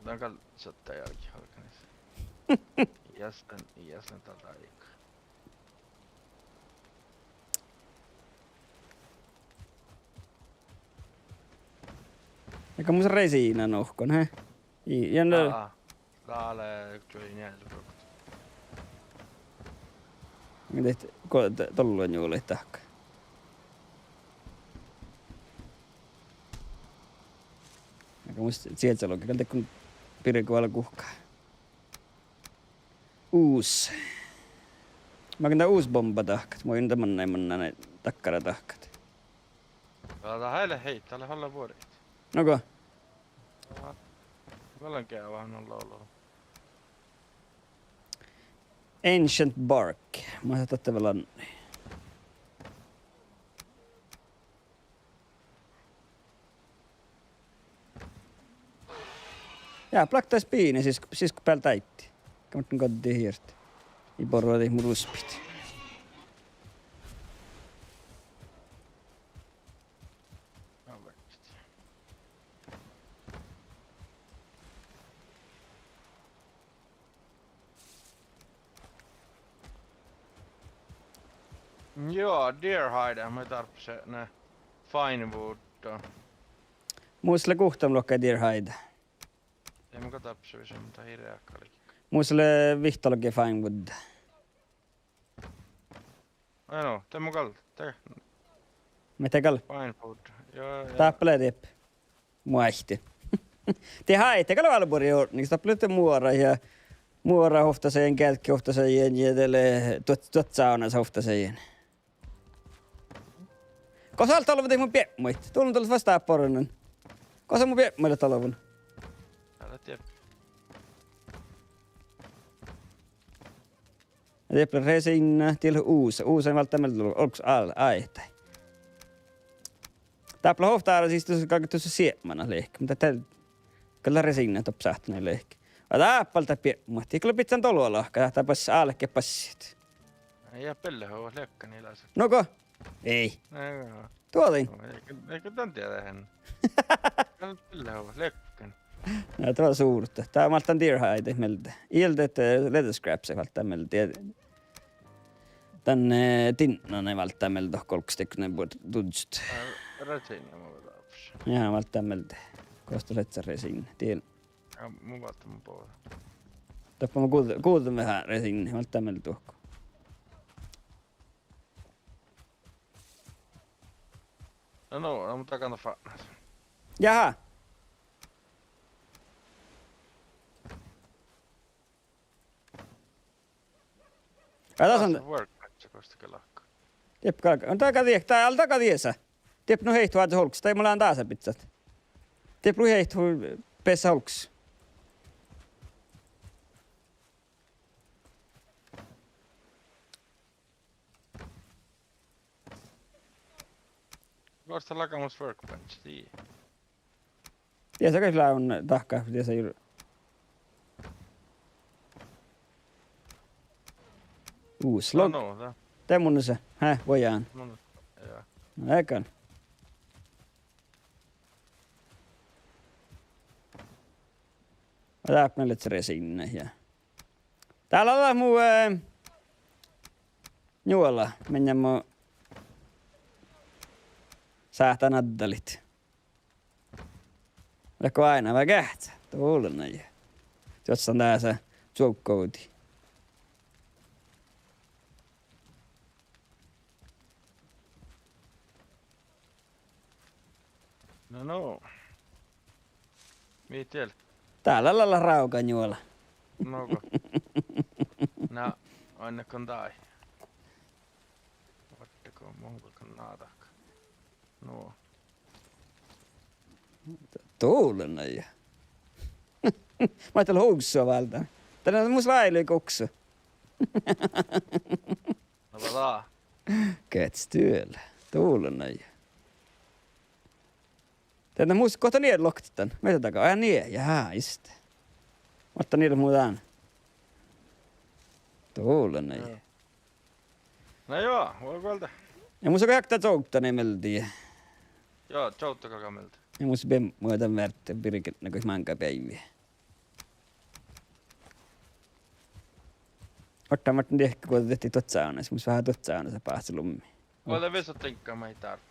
Dan gal šattai jagi organise. Ii lean, ii lean dál dáiga. Ega mus resiinna nohkan, he? Ii, ja na- Aa, dál lea čuoji njeallje ruoktot. Mii dihte go-, d-, dollui njuolit dahkat. Ega mus ciežalogi gal dego birgu vel guhká. Us. Makkár dá us bomba dahkat, mun in dá mannai, mannai dakkár dahkat. Ja dat eai leat heit, dat lea hollá buorit. Nugo. Vel geavahit nu lolo. Ancient bark. Mun dat vel annai. Ja, blaktas biini sis, siskkobealde áiddi. Gal mun goddin hirt. Ii borru dieid mu ruspit. Joo, deer hide, mun dárbbašan, eh, fine wood. Mus lea guhttalogi deer hide. Dii mun gal dárbbašan, mun dat ii reakka liikká. Mus lea vihttalogi fine wood. Ai no, de mun gal, de. Mii de gal. Fine wood. Joo, joo. Dáppe lea dieppe. Muohti. Dieid gal vel buori ordnigis, dáppe lea muora ja muora ovtta sajin, geađggi ovtta sajin ja de lea duot-, duot sánas ovtta sajin. Gos álggán dolvet mu biepmuid? Dál mun doallen fas dáppe orron. Gos mu biepmuid leat dolven? Ii leat dieppe. Dieppe lea resiinna, dieppe lea usa. Usa in válddá mielde olggos ál-, áitai. Dáppe lea ovtta árra sis dušše galgá dušše siepmana lehket, muhto dat gal lea resiinna doppe sáhttá lehket. Ahte dáppe álggá biepmuid, dieppe lea bidjan dološ lahka, dat basset, álget basset. Ja belle hui leakkani lasa. Nugo? Ii. Duođain. Ii, ii dan dieđe han. Belle hui leakkani. Na, dat lea suurta. Dat válddán deer hide mielde. Ii leat, eh, leather scrapsit válddán mielde. Dan, eh, dinnan válddán mielde dohko olggos dego buorre duddjot. Aa, resiinna mun dárbbašan. Ja, válddán mielde. Gos dat lea resiinna. Dien. Ja, mun válddán mu bođa. Doppe mun guđ-, guđđen veháš sinne, válddán mielde dohko. No, no, no, mun dagan fátnán. Jaha. Ja das on. Workbench, gos dat galgá. Dieppe galgá. No daga die-, dat, ale daga diesa. Dieppe nu heitto vázzit olggos, dai mun lean dasa bizzat. Dieppe lu heitto beassat olggos. Gos dat galgá mus workbench, die. Diesa gal lean dahkat, diesa ir-, Uus logg. No, no, dat. De mun sa, hä, vuoi dán. Mun, ja. No, egan. Ja dáppe lea sere sinne, ja. Dál lea mu, eh, njuola, mielde mu sáhtán addalit. Leatgo áidna vai geahččat? Dulnai. Čuožžan dasa čuovggavuhtii. No, no. Mii diel? Dál lea ráuga njuola. No go. Na, oaidná go dán. Oaidná go mun go nádat. No. Dulnai. Mun de lean huksu váldán. Dán mus váilu guksu. No, va dá. Geččat duolle. Dulnai. Dán mus, go dat nie loktet dan. Mii dat daga? Aa, nie. Jaa, just. Muhto nie mu dán. Dulnai. Joo. Na joo, vuoi guolde. Ja mus lea go heakta čovdda nie mielde. Joo, čovdda galgá mielde. Ja mus biebmu dan verte birget nugo máŋga beaivvi. Ortán, Martin, diekkár guođđit duot čávunas, mus veahá duot čávunas báhce lummi. Guođđit visot diŋgga maid dárppa.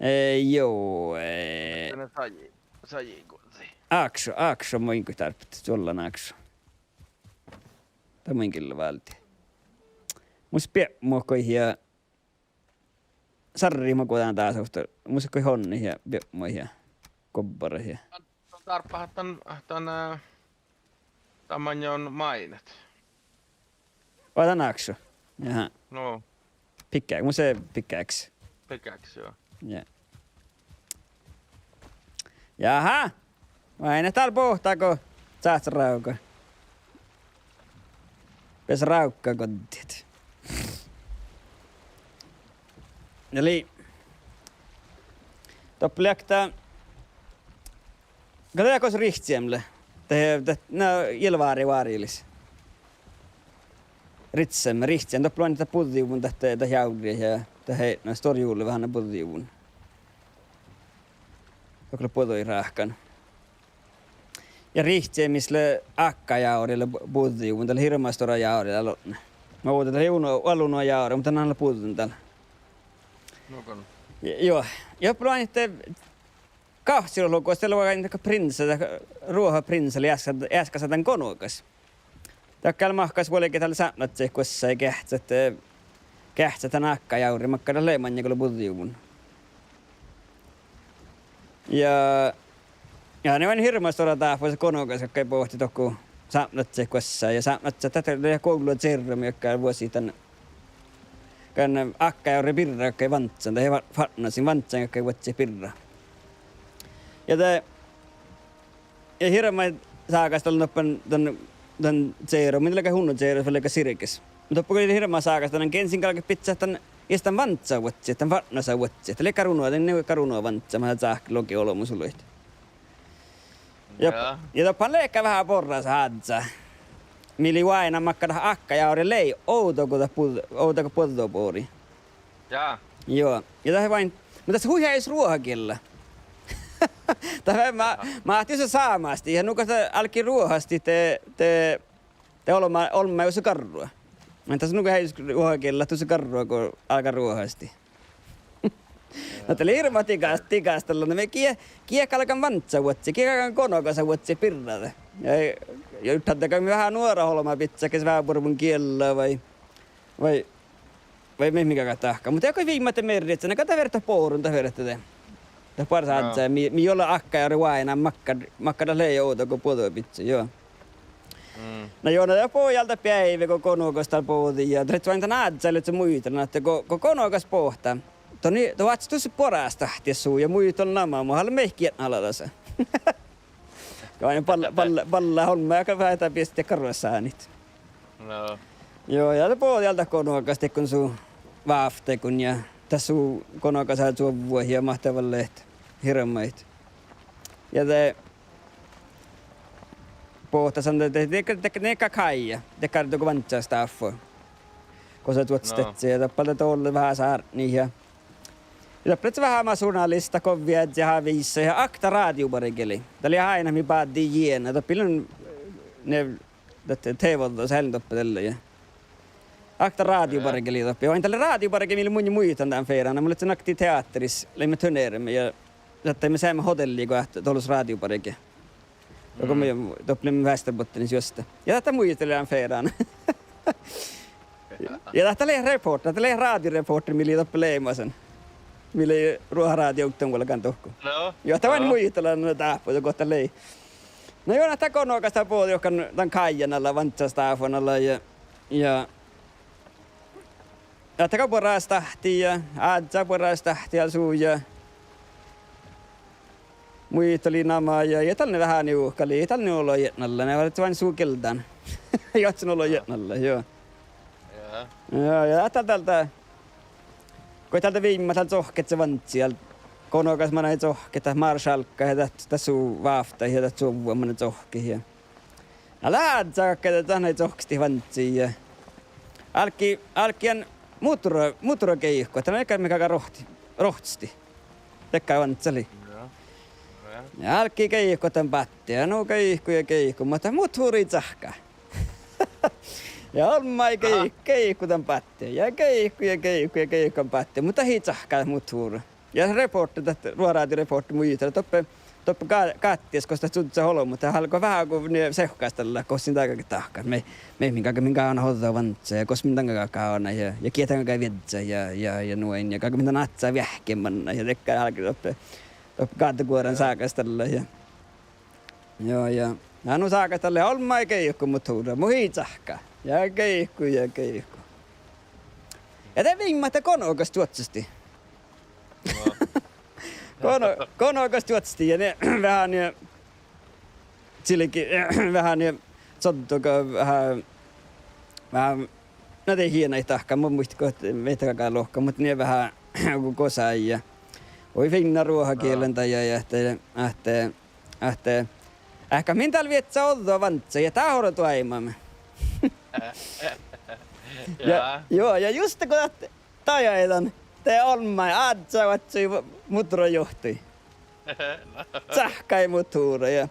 Eh, joo, eh. Dán sajii, sajii guođđit. Ákšo, ákšo, muiŋ goit dárppat, čuollan ákšo. Dat muiŋ gille válde. Mus biebmu goit ja sarriid maid guođđan dás ovtta. Mus goit honnit ja biebmuid ja gobbarat ja. Dárppat dan, dan, eh, dan maŋŋá máitet. Vai dan ákšo? Jaha. No. Pickaxe, mus lea pickaxe. Pickaxe, joo. Ja. Jaha. Vai ne dál bohtat go čáhcet ráuga. Beassat ráuga goddit. Ja lei. Doppe lei okta Go dat gos rihcciheamen lea. Dat, dat, na, ilváriváriliš. Rihcciheamen, rihcciheamen, doppe lea dat buođđojuvvon dat, dat jávri ja dat, na, stuorra juvla veháš buođđojuvvon. Doppe lea buođđoid ráhkkan. Ja rihcciheamen lea ákkájávri lea bu-, buođđojuvvon, dat lea hirbmat stuorra jávri dál otná. Mo ovdal dat lea uno, alu nu jávre, muhto dat lea buođđen dál. Nugo. Ja, juo. Ja doppe lea ahte Gávccilogi luogas de lea gal dakkár prinsa, dat ruohaprinsa lei easka-, easkkas dan gonogas. Dat gal mahkáš vuolgit dalle sápmelaččaid guossá ja geahččat, eh, geahččat dan ákkájávri makkár dat lei maŋŋá go lea buođđojuvvon. Ja, ja han lei hirbmat stuorra dáhpáhus gonogas dakkár bohte dohko sápmelaččaid guossá ja sápmelaččat dat lea guovllu čierrami dakkár vuosii dan Gal ákkájávre birra dakkár vanččan, dat lei fa-, fatnasiin vanččan dakkár vuodjit birra. Ja de, ja hirbmat ságas dal doppe dan, dan čeromin, dat lei gal unno čero, dat lei gal sirkes. Muhto doppe gal lei hirbmat ságas dan, gensin galget bidjat dan, ieš dan vanččavuodjit, dan fatnasavuodjit. Dat lei gal uno, dan lei gal uno vančča, mat dat čáhkká logi olbmos olu. Ja, ja doppe han ledje veahá borrasit áddjá. Mii lei oaidnán makkár dat ákkájávre lei, ovdal go dat buođ-, ovdal go buođđobori. Ja. Juo. Ja dat lei vain, muhto dat lei hui headdus ruohagiella. Dat lei ma-, máhttit sámastit, ja nugo dat álggii ruohastit de, de, de olmmái, olmmái dušše garrua. Muhto dat lei nugo headdus ruohagiella dušše garrua go álgá ruohastit. Na dat lei hirbmat digas-, digastallan, mii gal-, gal galgan vánccavuodji, gal galgan gonogasavuodji birra. Ja, ja juhke ahte gal mii veahá nuorat olbmot bidjat ges veaháš buoret giella vai, vai, vai mii, mii galgat dahkat. Muhto ii go viimmat mearridit, na gal dat fertet boađun, dat fertet de. Dat boares ádjá, mii, mii ii ole ákkaid oađe oaidnán makkár, makkár dat lei ovdal go boađu bidjat, juo. Na juo, na dat bođii dál beaivvi go gonogas dal bođii ja dat lei oaidnán dan ádjá lea muitalan ahte go, go gonogas boahtá, don ii, don oaččut dušše boares dáhtti su ja muitalan namma, mu hálle mii gietnalaš. Go balle, balle, balle olmmái gal veahá biestá garvvasánit. Juo, ja dat bođii dál dat gonogas dego su vávttaiguin ja dat su gonogasačuovvut ja mat dat vel leat hirbmat. Ja de boahtá son de, de, de, de, de gal kájjá, de gal dohko vánccastáffui. Gosa čuoččas dieđusge ja doppe dal dolle veahá sártnit ja, ja doppe lei veahá amas žurnalistat, govvidedje, aviissa ja okta rádiobárge lei. Dat lei ain mii bádii jiena, doppe ii lean, ne, dat, tv-vuođđus ii lean doppe dalle ja okta rádiobárge lei doppe. Ja oaidná dalle rádiobárge mii lea, mun muittán dan ferana, mun lean nakti teateris, leimmet turneremin ja dat, dat mii seaimet hotelliin go ahte dološ rádiobárge. Ja go mii, doppe leimmet Västerbottenis juosta. Ja dat muittán dan ferana. Ja dat lei reporter, dat lei rádioreporter mii lei doppe leamašan. Mii lei Ruošša rádio ovdal vuolgán dohko. Juo, dat oaidná muitalan dáhpáhus go dat lei. Na juo, na dat gonogas dal bođii dohko dan kájjan ala, vánccastáffun ala ja, ja ahte gal boares dáhtti ja ádjá boares dáhtti ja su ja muitalii namma ja, ja dal lei veahá njuhkalii, dal lei olu jietnallat, ne várra oaidná su gieldán. Johtimin olu jietnallat, juo. Ja, ja dál, dál, dál. Go dál viimmat dal čohkket vánccii, gonogas manai čohkket dat marsálkkat ja dat, dat su vávttat ja dat čuovvut manai čohkket ja. Na lea ádjá galggai dat, dat manai čohkkestit vánccii ja álggii, álggii dan muddura, muddurageaikku, dat lei gal mii galggai rohcci-, rohcci. Dakkár vándda lei. Ja álggii geaikku dan báttiin ja nu geaikku ja geaikku, muhto muddura ii cahkká. Ja olmmái ge-, geaikku dan báttiin ja geaikku ja geaikku ja geaikku dan báttiin, muhto ii cahkká muddura. Ja reporter, dat Ruošša rádioreporter muitalii doppe, doppe gá-, gáttis gos dat čužžo olbmot, dat álgá veahá go nie sehkastallat gos in dal galget dahkat. Mii, mii, min galgá, min galgá ođđa vándda ja gos min dan galgá gávdnat ja, ja giet dan galgá viežžat ja, ja, ja nu ain ja galgá min dan ádjá veahkkin mannat ja dakkár álgii doppe, doppe gáddeguoran ságastallat ja. Juo, ja, ja nu ságastallat olmmái geaikku muddura, muhto ii cahkká. Ja geaikku ja geaikku. Ja de viimmat de gonogas čuoččastii. Gono-, gonogas čuoččastii ja nie veahá nie čilge-, veahá nie čođđoga veahá, veahá, na de hienai dahkat, mun muittán go mii galggai lohkat, muhto nie veahá go, gosa ja, hui fiinna ruohkagiela dajai ahte, ahte, ahte, eh, gal min dal viežžá ođđa vándda ja dát orru doaibmame. Ja, juo, ja juste go dat dajai dan, de olmmái ádjá oaččui muddurajohtui. Cahkkai muddura ja,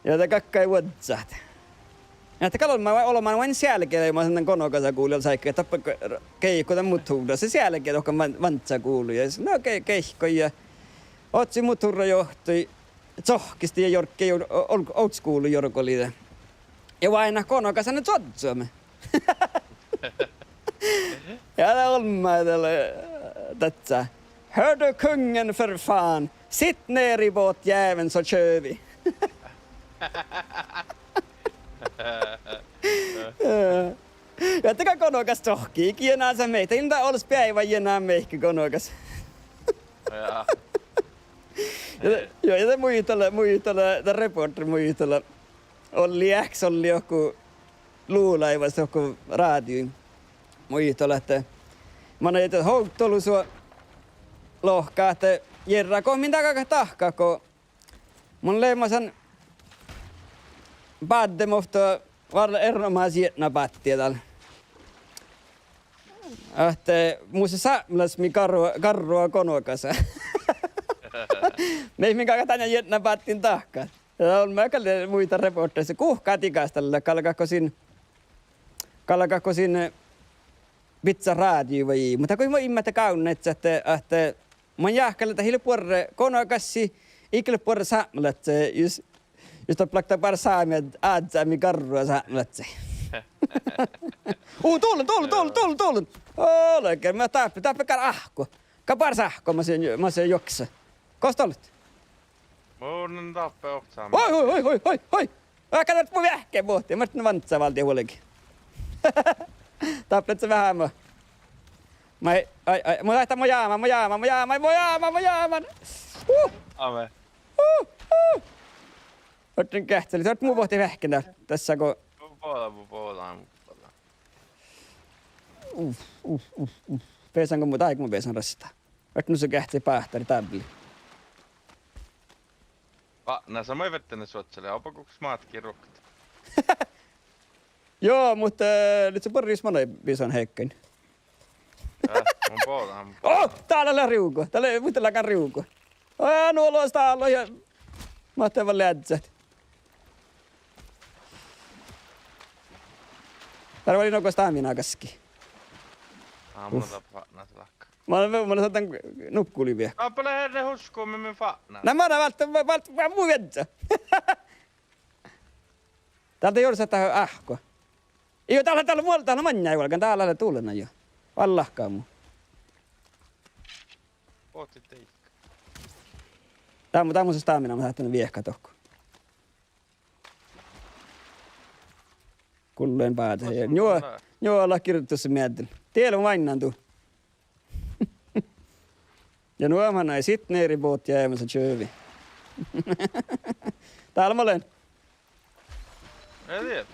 ja de galggai vuožžat. Ja ahte gal olmmái, olmmái oaidnán sealge, leamašan dan gonogasaguđa sáigge, doppe ge-, geaikku dan muddura, sealge dohko ván-, vánddaguđa ja, no ge-, geaikku ja oaččui muddurajohtui, čohkkestii ja jorggai ol-, ol-, ovddasguđa jorgolii de. Ja oaidnán gonogasat čuožžu mii. Ja de olmmái dalle, eh, daccá: Hör du kungen för fan, sitt ner i båtjäveln så kör vi. Ja de gal gonogas čohkkii, ii jiena sa mii, de ii lean olles beaivvi jiena mii gonogas. Ja, ja de muitala, muitala, de reporter muitala. Ollii eahkes, ollii dohko luđolaivvas dohko rádioi. Muitala ahte manai dat ovdal lohkat ahte: Jerra, go min dal galggat dahkat go mun leamašan bádde mo fas várra erenoamáš jietnabáttia dal. Ahte mus lea sápmelaš mii garro-, garrá gonogasa. Mii, mii galgat dan jietnabáttiin dahkat. Ja olmmái gal muitala reporteris guhká digastallat, galgat go sin, galgat go sin, eh, bidjat rádioi vai ii. Muhto go ii imaš gávdnat ahte, ahte Mun jáhkán ahte ii leat buorre gonoagassii, iige leat buorre sápmelaččaid, jus, jus doppe láhkai bára sámi ádjami garrua sápmelaččaid. Ú, dullen, dullen, dullen, dullen, dullen! Olge, mun dáppe, dáppe gal áhkku. Gal báras áhkku, massá, massá juokse. Gos doallat? Mun dáppe ohcan. Oi, oi, oi, oi, oi, oi! Áhkku dat mu veahkkin bohte, Martin, vánccá váldit vuolgit. Dáppe lea veahá mo. Mai, ai, ai, mun dáppe, mo jámán, mo jámán, mo jámán, mo jámán, mo jámán! Uh! Ave. Uh, uh! Orten geahččalit, orten mu bohte veahkkin dál. Dasa go. Mu bođii, mu bođii, mu bođii. Uf, uf, uf, uf. Besan go mu, dahje go mu besan rastá. Orten nusa geahččalit báhtárit dábálit. Fatnasa maid vettáneassat oaččui, oba guhkes mátkii ruoktot. Joo, muhto, eh, lihkii buorre jus manai bisan heakkain. Eh, mun bođán, mun bođán. Oh, dál lea rivgo, dál lea, muhto lágan rivgo. Oh, ja nu loas dál ja máhte vel leazzat. Dál lea nugo stámina gaskii. Á, mun dáppe fatnasa láhkái. Mun, mun sáhtán nukkuli vie. Dáppe lea herne huško, mii, mii fatnasa. Na, mun válddán, válddán, válddán mu viežža. Dál de jorsa dat áhkku. Ii, dál, dál, mu, dál maŋŋá vuolgán, dál lea dullan jo. Vallá láhkai mu. Bohtet dieid. Dál mu, dál mu stámina, mun sáhtán viehkat dohko. Gullen báđa. Njuo-, njuola girdusa mieddel. Diela mun váinnan du. Ja nu manai sitneri bot ja evansat čuovi. Dál mun lean. Ii dieđe.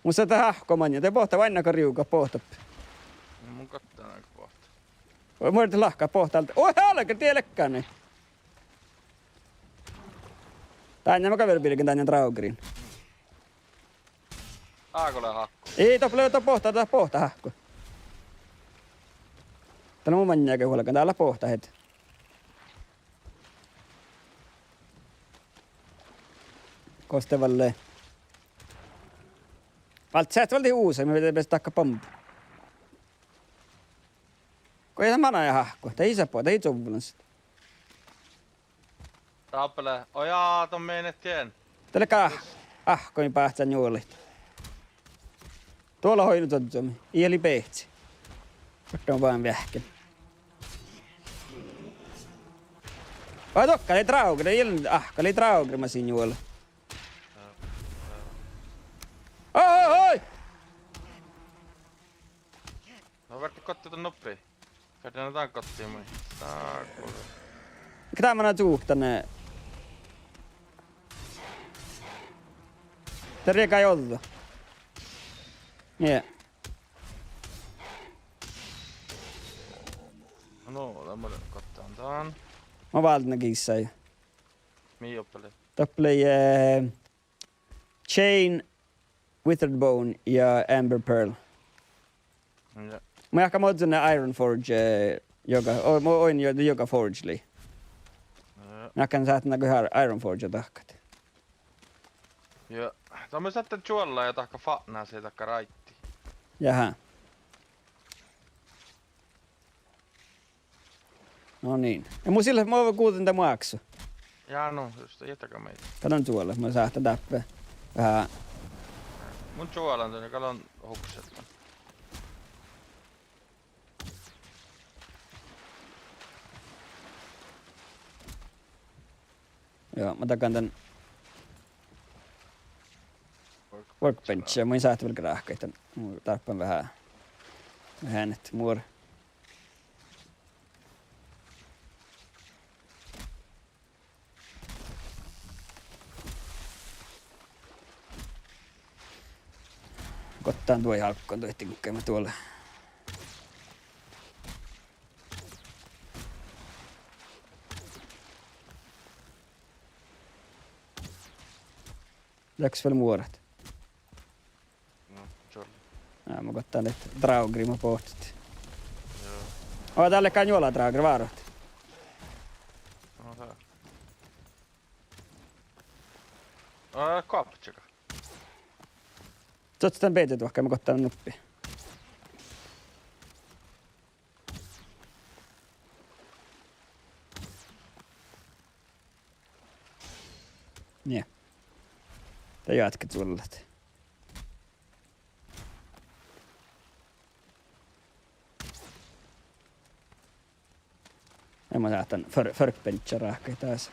Mun sáhtán áhkku maŋŋá, de bohte váinnaga rivga bohte. Mun gottán áhkku bohte. Muitte láhkái bohte alde. Oi, álge, die leakkái. Dán ma gal vel birgen dán drávgriin. Áhkku lea áhkku. Ii, doppe lea, doppe bohte, doppe bohte áhkku. Dál mu maŋŋá ge vuolgán, dál lea bohte hed. Gos de vel lea. Váldit, váldit usa, mii de bes dakka bombu. Go ii dat manai áhkku, dat ii sáppa, dat ii čuvvulansat. Dáppe lea, ojá, don mii eat dien. Dat lea gal áhkku, mii báhcán njuolit. Duola oidno čuožžu mii, ii leat bihtet. Orten mun veahkkin. Vai dokka lei drávgri, ii lean áhkku, lei drávgri maid sii njuole. Oi, oi, oi! Na, fertet gottit dan nuppi? Fertet dan gottit maid? Dál, kuule. Ge dál manai čuhkkan, eh. De riegájit ođđa. Nie. No, dál mun gottan dan. Mun válden giissáža. Mii doppe lei? Doppe lei, eh, Chain, Withered Bone ja Amber Pearl. Ja. Mun jáhkán mo ožžon Iron Forge, eh, joga, o-, mo-, oidno jo-, joga Forge lei. Ja. Mun jáhkán sáhtán dego Iron Forge dahkat. Ja. Dál mun sáhtán čuollá ja dahkat fatnasii dahkat ráitti. Jaha. No niin. Ja mun sii leat, mo guđen dan mu áksu. Ja no, just, ii dego maid. Dál don čuola, mun sáhtán dáppe. Veahá. Mun čuolan dan, gal don hukset dan. Joo, mun dagan dan workbench, mun in sáhte vel gráhkadit dan. Mun dárbbašan veahá, veahá eanet muora. Gottán duohit álggus duohti guhkeme duole. Leago vel muorat? No, čuolla. Ja, mun gottán ahte drávgri mo bohtet. Joo. Oi, dál lea gal njuola drávgri, várat. No, dál. Aa, koappačaga. Čuožžu dan beađe duohká, mun gottán nuppi. Nie. De juohke čuollat. Ja mun sáhtán før-, workbenchi ráhkadit dás.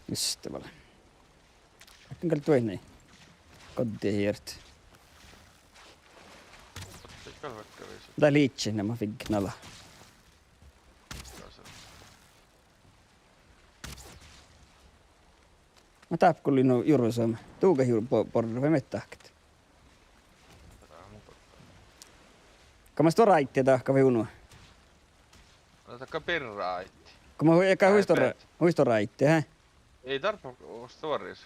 Just det, vale. Ahte gal duoidnii. Goddii hirt. Dá liikčet namma figget nala. Ma dáppe gullen nu jurusame. Duogat jur-, bo-, borre vai miet dahkat? Go man stuorra áiddi dahkat vai unu? Dahkat birra áiddi. Go man hui-, gal hui stuorra, hui stuorra áiddi, he? Ii dárbbaš stuoris.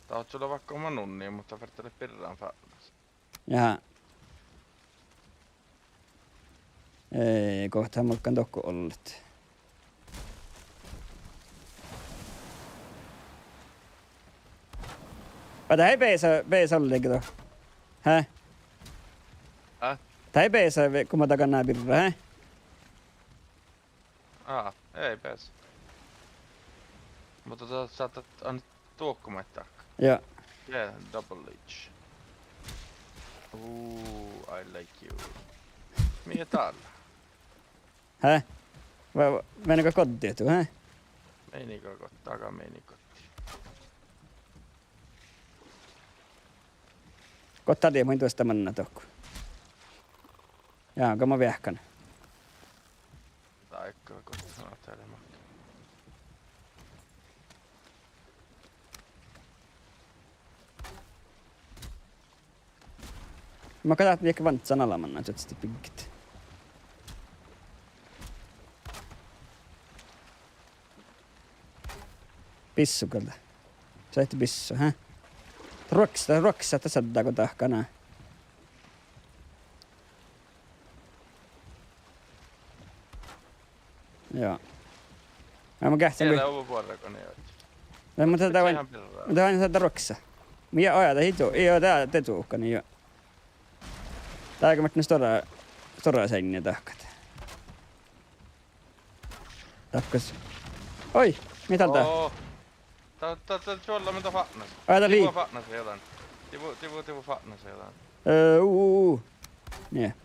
Dat ožžo lea vaikko man unni, muhto fertele birra fártnase. Ja. Ii, gohta muhtin dohko ollet. Vai dat eai beasa, beasa olledje do? He? Dat eai beasa ve-, go man dagan birra, he? Aa, eai beasa. Muhto dat sáhtát ain duohko maid dahkat. Ja. Yeah, double leech. Ooh, I like you. Mii dál? He? Va-, va-, mennii go goddit, he? Mennii go god-, daga mennii goddit. Gohta die mun duostan manna dohko. Ja, go man veahkan. Dá ii go gohta sanat tale mat. Ma gal dat viehka vanccán ala mannan, čuođi bygget. Bissu gal dá. Sáhtte bissu, he? Ruoksa, ruoksa, dat sáhttá go dahkat. Ja. Ja, mun geahčen, eai lea oba buorre go nie ožžo. Ja, muhto dat, dat, dat, dat ruoksa. Ja, oi, dat ii du-, ii, dat, dat duhkanii, ja. Dá gal mii stuorra, stuorra seainna dahkat. Dahkat. Oi, mii dal dá? Oo. Dat, dat, dat čuollá mii dá fátnase. Ai, dat lei. Divo fátnase ja dan. Divo, divo, divo fátnase ja dan. Ee, u, u, u. Nie.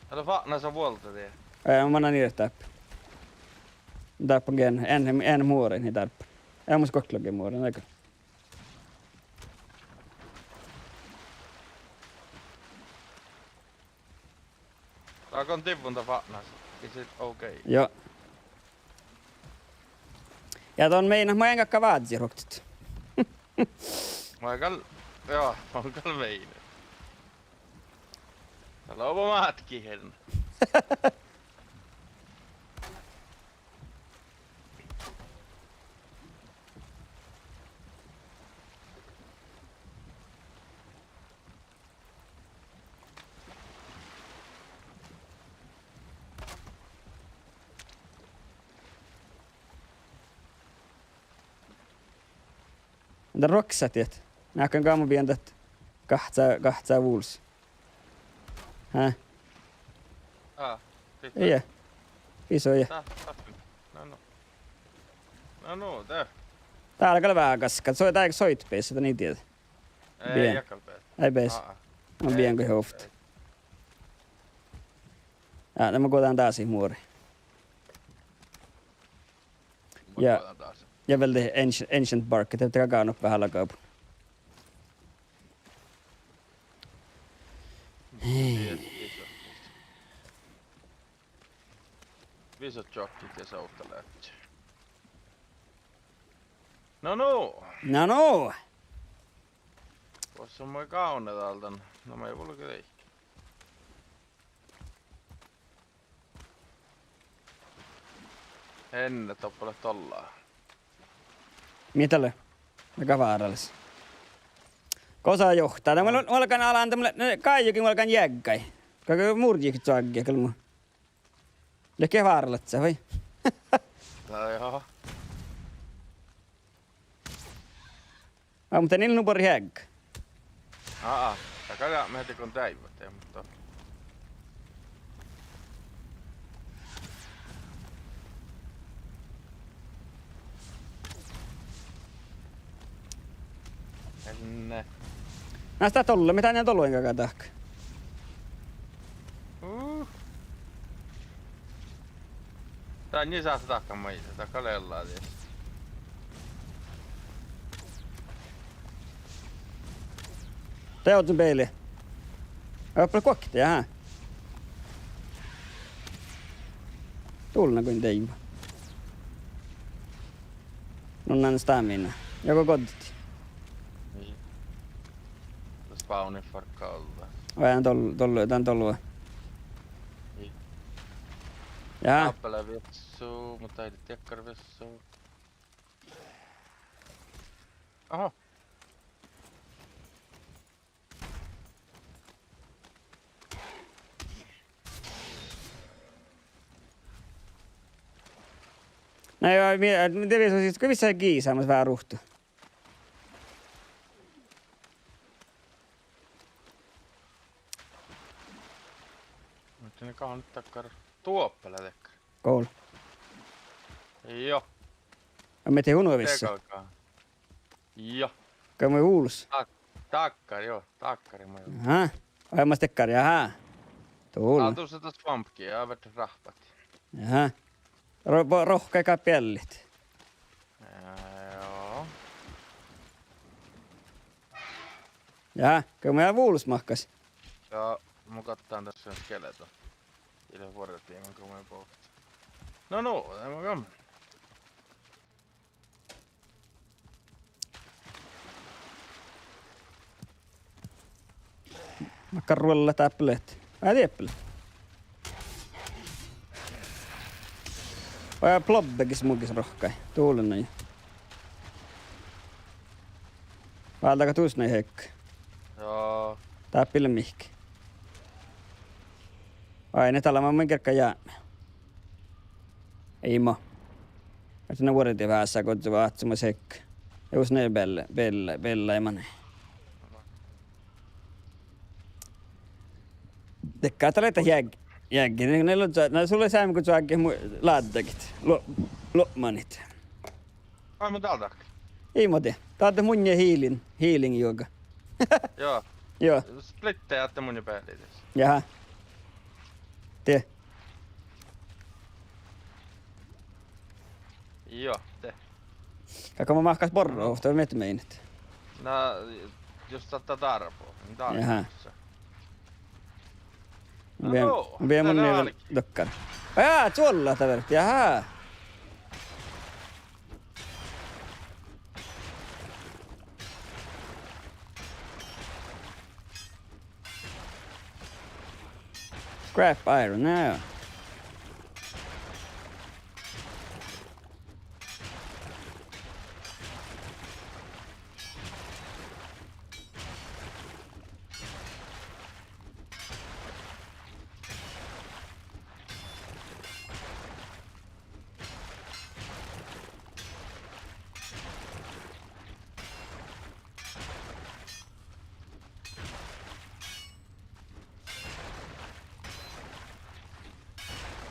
Ale fátnase vuolde die. Ee, mun mannan iežat dáppe. Dáppe gal ean, ean muorain nie dáppe. Ean mus gohčodahkii muorain, dahkat. Dahkan divvon dat fátnase. Is it okay? Ja. Ja don meinat, mun ean galgga vázziid ruoktot. Mun gal, ja, mun gal meinat. Dat lea oba mátki hernna. Dat ruoksat diet. Náhken gal mun bidjen dat gahca, gahca vulos. Hä? Ii. Bisui. No, no. No, no, dá. Dá lea gal veaháš gaskka. Soi-, dá soit beasa, dan ii dieđe. Eai, gal beasa. Eai beasa. Mun bidjen go hivot. Ja, de mun gođán dás muori. Ja, ja vel de ancient, ancient bark, de, de gal gávdnop veahá lagabun. Visot čoahkkit ja sovttalehpet. No, no. No, no. Vuos son moai gávdnat dál dan. No moai vulge deike. Enne doppe leat dollá. Mii dat lea? Gal váralaš. Osa johttá. De mun, mun galgan alan, de mun, ne, gáijogi mun galgan jeaggai. Galgá murjit čoagge, gal mu. Ledje váralaččat, vai? Na joo. Á, muhto ii lean nu borre heagga. Aa, dat gal mii dego deaivvat, muhto. Enne. Na, dat dolle, mii dán doloingaga dahkat. Uh. Dán ii sáhte dahkat maid, dat gal lea dies. Dieđusge beali. Oppe guokte, aha. Dulna goit deaivva. Mun dán stamina. Ja go goddit. Ii. Dat spawni fargga alde. Oi, dán dol-, dol-, dán dolva. Ii. Jaa. Dáppe lea viessu, muhto ii leat diekkár viessu. Aha. Na ja, mii, de viessu sis, go vissa gisamas várra ruhtu. Muhto ne gal dakkár duoppe lea dakkár. Gol. Joo. Ja mii de uno vissa. Dego galgá. Joo. Go mii vulos. Dak-, dakkár, joo, dakkár mii. Aha. Ai, mas dakkár, jaha. Dul. Aa, dušše dat svampkii, ja verte rahpat. Jaha. Ro-, vo-, rohkkai gal beallit. Aa, joo. Jaha, go mii vulos mahkás. Ja mun gohčodin das skeleton. Ii lean vuordimin go mii bohtet. No, no, ema gam. Makkár ruollat dáppe leat? Vel dieppe. Vai plobbe gis muđui rohkkai. Dullen. Válddá gal dus nu heakkit? Joo. Dáppe ii lean mihkkege. Ai, ne dal lea maid gergga jápme. Ii mo. Ahte ne vuordimin vásáhuvvá, ahte mun seikka. Jus ne bel-, bel-, bellai mani. Dakkár dat lea jeag-, jeaggi, ne, ne lea, na, sul lea seamma go čoagge mu-, láddagit, lo-, lopmanit. Ai, mun dal dahkan. Ii mo de. Dal de munnje healing, healing juoga. Joo. Joo. Splitte ahte munnje bealit. Jaha. De. Joo, de. Galgá mo mahkás borrat, ovtta mii miehtime inet. Na, jus dat dárbo, dárbo. Jaha. No, vie-, no, vie mun dál vel álki dakkár. Jaa, čuollat dat vert, jaha. Scrap iron, jaa.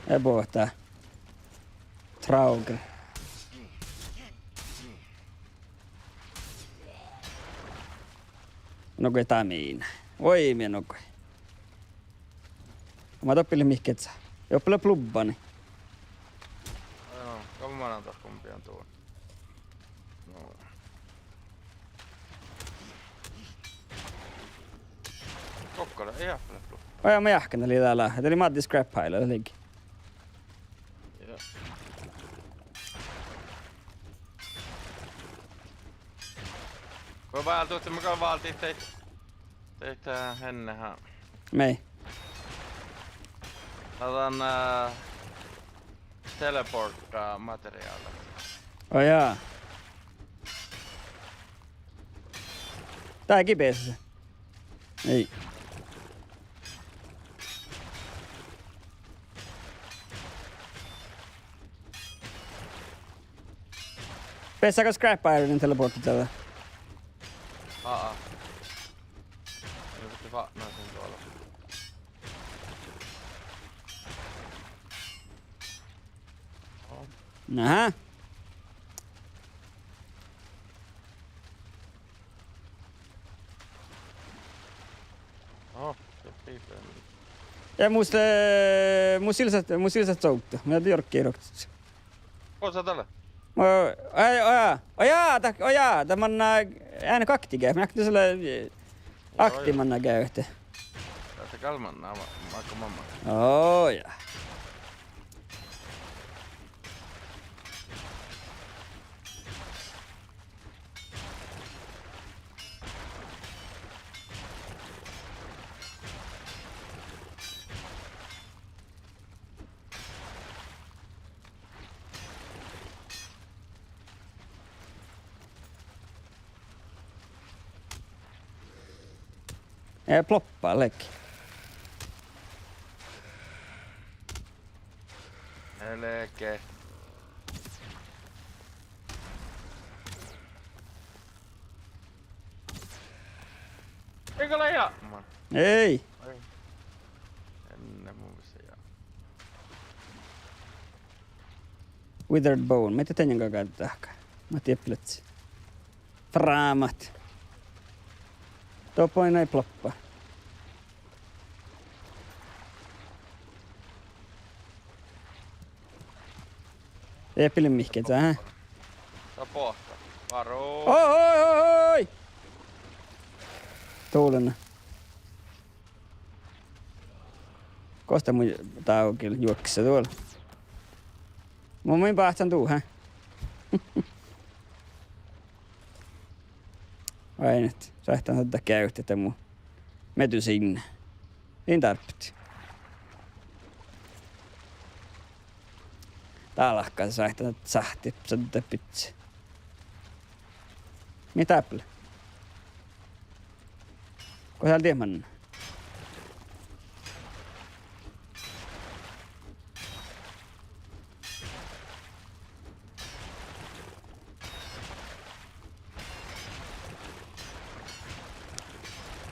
Ja bohte. Traugr. Nugo dat mii. Vuoi mii nugo. Ma doppe lea mihkkege. Doppe lea plubbani. Joo, gal manan dohko mun bean duon. No. Gokkole, ii ahpele plu. Oi, ma jáhkán, dat lei dál, dat lei Maddi scrap pile, dat lei. Joo. Go váldit, ma gal váldit daid, daid, eh, henneha. Mii. Na dan, eh, teleportamateriála. Ó jaa. Dá ii beasa. Ei. Beassá go scrap ironin teleporttat čađa? Aa. Mii bitte fatnat sin doalus. Aha. Oho, se pipe. Ja mus, eh, mus ii leat, mus ii leat sovdda. Mun jorggan roktot. Go sa dalle? Mo-, ai, ojá, ojá, dat, ojá, dat manná, eh, eanet aktivt ge, mun ahte dat lea, eh, aktivt manná geavehit. Dat gal manná, ma-, ma-, go mamma. Ojá. Eh, ploppa, leage. Leage. Ii galgga játama. Ei. Ai. Eai mu vissi ja. Withered Bone. Mii de teŋŋa gáddet dahká. Mii de plácci. Frámat. Doppe maid ploppa. Ii pidä mihkkege, hä? Dá boahtá. Várra. Oi, oi, oi, oi! Dulena. Gos dat mu dágil juoksá duol? Mun, mun báhcán du, hä? Oainnát, sáhtán dat geavehit mu medicine. In dárbbaš. Dálka sáhtán sáhtiid, sáhtán bidjat. Mii dáppe lea? Go dál diet manná?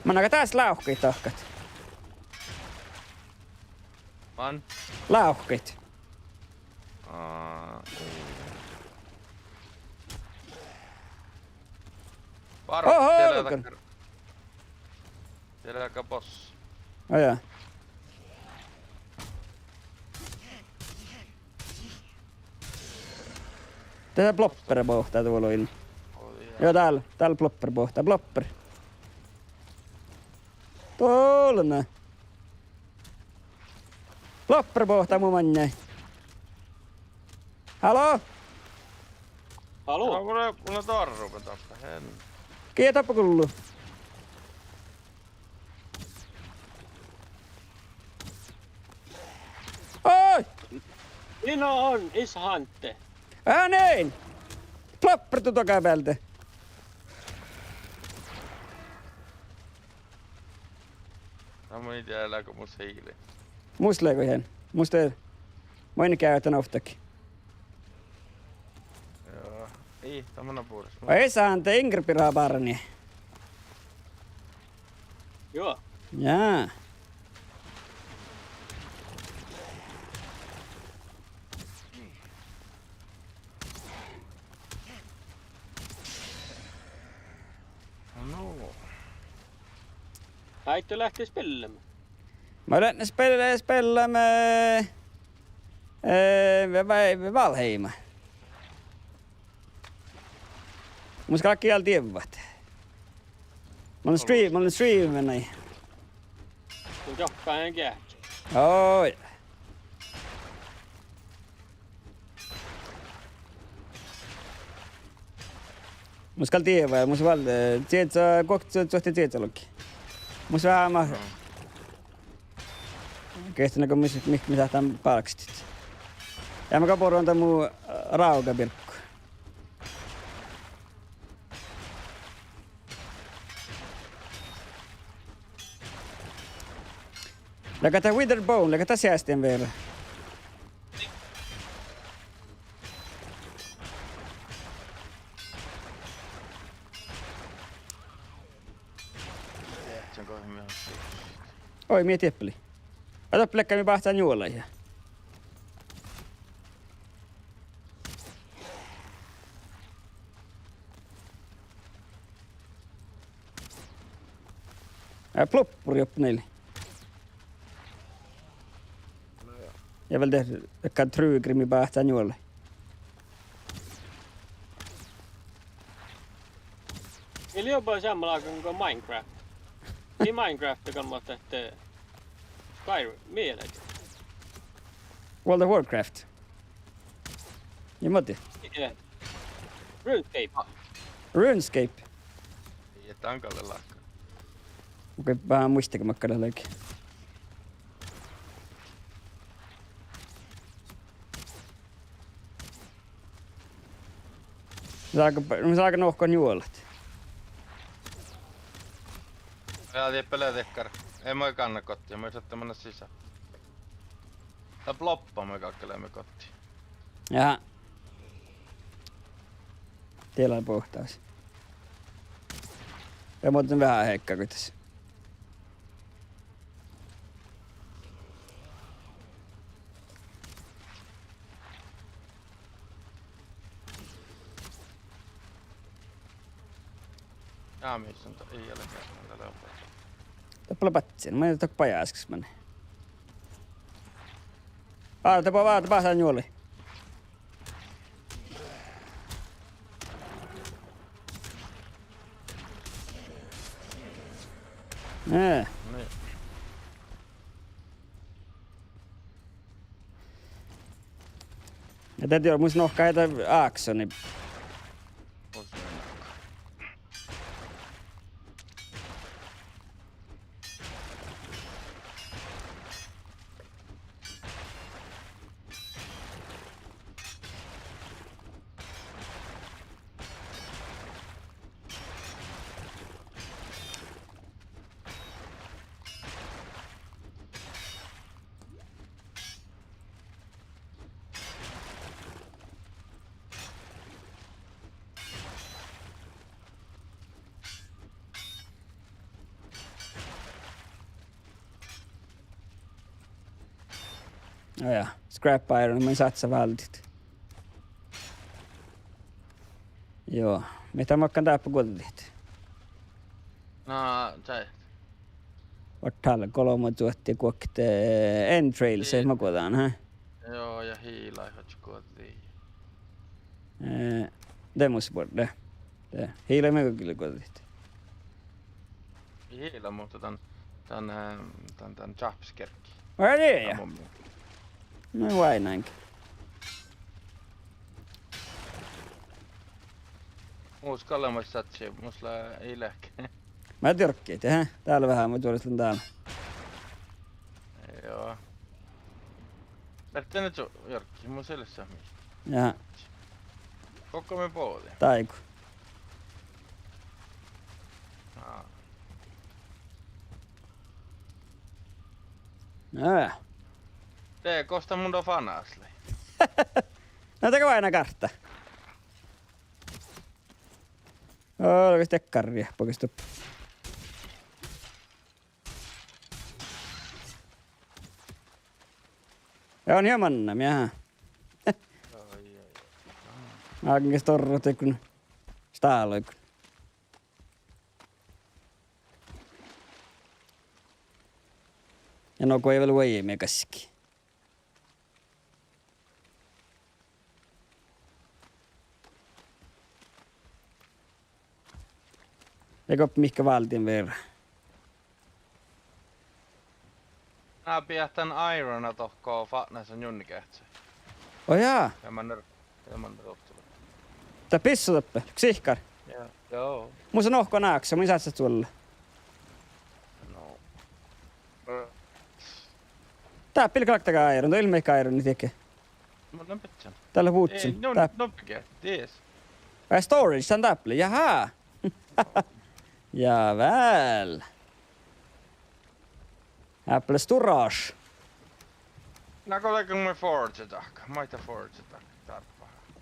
Manná dás lávkkaid dahkat? Van? Lávkkaid. Aa, ii. Várra, oho, dieđán olgán. Dakkár. Dieđán dakkár boss. Ojá. Dá lea blopper boahtá duollo. Oi, jaa. Juo, dál, dál blopper boahtá, blopper. Dulena. Blopper boahtá mu maŋŋái. Hallo? Hallo? Ná, mun, mun lean doarrut dáppe hen. Gii doppe gullo? Oi! Ii, no on, is hánte. Á, nei! Blopper du doga bealde. Na mun in dieđe leago mus hiili. Mus leago han. Mus de, mun in geavehit ovttage. Joo. Ii, dat manná bures. Oi, sán de ingre birra bárani. Joo. Jaa. No. Áiddo leat spellamii? Mun lean spel-, spellamii, eh, eh, Va-, Va-, Valheima. Mun skal gii dál dievvat. Mun lean stream-, mun lean streamanai. Mun johkán geahččat. Oi. Mus gal dievva, mus vel, eh, cieža, guokte, čuohte cieža logi. Mus veahá ma-, mm, gehtet nugo mis, mis, mis sáhtán bálkastit. Ja mun gal boruhan dan mu, eh, rávgabirgu. Leaga dat Witherbone, leaga dat seastán veara. Oi, mii dieppe lei. Ahte doppe leaga mii báhcán njuolaid ja Eh, ploppuri doppe nai lei. Ja vel de, dakkár trygger mii báhcán njuolaid. Mii lei joba seamma lágan go Minecraft. Ii Minecraft gal, muhto ahte Skyrim, mii lei. World of Warcraft. Ja muhto. RuneScape. RuneScape. Ii, dan gal lágan. Okei, veahá muitte makkár dat lei. Sáhttá, no sáhttá nohkan njuolat. Ja dieppe lea dakkár. Ii maid gánná gotti, maid sáhttá mannat sisä. Dat bloppa maid galgga leat gotti. Ja. Diet lea boahtás. Ja muhto veahá heikká goit das. Ja mis on to-, ii leat, dat lea. Doppe lea badjin, maid dat bajáskas manne. Á, dat bá-, bá-, bá-, dat njuoli. Eh. Nii. Ja dat dii mus nohká dat áksoni. Á ja, scrap iron, mun sáhtán váldit. Joo, mii dat makkár dáppe guođđit? Na, čájehit. Oažžu dál golbma čuohti guokte, eh, entrails, ii, ma guođán, hä? Joo, ja hiila oažžu guođđii. Eh, de mus borre. De hiila mii gal guođđit. Ii hiila, muhto dan, dan, eh, dan, dan čáhpes gerggi. Ai, ii, ja. Mun miel-, no, vai nain. Mus gal lea maid sadji, mus lea ii leat. Mii dierggain, eh, dál veahá, mun čuoras lean dál. Joo. Leat de ču-, dierggain, mus ii leat sahmii. Ja. Gokko mii bođii? Dáigu. Aa. Nojah. De gos dat mun do fanás lei? Na, dat gal lea kártta. Olgos dakkár riehpa, gos doppe. Ja on hieman, ja. Ai, ai, ai. Ágges torrot, kun stáloigu. Ja no go ii vel vuoi mii gaskii. Ii go mihkke váldin vierra. Na, beahtán irona dohko fatnasa njunni geahčai. Ó jaa. Ja man er-, ja man er-, Dat bissu doppe, sihkkar. Ja, joo. Mus nohkan áksa, mun sáhtán čuolla. No. Dáppe ii leat galggat iron, dat ii leat iron dieđusge. Mun lean bidjan. Dat lea vuhccin. Ii, no, dáppe. No, bidjan, yes. Ai, storage, dan dáppe lea, jahá. Ja vel. Apple Storage. Na go leago mun forge dahkat, maid forge dahkat dárbbašan.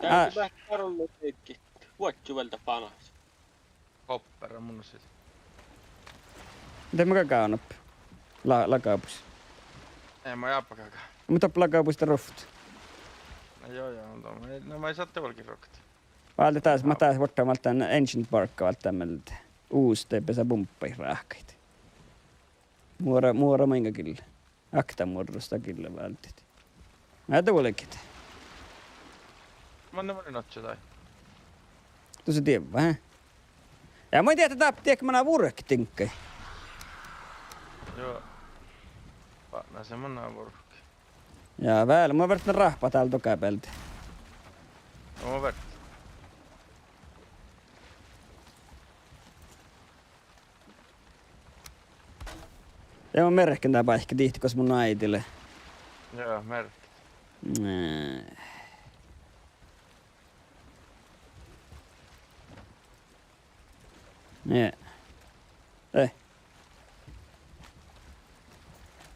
Aa. Dárbbašan, dárbbašan. Vuodju vel dat banas. Koppera mun sis. De mun gal gávdnop. La-, lagabus. Ei, mun eaba galgá. Mun doppe lagabus de ruovttus. Na jo, jo, no, no, maid sáhttet vuolgit ruoktot. Váldit dás, mat dás vuortán válddán ancient bark, válddán mielde. Us de besá bumbaid ráhkaid. Muora, muora mainga gille. Oktamuorrus dat gille váldit. Mii de vuolgit. Manne manai ožžo dái? Dušše dievva, he? Ja mun in diehtá dáppe diekko manná vurket diŋggaid. Jo. Bátnái manná vurket. Ja vel, mun ferten ráhpagat dál doga bealde. Mun ferten. Ja mun merken dá báikka dihte gos mu náidi lea. Jo, merkit. Nie. Eh.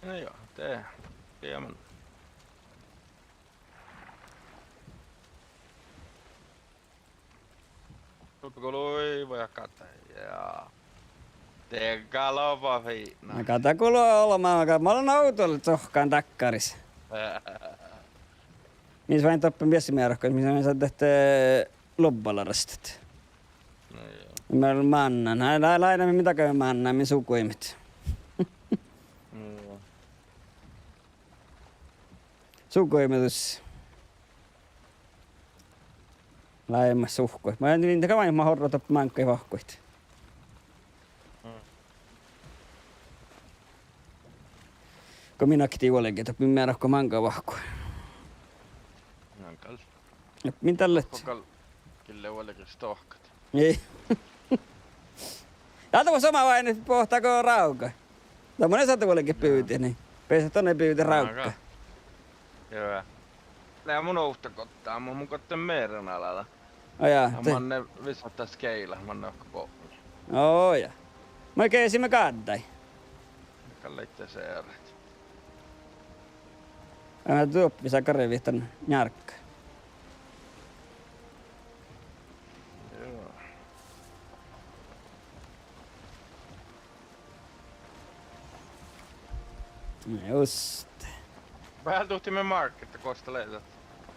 No jo, de, de mun. Doppe gului vuoigattai ja de gal oba fiinna. Maga dat gului olbmot, maga mun lean ovdal sohkan dakkáris. Mis vai doppe viessomearkka, mis vai sáddet luobbalarastat. No jo. Mii mánnáimet, lea-, leat mii dakkár mánnáimet su guimet. No jo. Su guimet dus. Leat suhkkuid. Mun in dego vai ma horro doppe máŋggaid vahkuid. Mm. Go min akti vuolgit doppe, min mearkka máŋga vahku. Máŋga. Min dál lea. Gal-, gille vuolgit stohkat. Ii. Dál dat somá váinna boahtá go rávga. Dat mun in sáhte vuolgit bivdit, niin. Beassat dan bivdit rávgga. Jo. Lea mun ovtta gottámus, mun gottan mearrán alá. Ó ja, ja de- manne visot dat skeala, manne okko botni. Ó ja. Mun geasiime gáddái. Gal leat searret. Aa, doppe visot garvit dan njárgga. Jo. Just. Bealde duhtiimet márkka, gos dat lea dat.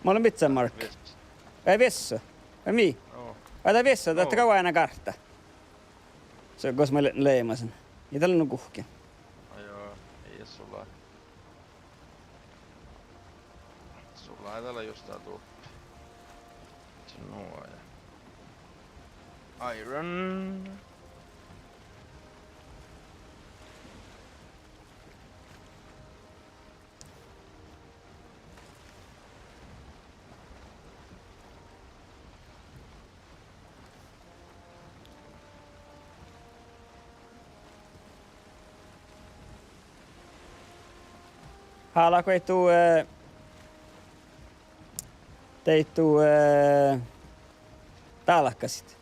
Mun lean bidjan márkka. Viessu. Vai viessu? Vai mii? Ó. Vai dat viessu, dat gal oaidná gártá. Son gos mun le-, leamasin. Ii dál lean nu guhkkin. Á, jo, ii sul leat. Sul lea dál just dat duhte. Sin nu ja. Iron. Háliidit du, eh, daiddu, eh, dálkasit?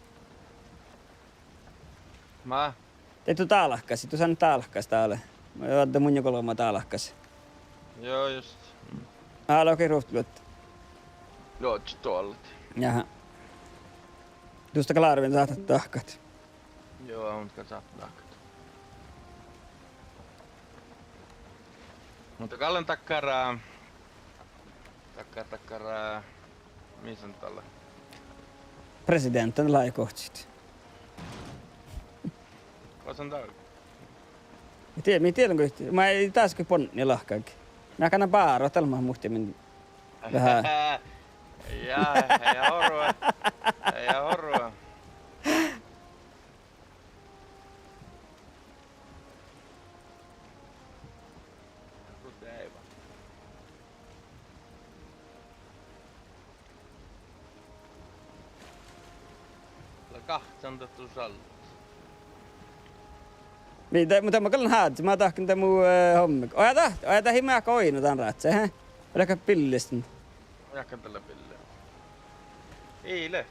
Má? Daiddu dálkasit, du sánnit dálkkasit dál. Mun adden mun ja golbma dálkkasit. Jo, just. Háliidit ruovttoluotta? Logi doallat. Jaha. Dušše klárvin sáhtát dahkat. Jo, mun gal sáhtán dahkat. Muhto gal lean dakkár, dakkár, dakkár, mis son dalle? Presidenten lei gohčit. Gos son dal? Mii dieid, mii dieid leat gohčit. Mii dás go bonnii lahkái. Mii galggaimet bárat almmat muhtumin veahá. Ja, ja orru. Ja orru. Lea gáhččan dat du šallat. Mii de, muhto mun gal lean házzit, mun dahken de mu, eh, hommá. Oi dat, oi dat ii mearkka oidno dan ráhkadit, he? Leago billistan? Mearkka dalle billi. Ii leat.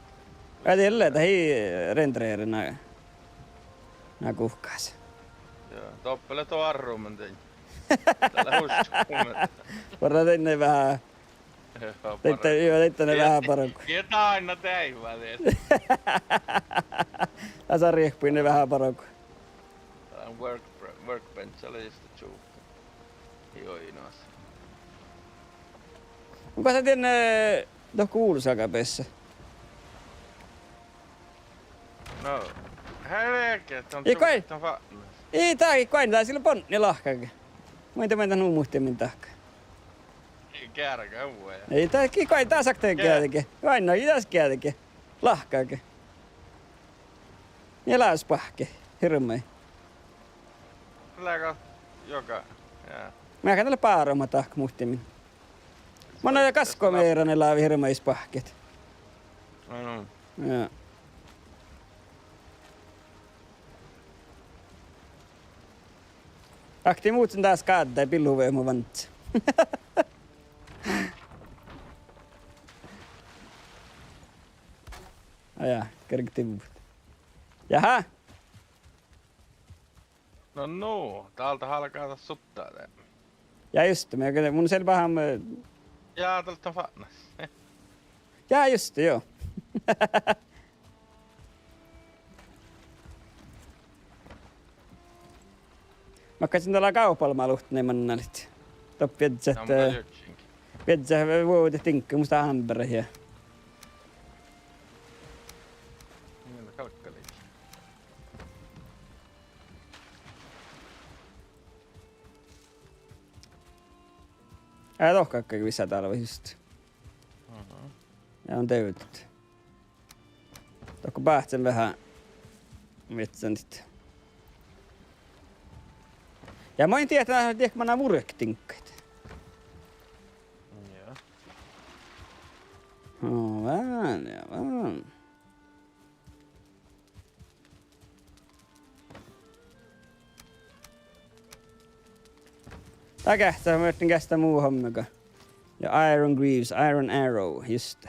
Oi dat ii leat, dat ii rendererená. Na guhkás. Ja doppe lea doarrumin dain. Dat lea husčumin. Borrat dainna veahá. Ja, dainna, jo, dainna veahá bargu. Ja dainna deaivvá dieđusge. Asa riehpui veahá bargu. Dán work, workbench lea iste čuhka. Ii oinas. Mun gohta dien, eh, dohko ulsaga besse. No, helge, dat on, ii, goit, dat on fa-, ii, dahje goit, dat ii leat bonnje lahkage. Muitte, muitte, nu muhtimin dahkat. Ii gearga vuoi. Ii, dat, goit, dat sakte gearge. Goit, no, ii das gearge. Lahkage. Ja lea spahkki, hirbmadit. Leago, joga, ja. Mun lean báromat dahkat muhtimin. Mun lean gaskko meira, ne lávii hirbmadit spahkkit. Ai nu. Ja. Ahte mun dás gáddái billuve mu vans. Ai ja, kergit divvut. Jaha. No, no, dálde álgá dat suttá de. Ja just, mun, mun gal bahán, eh, ja, dálde fátnás. Ja just, jo. Makkár dat lea gávpalma luhtte mannalit? Doppe viežžat, eh, viežžat vuovdit diŋggat, mus dat ámberat ja. Mii galggalit? Eai dohko áigge vissa dálvet just. Mhm. Ja on devdet. Dohko báhcen veahá vietsanit. Ja mun in diehtá, diehtá manná vurkdiŋggaid. Ja. Ó, veahá, ja, veahá. Dat geahččá, muhtin geahččá mu hommega. Ja iron greaves, iron arrow, just.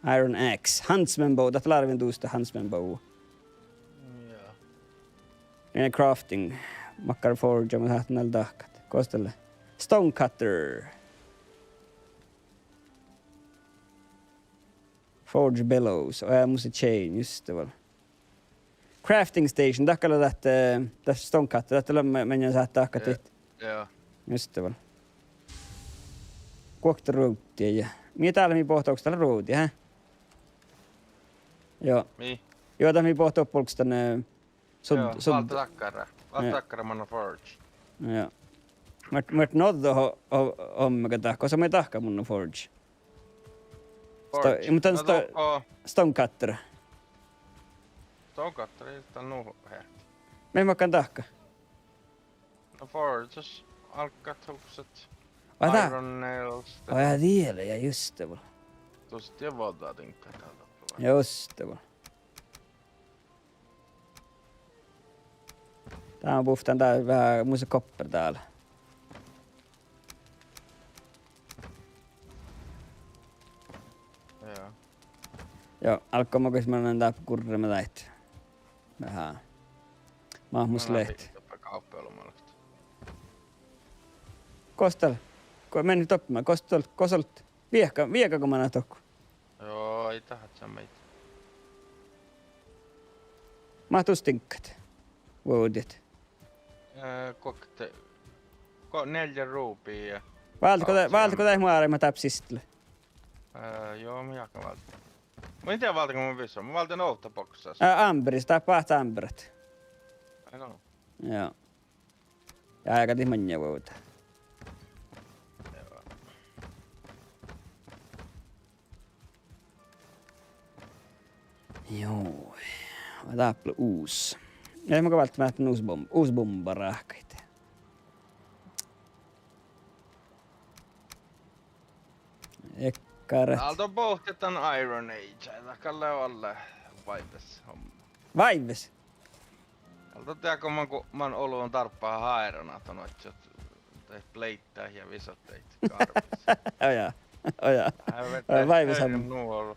Iron axe, huntsman bow, dat lea arvin duostá huntsman bow. Ja. Ja crafting, makkár forge, mun sáhtán dahkat. Gos dat lea? Stone cutter. Forge bellows, og mus lea chain, just det vel. Crafting station, dat gal lea dat, eh, dat stone cutter, dat lea ma-, maŋŋel sáhtát dahkat. Ja, ja. Just det vel. Guokte ruovddi ja. Mii dál mii bohtet, onko dál ruovddi, hä? Jo. Mii? Jo, dat mii bohtet olggos dan, eh, sud-, jo, sud-, válde dakkár. Válde dakkár manná forge. Jo. Muhtin, muhtin ođđa ho-, ho-, hommega dahkat, gos mii dahkat manná forge. Sto-, forge. Muhtin no sto-, dohko stone cutter. Stone cutter, ii dat nu heahti. Mii makkár dahkat. No forge, álggat hukset. Vai dat? Iron nails. Vai dat diele, ja just det vel. Tuos die vuođđadiŋggat dál doppe. Just det vel. Dán buvttán dál veahá mus copper dál. Ja. Jo, álgá makkár mannan dáppe gurreme dáid. Veahá. Mat mus leat. Gos dál? Go mennit doppe, gos dál, gos ollt? Viehka, viehka go manná dohko. Jo, ii dat čađa maid. Máhttus diŋggat? Vuovdit. Eh, guokte, go-, nealje rubii ja. Válddit go, válddit go dat muoraid mat dáppe siste lea? Eh, jo, mun jáhkán válddit. Mun in dieđe válden go mun visot. Mun válden ovtta boksas. Eh, ámberis, dáppe váccát ámberat. Ai no. Jo. Ja áigadit maŋŋel vuovdit. Jo. Dáppe lea us. Ii makkár válddit, mat us bom-, us bomba ráhkadit. Ekkaret. Dál don bohtet dan Iron Age, dat gal lea oalle váives homma. Váives? Dál don dego man go-, man olu dárbbašan háiron ahte ožžot, dahje pleiddát ja visot daid gárvvis. Ojá, ojá. Váives ham-,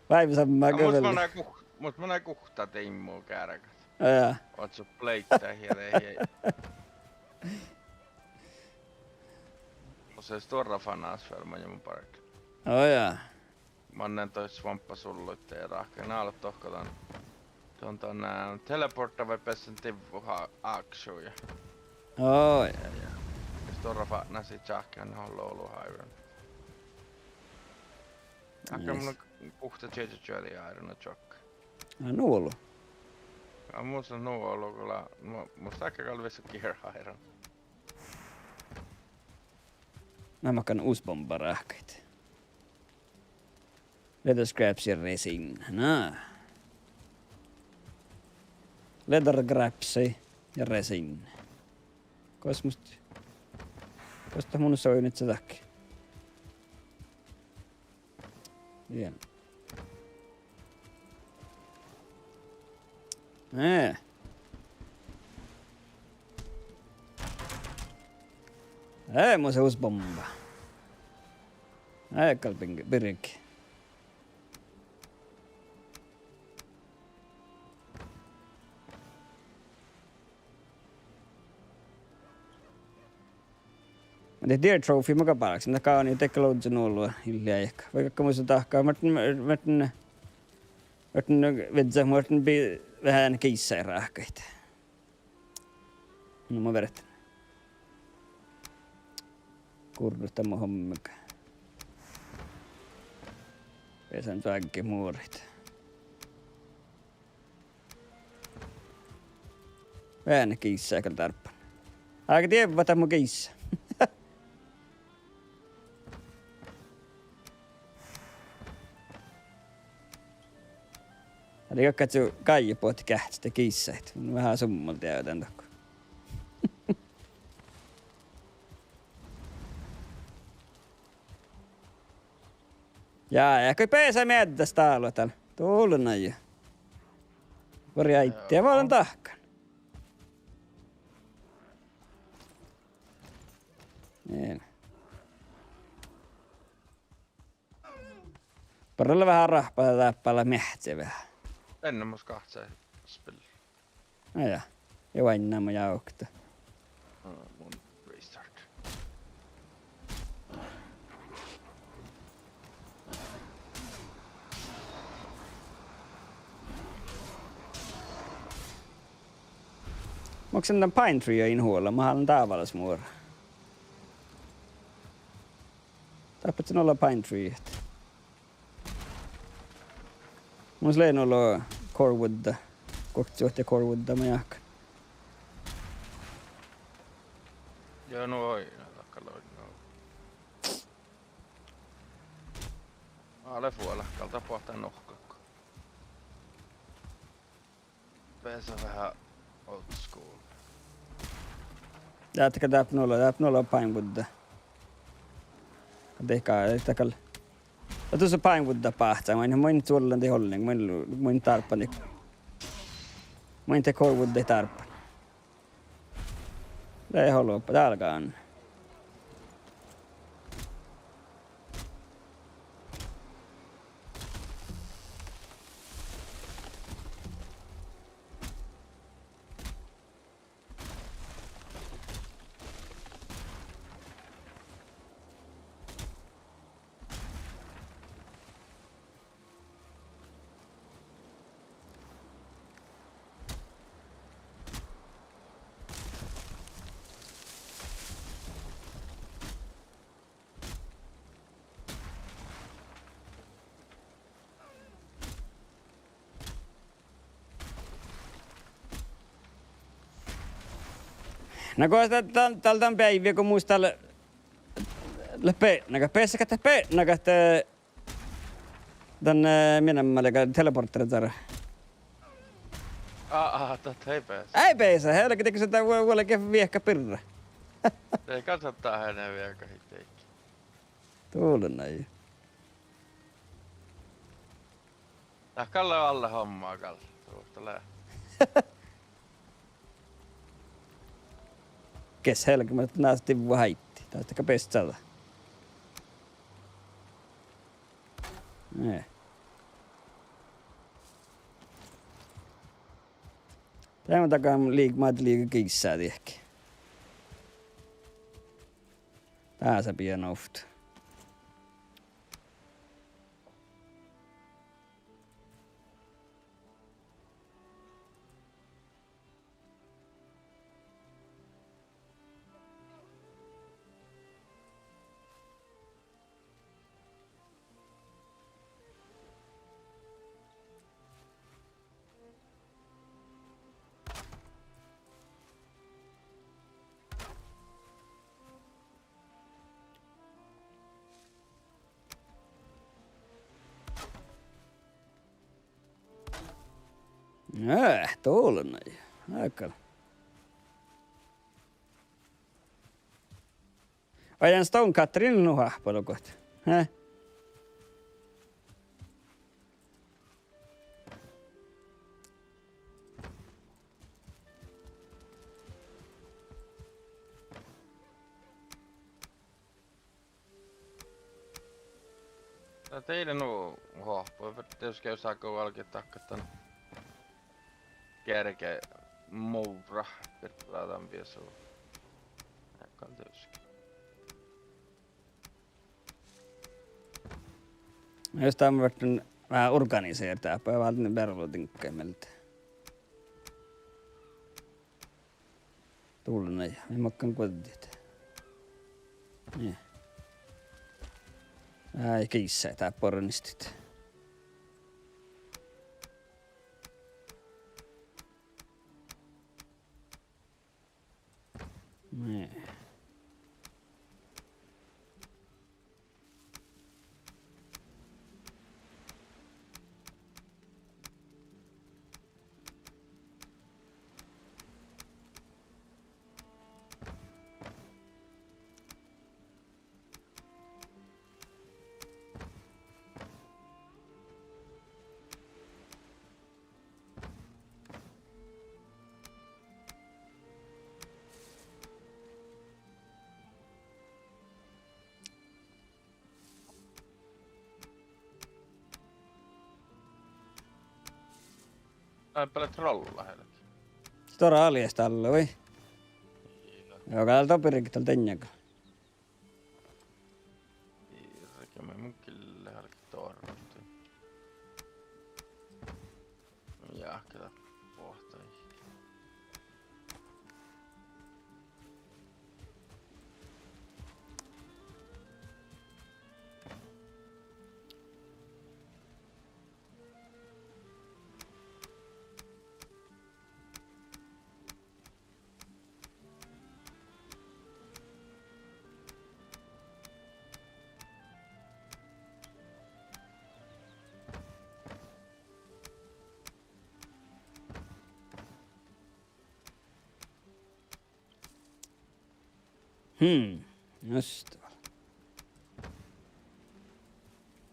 váives hammas. Ja mus manai guh-, mus manai guhtta deimmu geargat. Ja. Oaččut pleittat ja lei. Mus lea stuorra fanas vel maid mun bargen. Ó, ja. Mannan dohko svamppasuolluid ja ráhkadin álo dohko dan. Don dan, eh, teleportta vai bessen divvut ákšu ja. Ó, ja. Ja, ja. Ja stuorra fatnasii čáhkkin, han olu iron. Áhkku mun Nice. Guhtta čieža čuođi iron čuokkái. Ja nu olu. Ja mus lea nu olu go lea, mu-, mus áhkku gal visot gear iron. Na makkár usbomba ráhkadit. Leather scraps ja resin. Na. Leather scraps ja resin. Gos mus, gos dat mun soinitse dahke. Ii. Eh. Eh, mus lea usbomba. Eh, gal birge. Muhto de trophy makkár bálkes, muhto gal ii de gal ožžon olu illii áigge. Vaikko mus dahká, muhto, muhto, muhto vižžat, muhto bi-, veahá giissaid ráhkadit. No ma veret. Gurrut dan mu hommege. Beasan vágge muorit. Veahá giissaid gal dárbban. Áigge dievva dat mu giissa. Ahte galggat su gáijebuohta geahččat giissaid. Mun veahá summal dieđán dohko. Ja, ja go beasai mieddái dál, dál. Dulnai. Buorre áiddi, ja mun lean dahkan. Niin. Barra lea veahá rahppat dáppe, lea meahcci veahá. Enne mus gahčai spil. Á, ja. Ja oainnán mu jávkta. Á, mun restart. Mun oasen dan pine tree in huola, mun hálan dávalaš muora. Dáppe son olo pine tree. Mus lea olo core wood. Guoktesuohta core wood, ma jáhkán. Ja nu oidne, dat gal oidne. Ale fuola, gal dat boahtá nohkkat. Beasa veahá old school. Dáppe gal dáppe olo, dáppe olo pine wood. Gal dego, dat gal. Dat dusa pine wood báhcá, main, main čuollan de ollen, main, main dárbban. Main de core wood dárbban. Lea olo, dál gal. Na go dat, dat, dál dan beaivvi go mus dál lea beannagat, beassat gal dat beannagat, eh, dan, eh, mii namma lea gal teleportera dara. Á, á, dat eai beasa. Eai beasa, helge, dego son dat vuo-, vuolgit viehkat birra. De gal son dat eai viehkat deike. Dulnai. Dat gal lea alle homma gal. Duhta lea. Ges helge, muhto nai divvut háidit. Dat gal beasat. Eh. Dá mun dagan liik-, mat liikon giissá dihte. Dás lea bienuvt. Eh, dulnai. Ákal. Oaidán Stone Cutteri nu háhpolugat. He? Na, de lea nu hoahpu, dieđusge jus áiggut álgit dakkat dan gearge muvra, birra dan viesu. Ákal dieđusge. Jus dan ferten veahá organiseret dáppe, válden berođiŋggaid mielde. Dulnai, mii makkán guoddit. Nie. Ai, giissá dáppe organiseret. Nie. Ai, beare trolla helge. Stuorra alges dalle, vai? Ii. Joo, gal dál birget dal dainna. Birge, mun gille álgen doarvut. Ja, keda boahtá. Hmm, just det.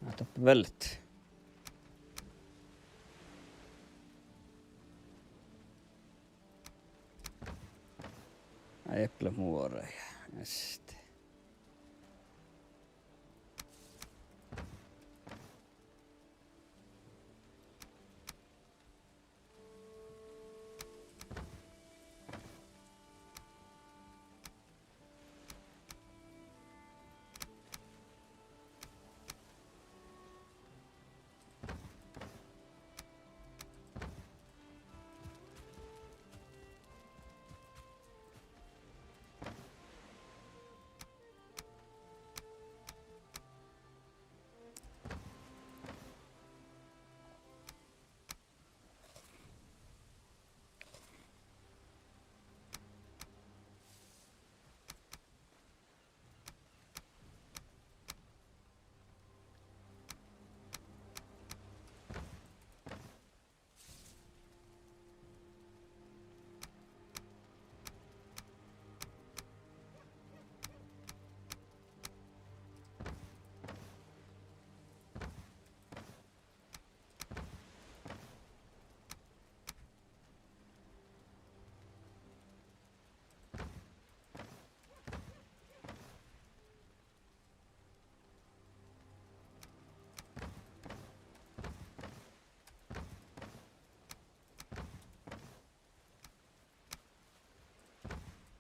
Ahte doppe veltet. Ai, eplet muora ja, just.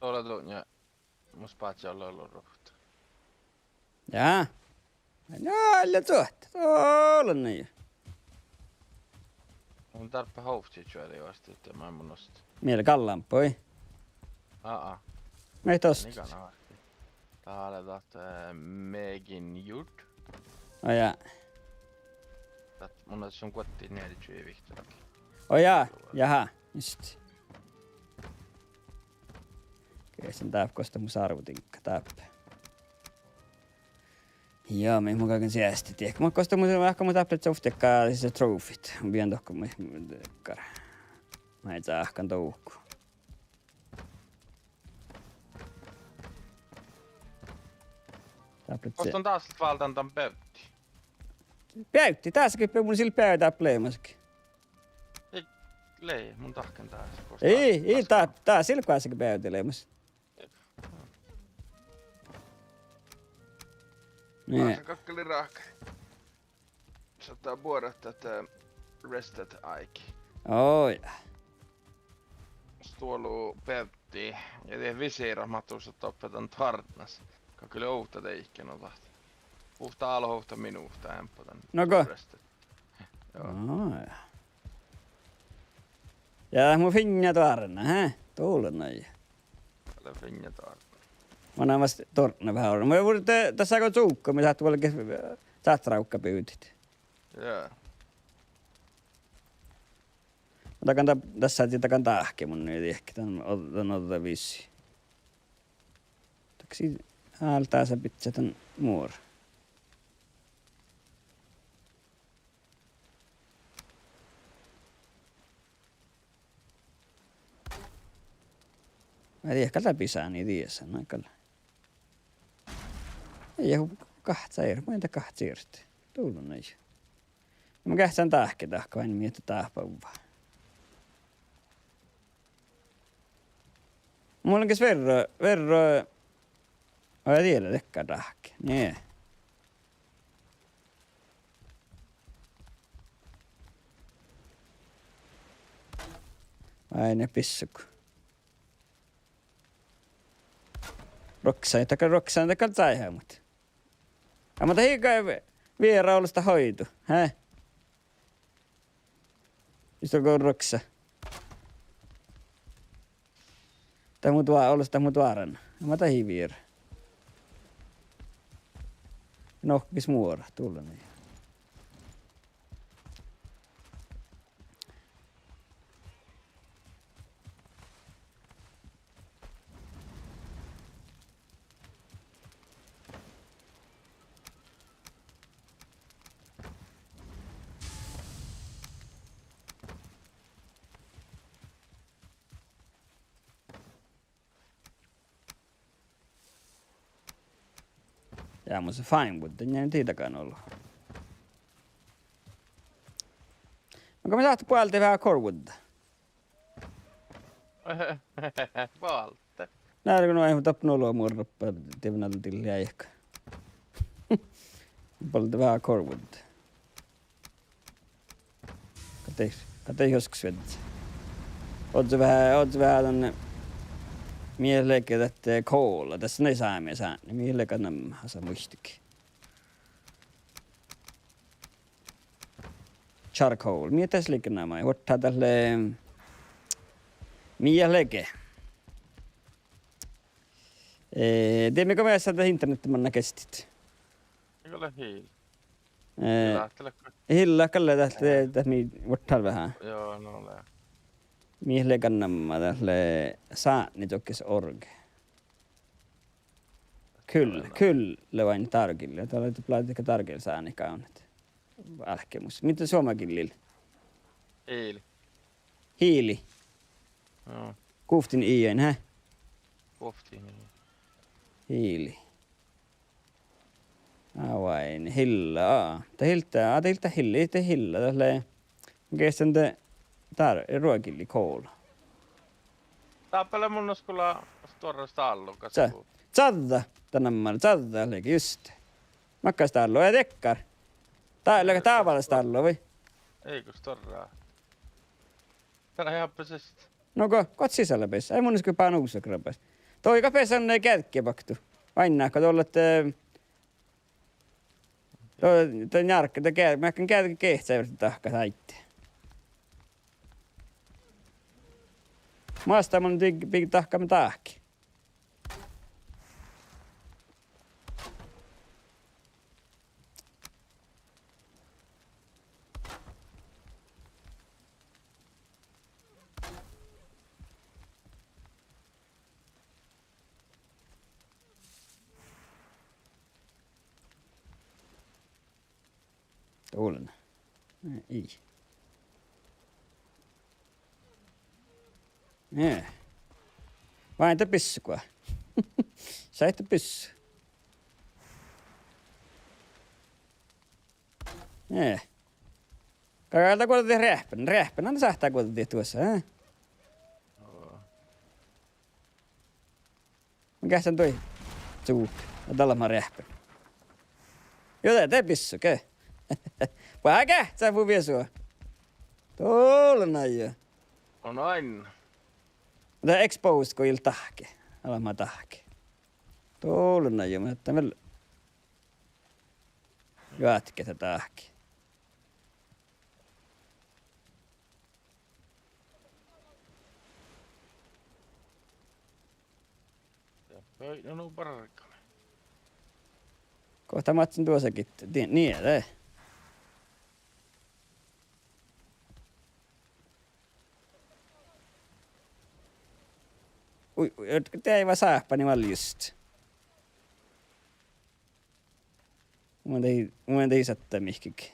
Ole duon ja mus báhci ollu ruovtta. Ja. No, ale duot. Ole na. Mun dárbbašin hovcci čuođi oastit, de maid mun ostin. Mii gallan bui? Aa. Mii dostat? Nigan ahti. Dat lea dat, eh, Meginjord. Ó ja. Dat mun son guoddit nieri čuođi vihtta. Ó ja, jaha, just. Okei, son dáppe gos dat mun sárvvodenkka dáppe. Ja, mii mun galgan seasti diehtit. Mun gos dat mun, vaikko mun dáppe lea ovtta diehtit, sis trophy. Mun bijan dohko mun, mun dekkar. Maid sáhkán dovku. Dáppe lea. Gos don dás leat válddán dan beavddi? Beavddi, dás ge mun sil beavddi dáppe leamašedje. Ii, lei, mun dahken dás. Gos ii, dás, ii, dás, dás ii leat goassege beavddi leamaš. Nie. Dás gal lei ráhkadit. Sáhttá buoret ahte restet áiggi. Ó ja. Stuolu beavddi. Ja de visera máhttu sáhttá doppe dan tártnas. Gal lei ovtta deike nu dat. Ovtta, álo ovtta minuhta eambbo dan. No go? Restet. Joo. Ó ja. Ja mun fiinna doarna, he? Dulnai. Ale fiinna doarna. Mun amas dortna veháš orru. Mun vuorrán, dasa go cukka, mii sáhttit vuolgit, sáhttit rávkka bivdit. Ja. Mun dagan da-, dasa dii dagan dáhke mun nu diehket dan, dan ođđa visi. Dakkár, álo dasa bidjat dan muora. Vai dii gal dat bisánii diesa, na gal. Ii, ja hu-, gahca ir-, mun de gahca ierte. Dulnai. Mun geahččán dáhke dahkat, vai mii dáhpáva. Mun ges verro, verro, vai dieđe dakkár dáhke. Nie. Vai ne bissuk. Ruoksa, dakkár ruoksa, dakkár csáiha mut. Amma dat ii gal vierra olles dat hoidu, he? Istot go ruoksa. Dat mu dua-, olles dat mu duoran. Amma dat ii vierra. Nohkis muora, dulnai. Ja, mun sa fájin vuodda, ja dii dagan olu. Mun go mii sáhttit boalde veahá core wood. Boalde. Nárgo nu eai doppe nu olu muorra doppe divnaldil jáiku. Boalde veahá core wood. Gal dat, gal dat oaskkas viežžat. Ožžo veahá, ožžo veahá dan, mii lea ge dat, eh, kola, das lea sámi sátni, mii lea ge namma, asa muittán. Charcoal. Mii das lea ge namma, vuortá dat lea, mii lea ge. Eh, de mii go measta dat internettiid manná gestit. Ii go lea hil-, eh, hilla gal lea dat, dat mii vuortá veahá. Joo, nu lea. Mii lea ge namma, dat lea sátni dot org. Kul-, kulla vai dárogillii, dat lea dat blađe dárogillii sátni gávdnat. Álkkimus. Mii dat suomagillii? Hiili. Hiili. Joo. Guovttin i-in, he? Guovttin i-in. Hiili. Áhčči, hilla. Dat ii leat, á, dat ii leat hilla, dat hilla, dat lea, geahččá de dár-, ruogillii kola. Dáppe lea mun skuvla stuorra stállu, ča-, čađđa, dat namma, čađđa lea ge just. Makkár stállu, ja dakkár. Dat lea dáválastállu, vai? Ii go stuorra. Dá lea jáhpes. No go, goat sisa lea bes. Ai mun eai go báhcán usa grabas. Dohko beassat geađggi bokte? Oainnát go doallat, eh, do, do njárgga, do ge-, mearkkadan geađge geahččá dahkat áiddi. Muhto mun dii-, biddjot dahkat dahkat. Doallan. Ii. Ii. Vai de bissua? Sáhttá bissua. Ii. Gal dá guođđit reahppen, reahppen, na sáhttá guođđit duossa, eh? Mun geahččan duohta. Cuk. Ja dat lea ma reahppen. Juo, de, de bissua ge. Boahtá geahččat fu viesu. Doallan juo. On ain. De exposed go ii leat dahket. Ale ma dahket. Doallan juo, muhto vel juohke dat dahket. Oi, no, no, bargame. Gohta máhtán duossa gitta, die-, nie de. Ui, ui, de vai sáhpáni vel just. Mun dii, mun dii satta mihkkege.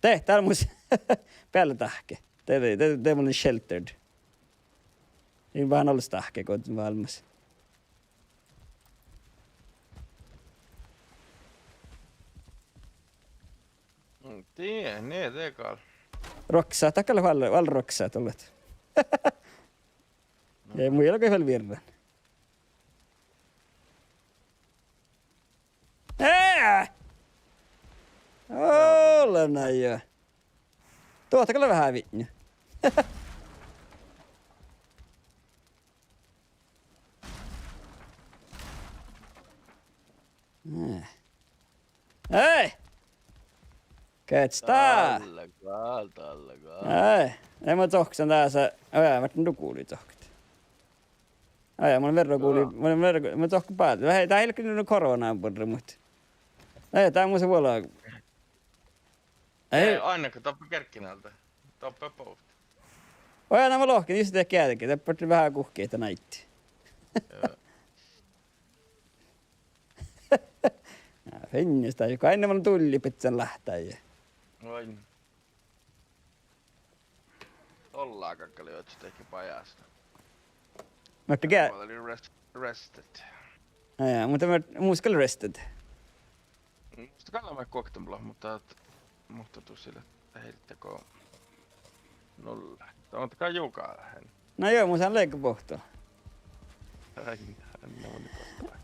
De, dál mus beale dahke. De, de, de, de mun sheltered. In veahá olles dahke go válmmas. Mm, die, nie, de gal. Ruokksat, dat gal vel, vel ruokksat ollet. Ja mu ii leat vel vierran. Ää! Ole na ja. Dohko gal veahá vitnjui. Ää. Ei! Gets dat? Dalle gal, dalle gal. Ei, ei mun cohkkasan dasa, ojá, ma dán du guli cohkkat. Ojá, mun verroguuli, mun verro-, mun cohkkat báldit. Veahá, dat ii leat nu korona burru, muhto. Ei, dat mus vuolá. Ei. Ei, ain go doppe gerggen alde. Doppe bohtet. Ojá, na mun lohken, just dat geađge, doppe veahá guhkit dan áiddi. Joo. Na, fiinnas dat, go ain mun dulli bidjan láhttái. Ain. Dolla galgá ožžot dahje bajás. Muhto ge- Well, you rest-, rested. Ojá, muhto mun, mus gal rested. Mus gal lea guokte, muhto, muhto tus ii leat dehe go nulla. Muhto gal juoga han. Na joo, mus han leigga bohto. Ai, na mun gal.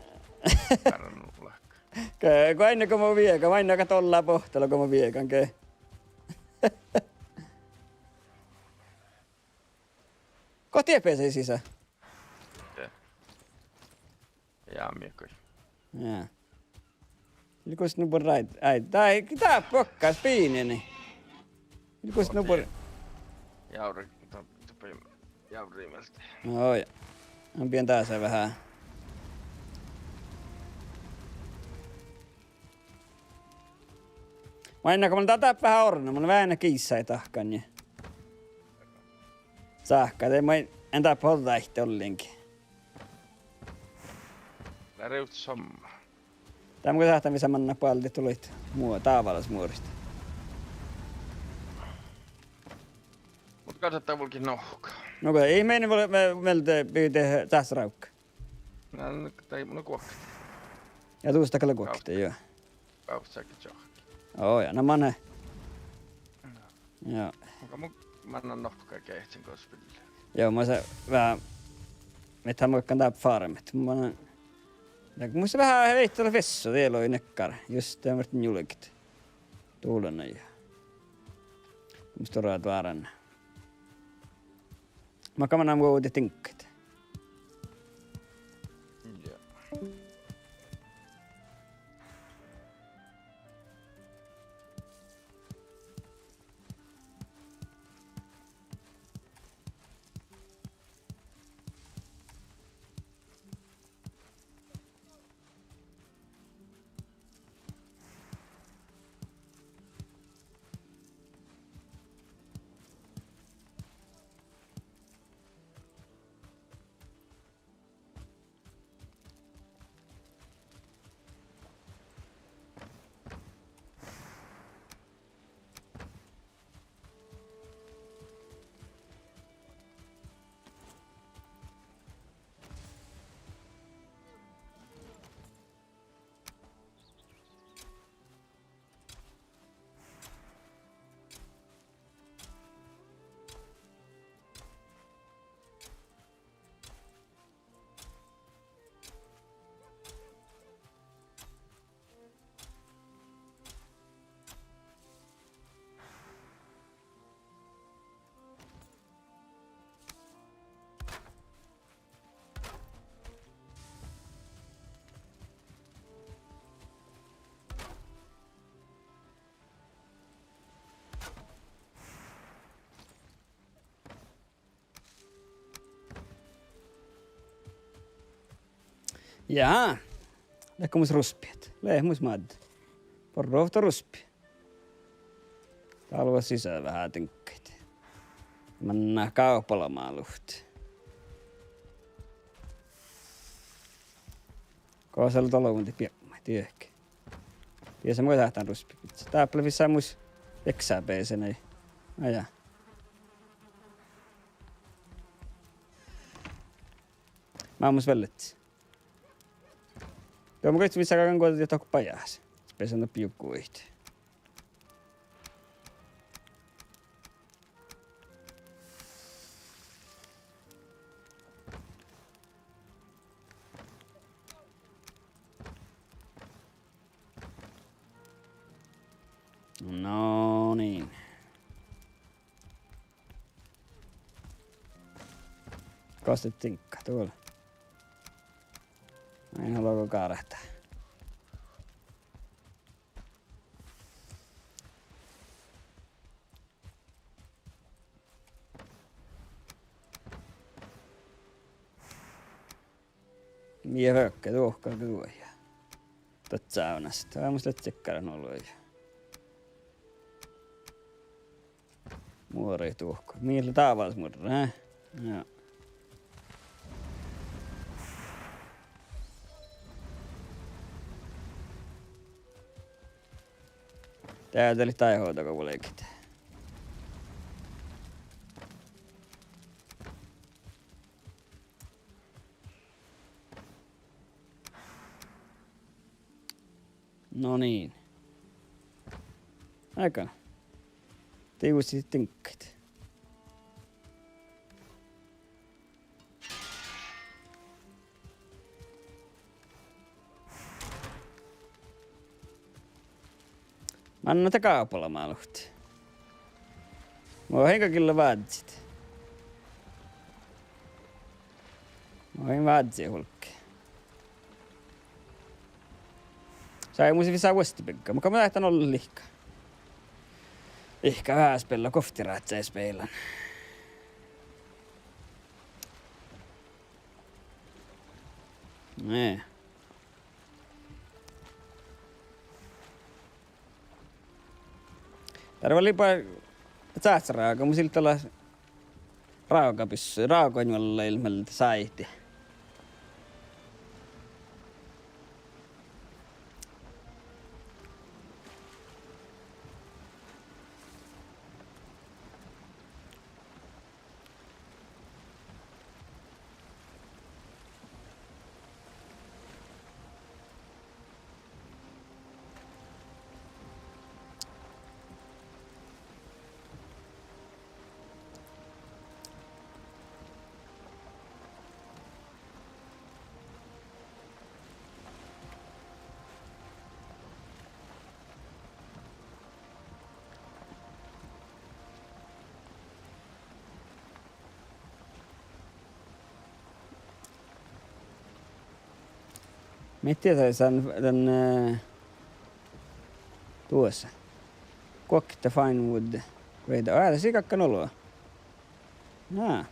Árnu lahka. Ge-, go ain go mo viegan, ain go dolla bohttala go mo viegan ge. Go die beasai sisa? De. Ja, mii go. Ja. Ilggus nu buorre áid-, áid-, dá, dá bokkas biinini. Ilggus nu buorre. Jávri, to-, to-, jávri mieldi. Ojá. Mun bijan dasa veahá. Mun ain go mun lean dáppe veahá orruna, mun lean veahá giisái dahkan ja. Sáhka, de mun ain dáppe ođđa áitte ollengi. Lea rivttes somá. Dá mun go sáhtán visot mannat boaldit dolit mu-, dávalas muorit. Muhto gal dat vulge nohka. No go ii meni vel-, me-, mielde bivdit dás rávkka. Na, no, dai, no guokte. Ja dus dat gal lea guokte, joo. Gávcáge čohkki. Ojá, na manne. Joo. Aga mun mannan nohka geahččen go spillet. Joo, mun sa-, veahá, mii han makkán dáppe farmet. Mun mannan, ja mus veahá vejtala vessu, de loi nekkár. Just de mii vuorttiin julget. Dullan ja. Mus doruid váran. Makkár mannan vuovdit diŋggat. Ja, leago mus rusppi. Lea mus Mádde. Borrot ovtta rusppi. Dál lea sisa veahá diŋggaid. Mannat gávpolamáluht. Gosa lea dolbmá biepmu, dieđe. Dies mun sáhtán rusppiid. Dáppe lea vissámus eksa beasain. Ajá. Mámus vellecis. Duo mun goit visságan guođi dohko bajás. Beasan doppe juguid. No niin. Gos dat diŋggat, dál. Ai, no, logo gárata. Mii fölgge duohkká duohká. Dat sávnasat. Ai, mus lea cekkara nu luoja. Muorra duohká. Mii lea dávas muorra, eh? Ja. Dieđe lei dahje go vuolgit. No niin. Áigá. Divsii diŋggaid. Mannat gávpolamáluht. Mun gal gille vázzit. Mun in vázzi hulggi. Sai mus visá vuostebigga, mun gal mun dáhttán ollu lihka. Lihka veahá spilla, goftti ráhkadit spillan. Nee. Dál lei ba-, cáhccarága, mus ii leat dal rágabissui, rágainvalla ii leat mielde sáhtii. Mii dieđát dan, dan, eh, duosa. Guokte fine wood. Guokte, aa, dat sii galgá ollu. Na.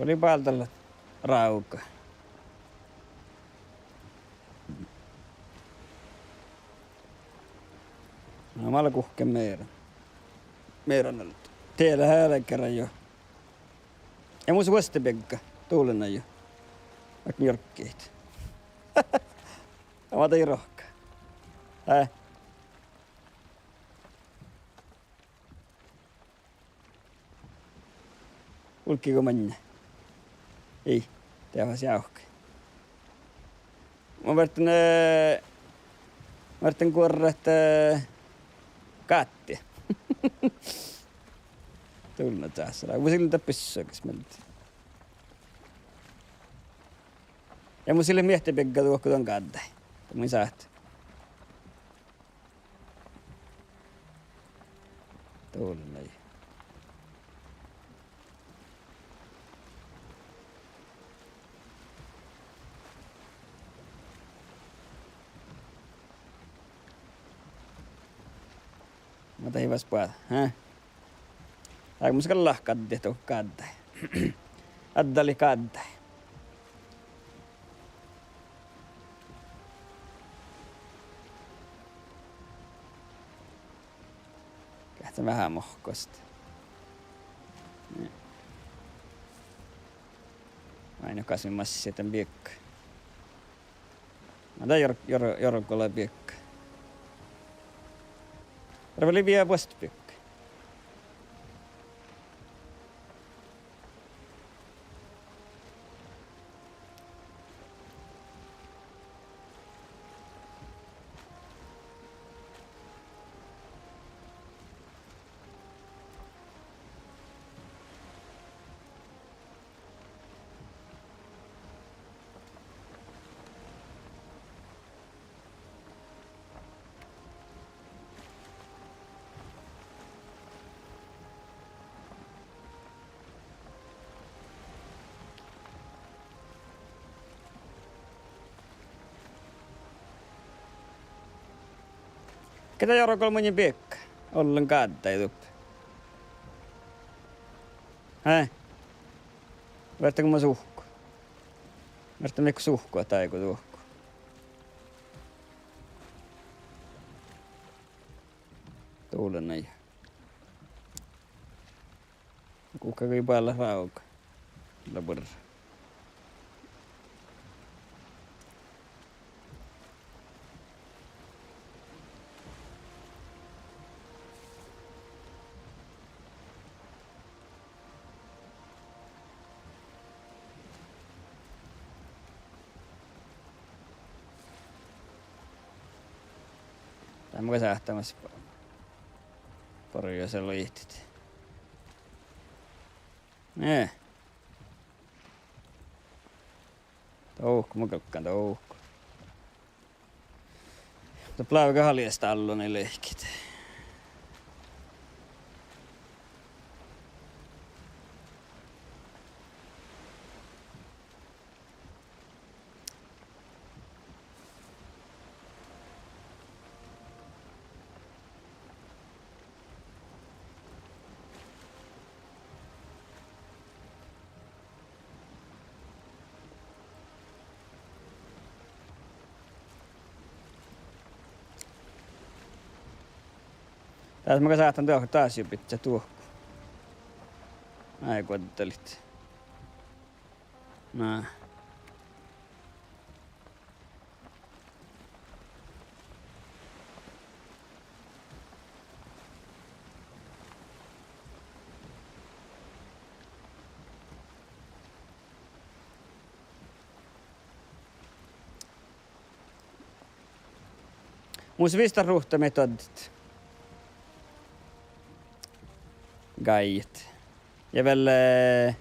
Lei bál dalle rága. Na, mii leat guhkkin mearán. Mearán alde. Diet lea helgara jo. Ja mus vuostebigga. Duollenajo. Mat njorggiid. Mat ii rohkka. Hää. Vulggiigo maŋŋá? Ii, de fas jávkka. Mun ferten, eh, mun ferten guorrat, eh, gáttii. Dulna čáhccelá. Mus ii leat dat bissogis mielde. Ja mus ii leat miehtebigga duohko don gáddái. Mun in sáhte. Dulnai. Muhto ii fas boađe, hää? Dál mus gal lea gáddit, gáddái. Addalit gáddái. Geahčen veahá mohkkosat. Áinna gas mii massiteamet biekka. Na dá Jor-, Jor-, Jorgu lea biekka. Dál lea vieš buosttebiekkái. Ge dá Jorgu lea munnje biekká? Ollen gáddái duppe. Hää? Fertejin go mun suhku? Fertejin go suhku ahte áigu duohko. Dovllán ja guhká gal buollet rávga. Lea buorre. Dál mun gal sáhtán mas borjasa lihtit. Eh. Dohko, mun galggan dohko. Dat lávege haljastalloin lehkit. Dás mun gal sáhtán dohko, dás jubidjat dohko. Áiguaddalit. Na. Mus visot ruhta mii doaddit. Gáijet. Ja vel, eh,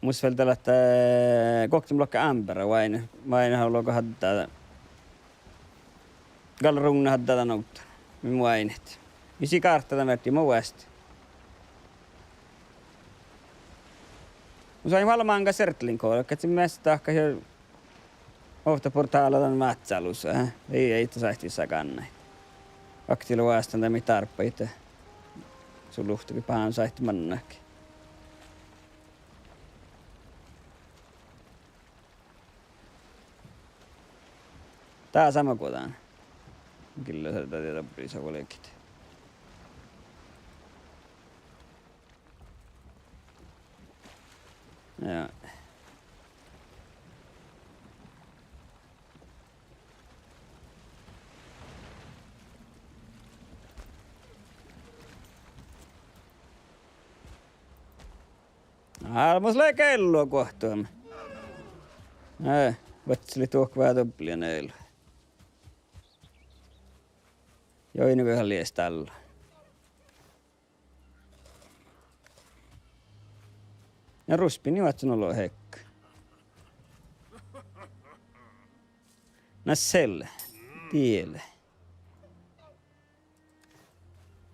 mus vel dat leat, eh, guokte mun lohken ámbera oaidnit, oaidnit olgo hadda. Gal ruŋŋa hadda dan ovddan mii mun oaidnit. Mis lei gártta dan verddi, mun vuostit. Mus oaidnit vel máŋga sertlinko, ahte measta dahkat ja ovtta portála dan váccá lusa, eh. Ii, ii dat sáhttá sagánnat. Akti lea vástán dan mii dárbbašit. Su luhtte go bahán sáhtát mannat. Dá sama go dan. Gillo serda die dabris vuolgit. Ja. Álbmot lea gello guohtumin. Eh, vuodjit duohko veahá doblin elu. Joi, nu go haljastalloin. Ja ruspii njuodsen olu hekka. Na sel. Diele.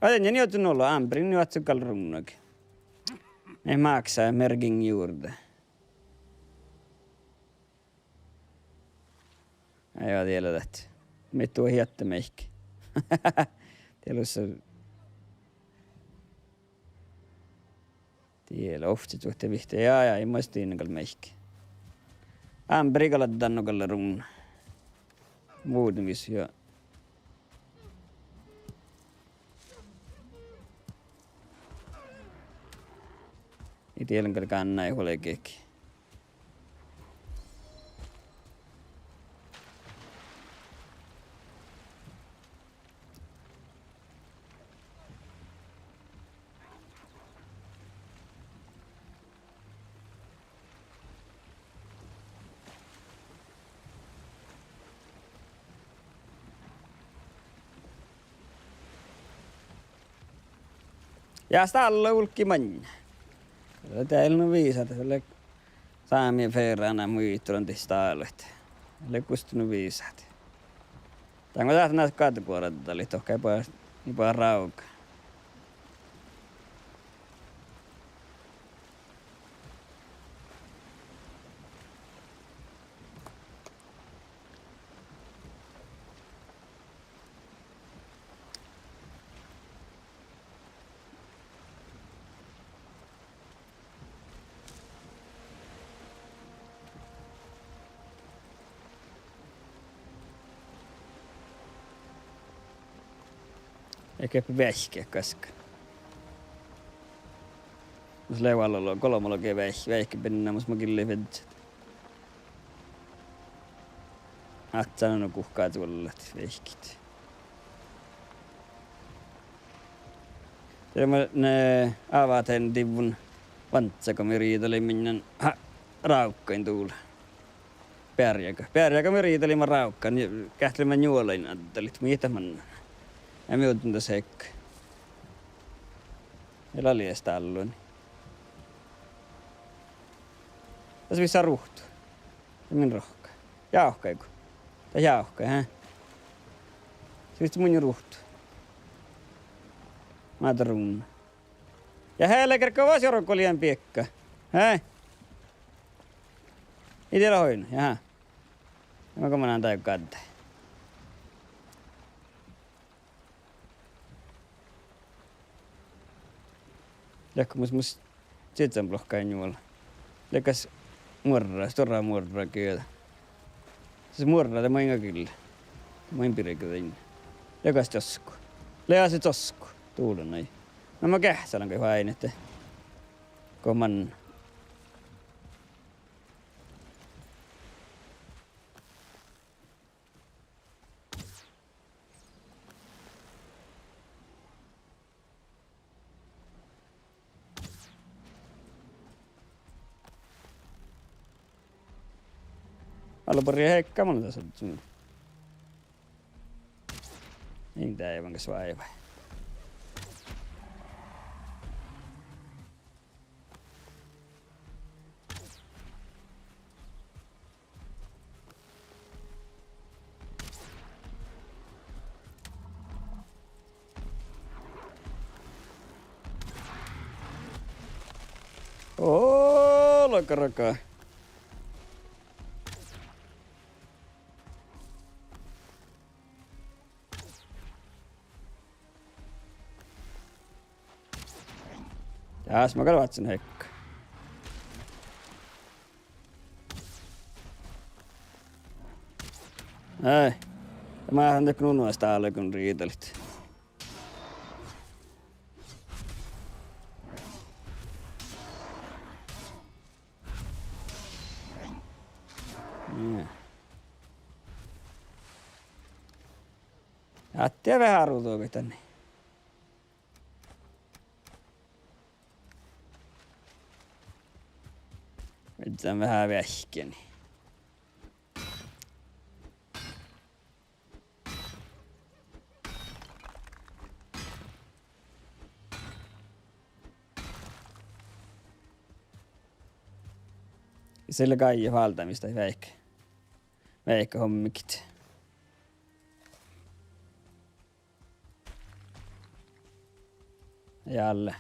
Ai, ja njuodsen olu, ámberin njuodsen gal ruŋŋat. Ei máksa merging juurde. Ai, ja diele dat. Mii duo hiatte meik. Dieđusge. Die lea ovcci čuohte vihtte. Ja, ja, in muitte gal meahkki. Ámbberi gal dan nu gal ruvdno. Muđui vis ja ii dieđe gal gánná vuolgit. Ja stállui vulggii maŋŋá. Lea dál nu viisát, dat lea sámi férán muitalan dihte stállui. Lea gustte nu viisát. Dan go dat na gal buoret dalle, dohko ii ba, ii ba rávga. Ii ge veahkki gaskka. Mus lea vel golbma logi veahk-, veahkki binna, mus maa gilli fidset. Átsánan guhká duollat veahkkit. De mun, eh, avdanin divvon vánssá go mii riidaliimet, minnan, ha, rávggain dula. Bearjaga. Bearjaga mii riidaliimet rávggan, geahččaleimmet njuolain addalit, muhto ii dat mannan. Ja mii ođđiimet das hekke. Ja lea stállui. Das vissaa ruhtu. Ja min rohkká. Jávkái go. Dat jávkái, hä? Siste mun ruhtu. Máterun. Ja hele kerkka vas jorgo lea biekka. Hä? Ii dieđe oidno, jahá. Ja ma go mannan dán gádde. Leago mus, mus čižžan blokka njuola. Leago muorra, stuorra muorra gieđa. Sis muorra de main gil. Main birge dainna. Leago čoskku. Leago čoskku. Dulan nai. Na ma geahččalan gal váinete. Go man Ala buri heikka mun das. In dieđe, man gal váiva. Oo, logi raka. Jás, ma gal vázzen heikka. Ai. Ma han dego nu stállui go riidalit. Jaa. Attii veahá ruđa goit dan. Vižžan veahá veahkkin. Ii leat gal váldá mis dat veahkit, veahkit hommikit. Jalle.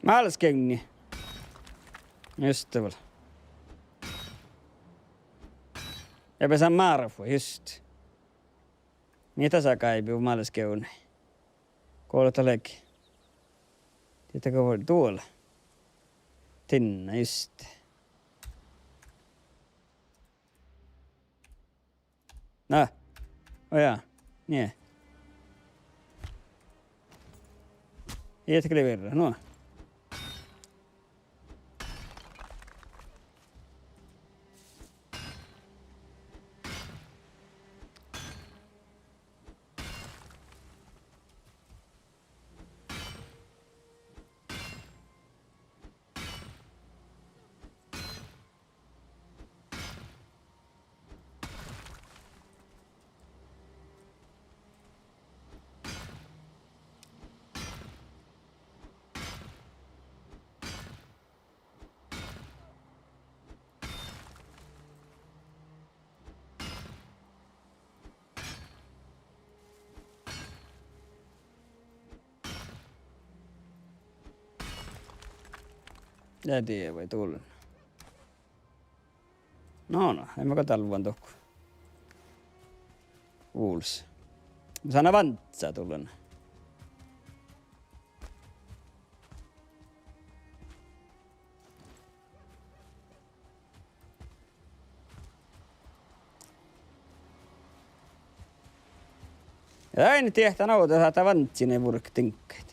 Máleskeavdni. Just det vel. Ja besán márvu, just. Mii dasa gáibi máleskeavdnái? Go dat leage. Dieđusge go duola. Diŋga, just. Na. Ojá. Nie. Ii dat gal birra, nu. Ja die vai dullen. No, no, ii maga dál vuon dohko. Vulos. Mun sáhtán vázzit dullen. Ja ain diehtán ovdal, sáhtán vázzit vuorkit diŋggaid.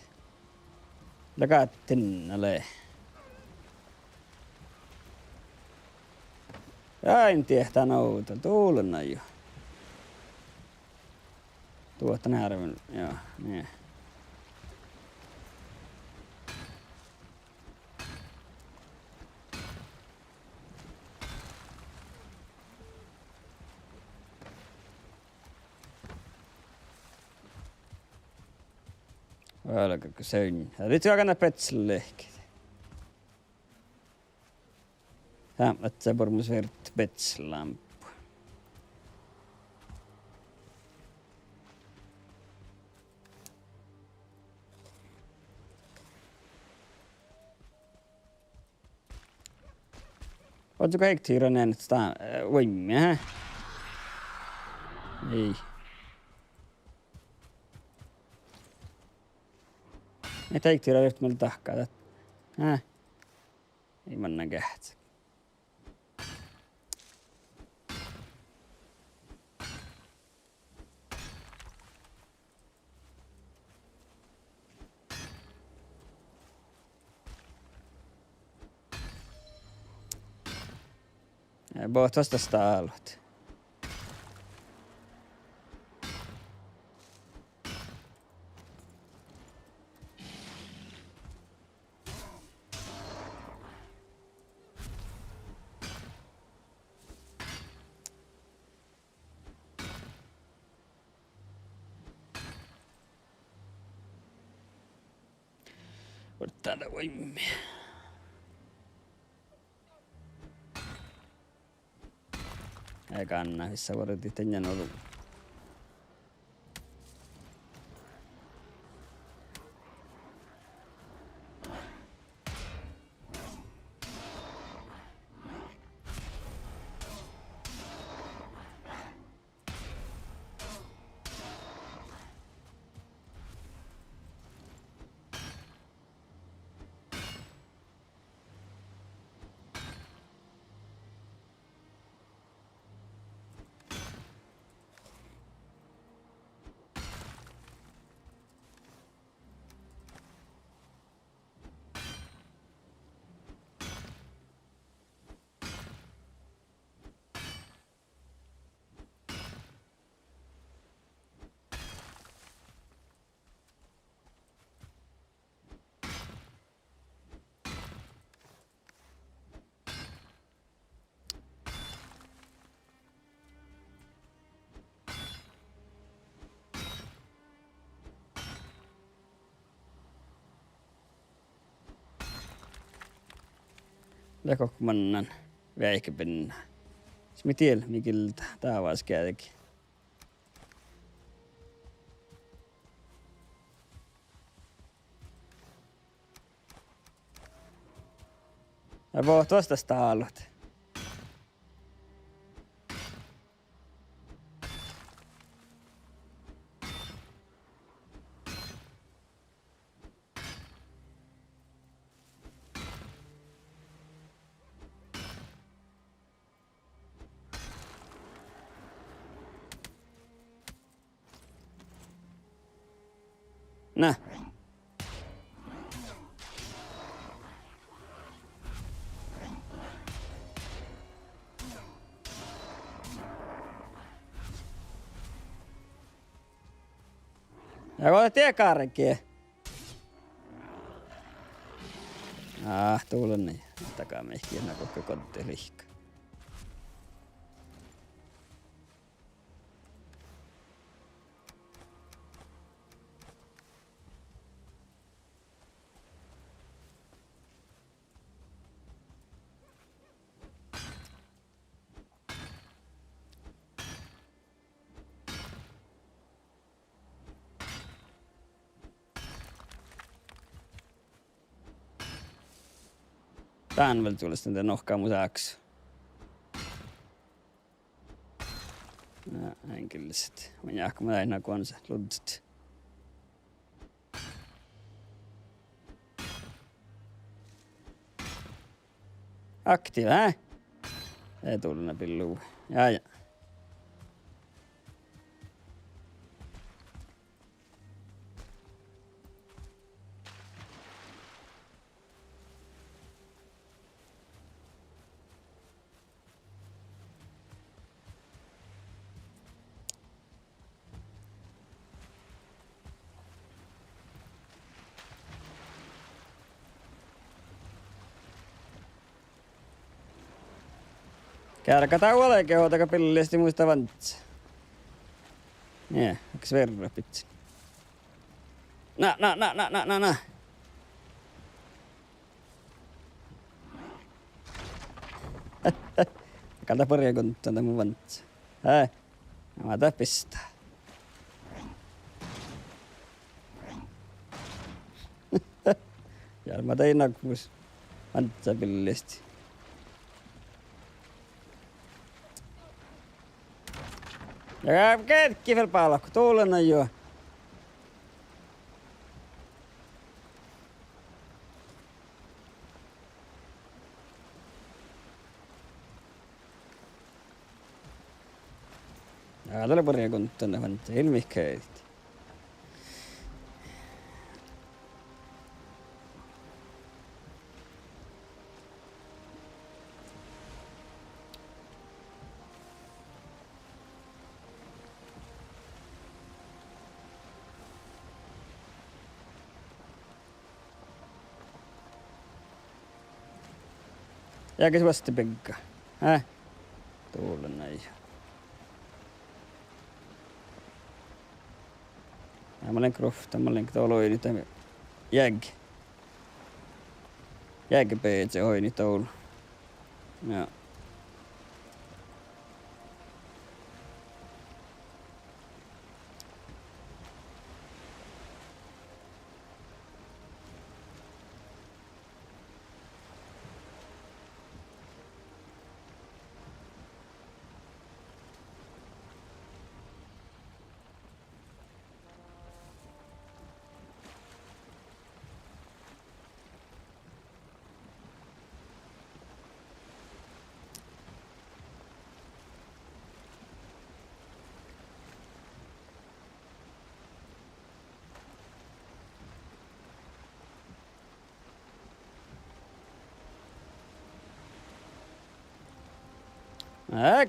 Leago diŋga lea. Ja ain diehtán ovdal, dullen jo. Duohta nearven, ja, nie. Velgokko seain. Dieđusge go betsla lehket. Sáhtát buorre svirt betslámpu. Oaččo go ektira nenet sta-, eh, vuoimmi, eh? Ii. Mii ektira vihtta mielde dahká dat. Eh? Ii mannan geahččat. Eh, bohccuhus das stálut. Vuorddán vuoimmi. Ii gánná vissa vuordit dainna olu. Leago mannan veahkebinna. Smi diel mi gilda dáváskeađi. Ja bohtet vuosttaš stálut. Na. Ja go dat die gárge. Ah, dullen. Daga mihkkege, na, guhkes godde lihka. Dán vel dulles dan nohkkamusákes. Na, eŋgelleset. Mun jáhkán, mun eai na guonsa luddit. Aktiiva, hä? Ei dullen billu. Ja, ja. Geargga dá vuolgit, ođđa go billisti muittán vanccá. Nie, ahte sverra bidjen. Na, na, na. Gal dat burjagunttan dat mu vanccá. Hää? Ja ma dat bistá. Ja ma dien nagbus. Vanccá billisti. Ja gearggi vel bálku, dullen juo. Ja, dat lea burjagunttan, dat vanccá, ilmehit. Ja ges vuosttaš biegga? Hää? Dullen nai. Ja mun lean krufta, mun lean dolu oidnit dan jeag-, jeaggibeaze oidnit dolu. Ja.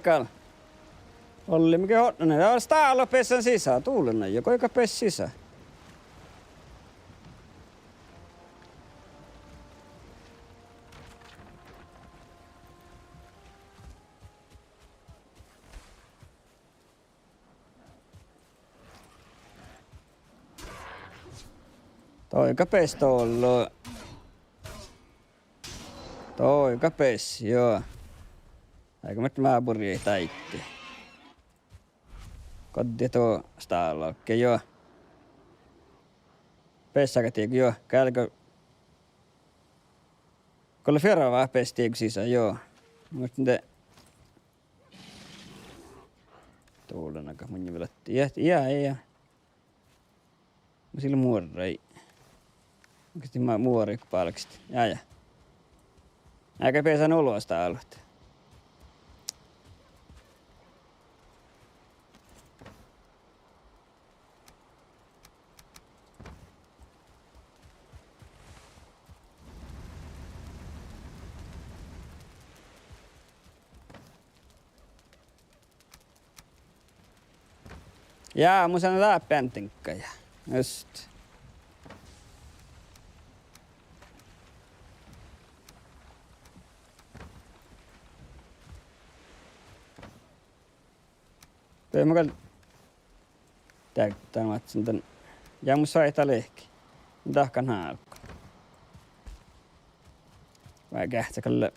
Gal. Olliime ge otnane. Ja stála beasan sisa, dullen nai, ja goigat beassat sisa. Doigat beassat ollu. Doigat beassat, juo. Áigá mat maa burjai dáiddi. Godde duo stála ge, juo. Beassat gal dego, juo. Geargga Go lea fiervva bestii sisa, jo. Muhto de dološ gal mun vel ahte, ja, ja, ja. Mus ii leat muorraid. Okei, ma muoraid go bálkestin. Ja, ja. Áigge beasan olbmos dálut. Ja, mun sáhtán dáppe diŋgga ja. Just. De mun gal, de, dan vátsen dan. Ja mus soaitá lehkit. Dahkat nálkon. Vai geahččá gal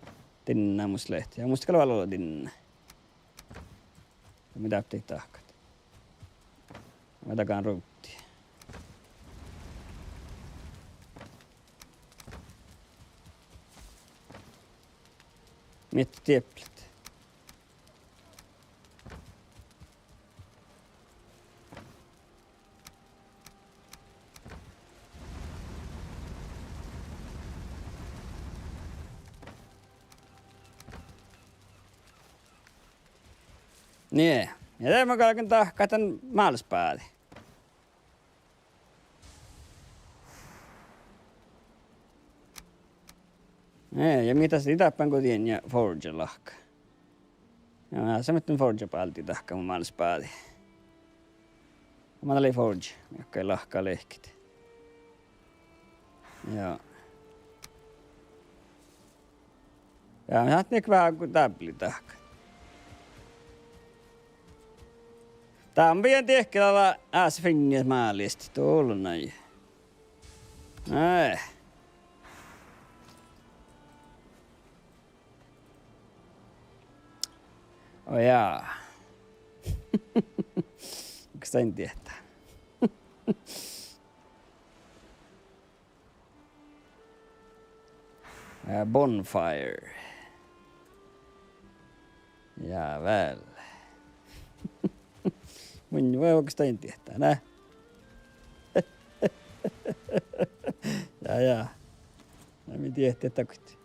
dinna mus leat. Ja mus gal vel olo dinna. Ja mii dáppe dahkat. Vai dagan ruđđi. Mii dieplit. Nie, ja de mun galgen dahkat dan málsbádi. Nie, ja mii das ii dáppe go dien ja forge lahka. Ja mun sáhtán forge báldi dahkat mu málsbádi. Mun dál forge, ja gal lahka lehkit. Ja. Ja mun sáhtán veahá go dáblit dahkat. Dá mun bidjen diehtit ala ása fiinnis mális, dološ. Ai. Ó jaa. Kas dan diehtá? Eh, bonfire. Jaa vel. Mun vai kas dan diehtá, ne? Ja, ja. Ja mii diehtedit dakkár.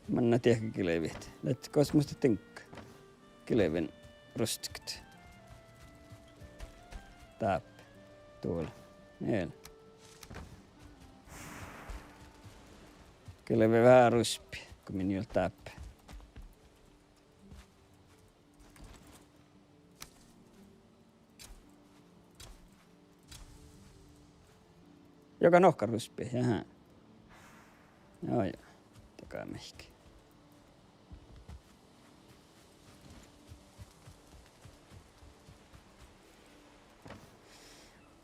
Manná diehtit gilvit. Leat gos mus dat diŋgga. Gilven rustkat. Dáppe. Dol. Eal. Gilve veahá ruspi, go min juo dáppe. Juoga nohká ruspi, jahá. Joo, joo. Dakkár mihkkege.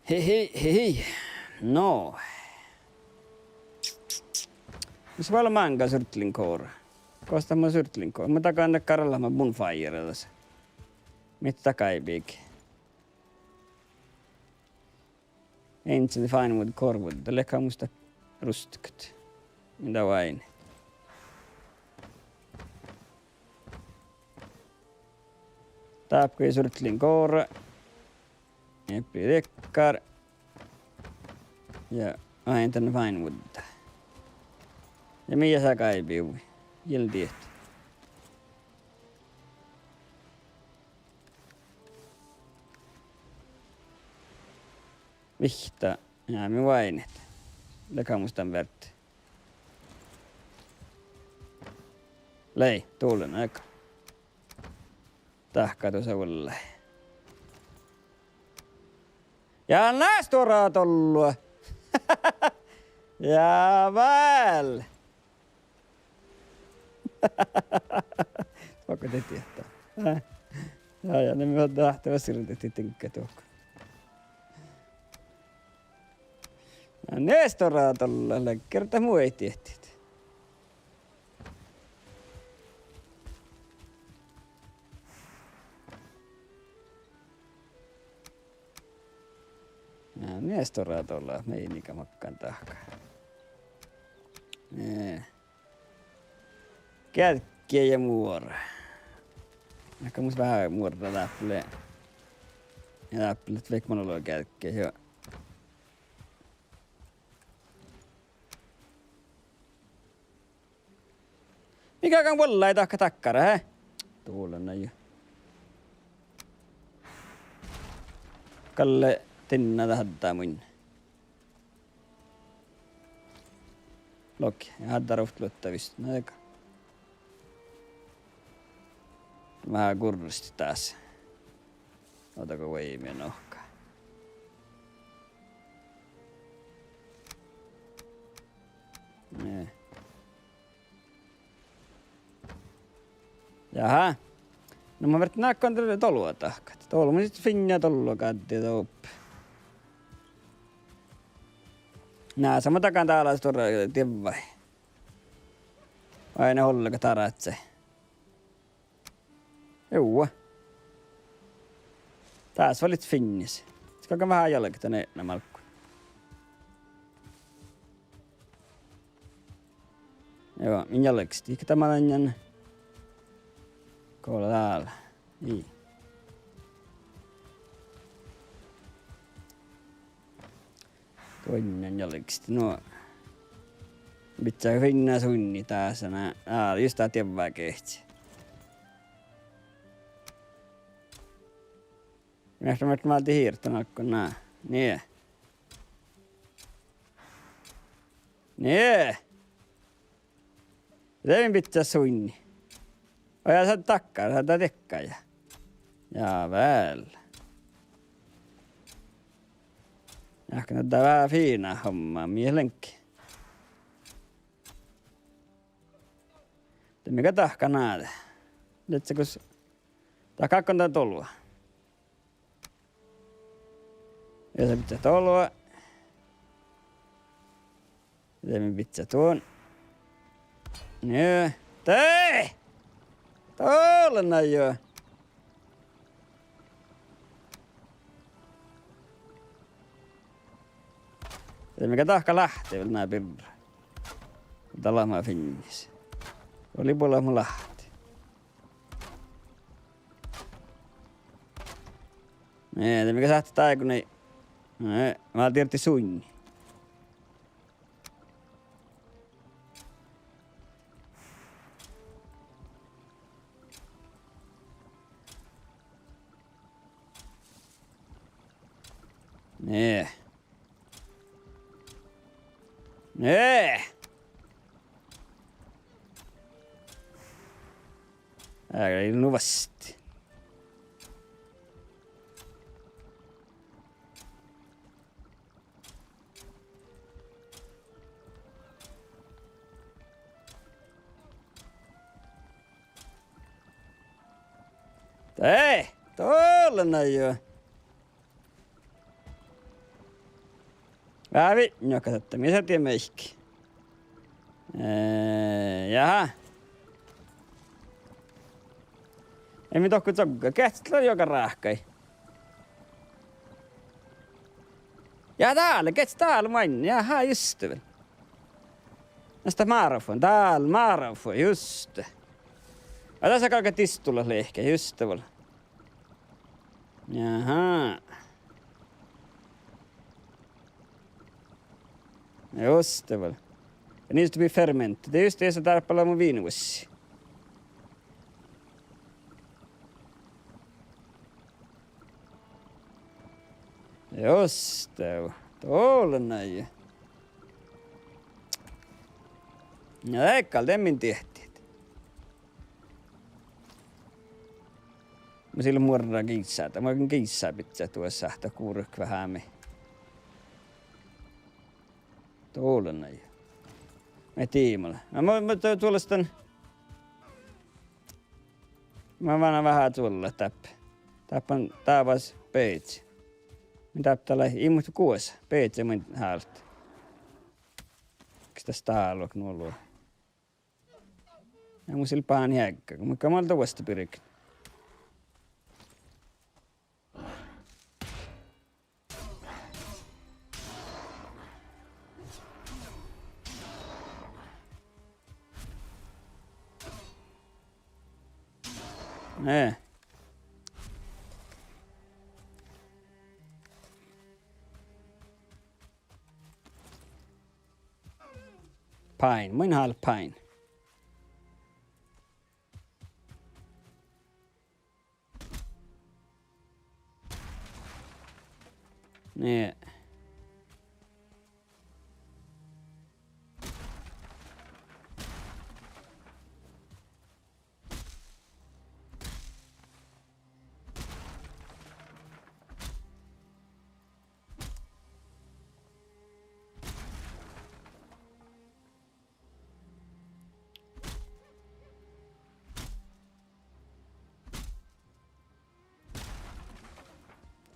Hei, hei, hei, hei. No. Mis vel máŋga surtlinggora? Gos dat mun surtlinggora? Mun dagan dakkár leat bonfire das. Mii dat gáibit. Ancient firewood, core wood. Dat lea gal mus dat rustkat. Min dat oaidnit. Dáppe go surtlinggora. Eppe dakkár. Ja oaidnen dan firewood. Ja mii sa gáibit? Ii lean diehtá. Vihtta. Ja mii oaidnit. Lea gal mus dan verte. Lei, dološ, ná. Dahká dusa vuollái. Ja na stuorra dollá. Ja vel. Dohko de diehtá? Ja, ja, na mii dat ahte vasirdit diŋgga dohko. Na stuorra dollá, lea gerda mu eai diehtedit. Ja, Nie stuorra dola, mii gal makkár dahkat. Eh. Geađgge ja muora. Ahte mus veahá muorra dáppe lea. Ja dáppe lea vaikko man olu geađgge, jo. Mii galggašit vuollái dahkat dakkár, he? Dola na jo. Galle dinna dat hadda munnje. Logi, ja hadda ruovttoluotta vist, na dego. Veahá gurrastit dás. Ođđago vuoi mii nohká. Nie. Jaha. Na mun ferten áhkun dahkat dolu dahkat. Dolu mun sihte fiinna dolu gádde doppe. Na, son mun dagan dál stuorra dievvái. Vai ne ollegat darat. Juo. Dás vuolgit fiinnis. Skal veahá jalgata eatnama málkui. Juo, min jalgastahii, dat mannan. Go lea dál. Ii. Duonnan jalgastahii, nu. Bidjá fiinna suinni dás, na. Á, just dat dievvágeahča. Mii, mii, mii, mii, dihirta nalkon, na. Nie. Nie. De min bidjá suinni. Oi, ja dat dakkár, dat dakkár ja. Ja vel. Ja ahte dat lea veahá fiinna homma, mii leat. De mii gal dahkat ná. Lea gos. Dahkat go dat dolu. Ja de bidjá dolu. Ja de mii bidjá duon. Nie. De! Dolu na jo. De mii gal dahkat láhtti vel ná birra. Dat lea mat fiinnis. Vuoi, lea buoret mu láhtti. Nie, de mii gal sáhttit dáiguin. Nie, mun dihten suinni. Nie. Nie. Ää, gal nu vastá. Dai, dolu na jo. Veahá viežžat ahte mis dat dieid meahkii. Eh, jaha. Ii mii dohko čogga, geahččat lea juoga ráhkadit. Ja dál, geahččat dál maid, jaha, juste vel. Mes dat márfua, dál márfua, juste. Ja dasa galgá distulat liikká, juste vel. Jaha. Juste vel. Ja niista bidjá fermentet. De juste, dasa dárbbaš leat mu viinvuossii. Juste vel. Dolu na jo. Na, dego gal de min diehttit. Mun ii leat muorra giissá, dat mun giissá bidjat duossa ahte gurret veháš mii. Dolu na jo. Mii diimala. Na, mun, mun, du-, duollastan. Mun manan veahá čuollat dáppe. Dáppe, dávás beaze. Mun dáppe dal, ii muhto guosa. Beaze mun hálit. Kas das dál nu olu? Ja mus ii leat bahan jagga, muhto gal mun dal vuosttaš birgen. Eh. Pain, mun hal pain. Nie.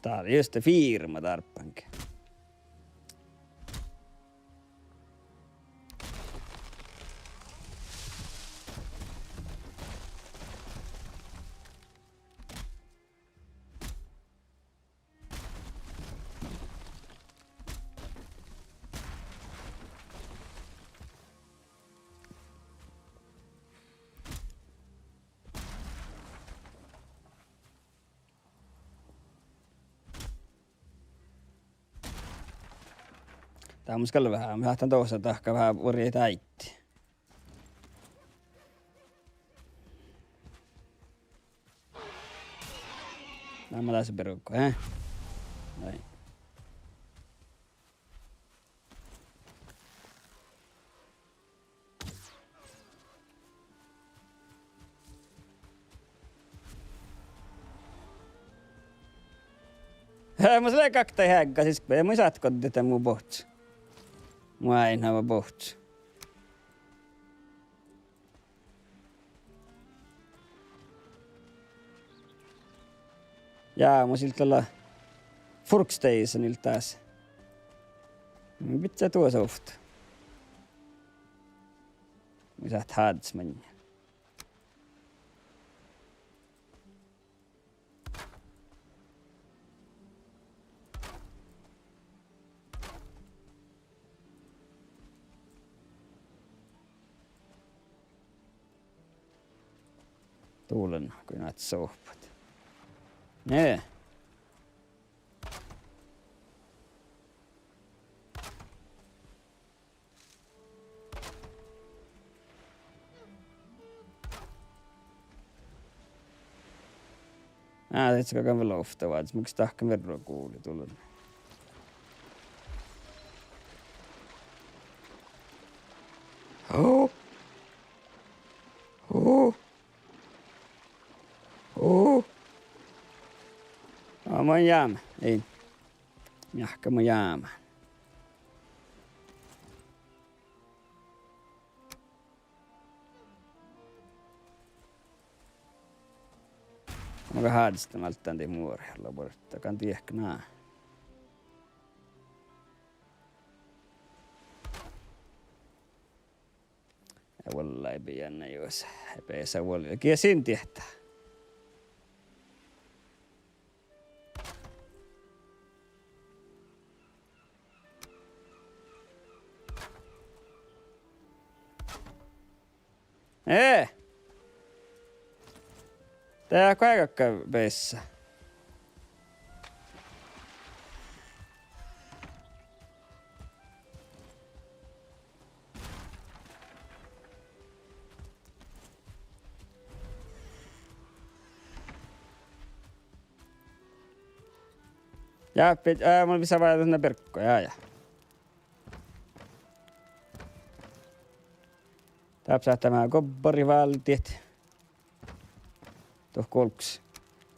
Dat lei juste firma dárbbaŋga. Dat mun gal veahá, mun láhkán dohko dahkat veahá vuorjit áiddi. Leat ma dasa birgu, eh? Ai. Mus lea gakta heagga, sis mun sáhtán goddit mu bohccot. Mu áinna bohccot. Ja, mun silti lea furksteisanil dás. Mun bidjen duosat ovtta. Mun sáhtán házzat maŋŋá. Dulen, kui nat sohpat. Nie. Á, de ii galgga vel ovtta vázzit, mun gal dahkan verroguoli dulen. Ó. Ó. Ó. Á, mun jámán, in. Mihkke mun jámán. Mun gal házzán válddán dii muoraid, lea buorre, gal diehko ná. Ja vuollai bijai juo, ii besä vuolgit. Gal sin diehtá. Eh! De guhkes bessá. Ja, pe-, eh, mun visán vajállat na birggu, ja, ja. Dáppe sáhttá gobbarit váldit. Dohko olggos.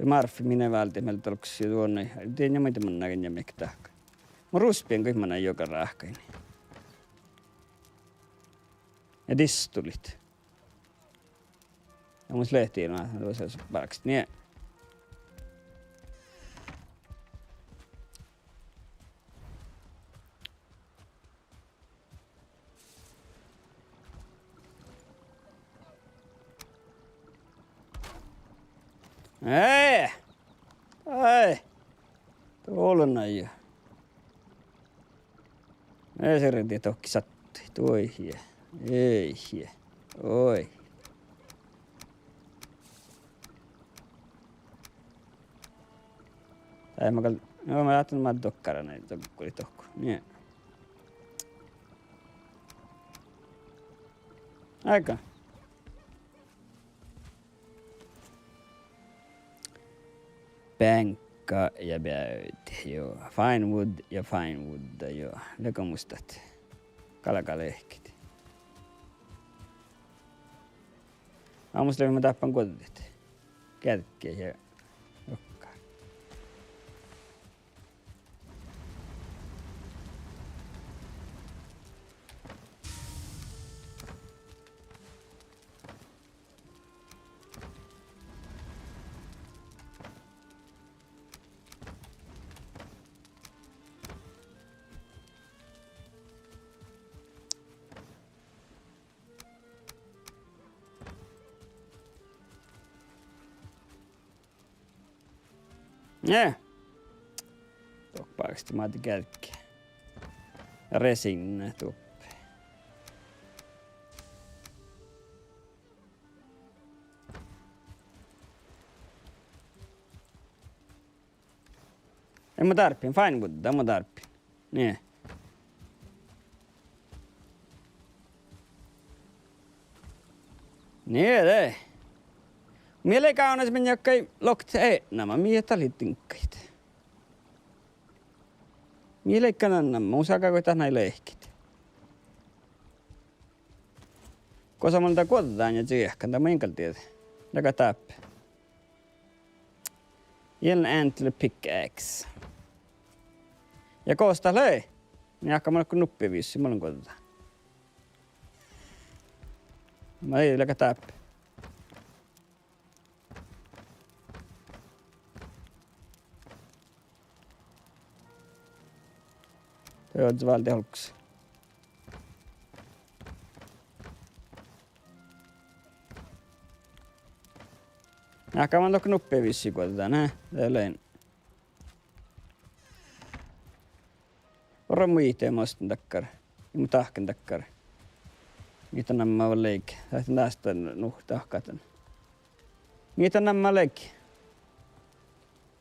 Marffi mii váldet mielde olggos ja duonai. Dien ja muitte mannagan ja mii dahkat. Mun rusbbiin goit manai juoga ráhkain. Ja distulit. Ja mus lehti, no, duosas barggat, nie. Ee! Ai! Duolnai. Mii serredit dohko sáhttit. Oi, ja. Ei, ja. Oi. Ai, ma gal, no, ma láhtten ma dokkara nai, dokkuri dohko. Nie. Áigá. Beaŋkka ja beavdi, juo. Fine wood ja fine wood, juo. Lea go mus dat. Galgá lehkit. Ámus lea, ma dáhpán guođđit. Geađggi ja dohko. Nie. Dohko bákasti mádde geađggi. Resin duoppe. Ei, mun dárbbašin, fine wood, mun dárbbašin. Nie. Nie de. Mii lei gávdnat min jagi loktet eatnama, mii dat lei diŋggaid. Mii lei gal namma, mus áiggut dat nai lehkit. Gosa mun dat guođđán ja čiehkan, dat mun in gal dieđe. Dego dáppe. Ian antler pickaxe. Ja gos dat lei? Mii áhkame go nuppi vissi, mun lean guođđán. Ma ii leat dáppe. Dieđusge válddit olggos. Áhkame dohko nuppi vissi guođđán, ne? De lean. Orru muitte mostten dakkár. Ja mun dahken dakkár. Mii dat namma leige. Dat ahte násta nu dahkat dan. Mii dat namma leige.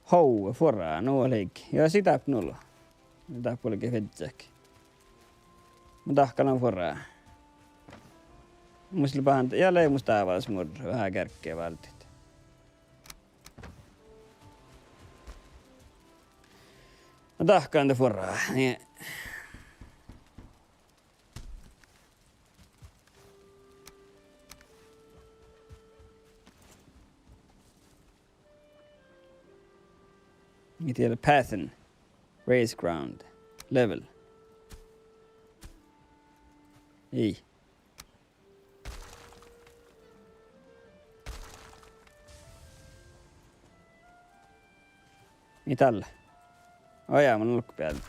Hov, fuorra, nu leige. Ja sii dáppe nu leat. Dáppe olge fiežžat. Mun dahkan fuorra. Mus lea bahan, ja lei mus dává smurra, veahá geargge válddit. Na dahkan de fuorra. Nie. Mii dat lea? Pathin. Raise ground. Level. Ii. Mii dat lea? Ojá, mun olggobealde.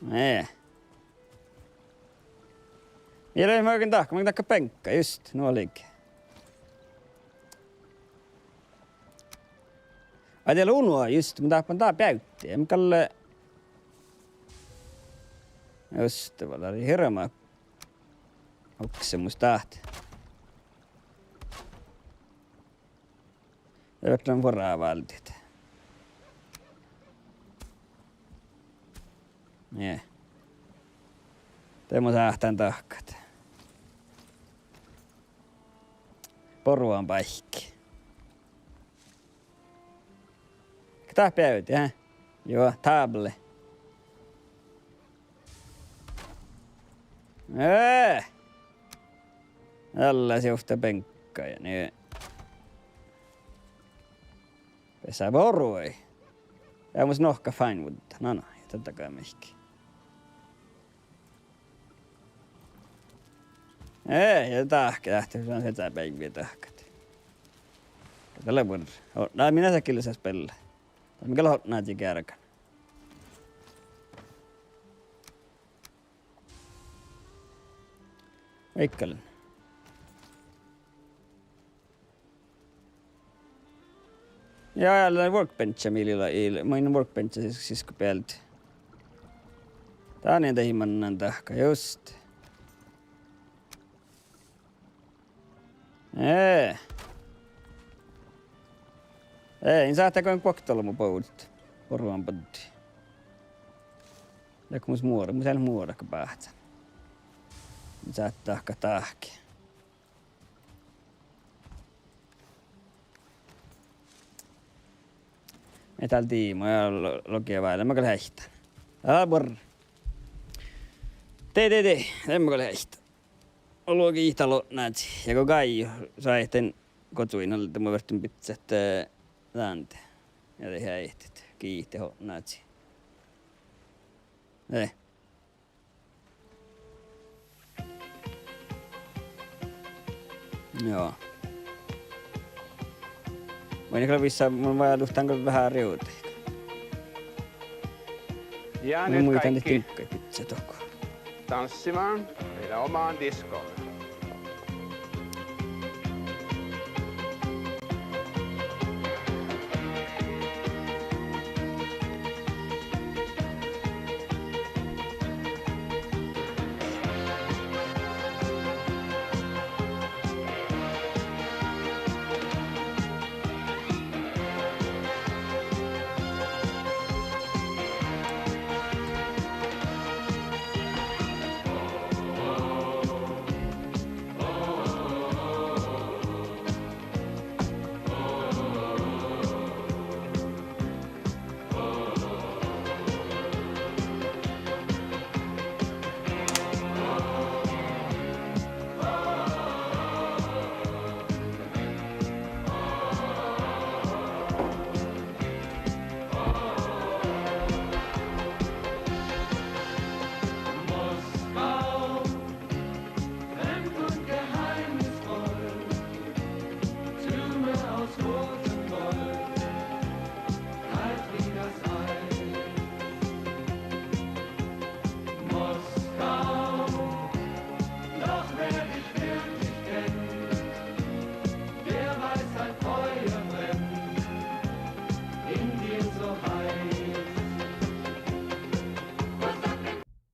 Nie. Ja lei mun dahkan, mun dahkan beŋkka, just, nu leige. Ai, dat lea nu, just, mun dáhpán dat beavddi, mun gal, just, dat lea hirbmat oksemus dat. Dieđusge fuorra válddit. Nie. De mun sáhtán dahkat. Boruhan báikki. Dat beavddi, eh? Juo, táble. Eh! Dalle sivtta beŋkka ja nie. Bessá boruid. Ja mus nohkkat fine wood. Na, na, ja dat gal mihkkege. Eh, ja dahkat, dahkat, dat lea beaivvi dahkat. Dat lea buorre. Ó, na, mii gal sáhtii spela. Dat mii gal otnážii geargan. Vaikko lean. Ja, ja, dat workbench mii lei, ii, mun workbench sis-, siskkobealde. Danin dahje mannan dahkat, just. Eh. Eh, in sáhttá go guoktelot mu bođii. Orvan bođii. Leat mus muora, mus eat muora go báhcen. In sáhttá dahkat dahke. Mii dál diibmu ja lo-, logi váldit, ma gal heahtán. Á, buorre. De, de, de, de ma gal heahtán. Olgit ista lotnažii. Ja go gáijo, sáhtán gohčodit, de mun ferten bidjat, eh, dánde. Ja de heahtán, giitet otnážii. Eh. Joo. Mun gal vissa, mun váldán gal veahá rievdit. Mun muittán de diŋggaid bidjat dohko. Tanssimaan meidän omaan diskoomme.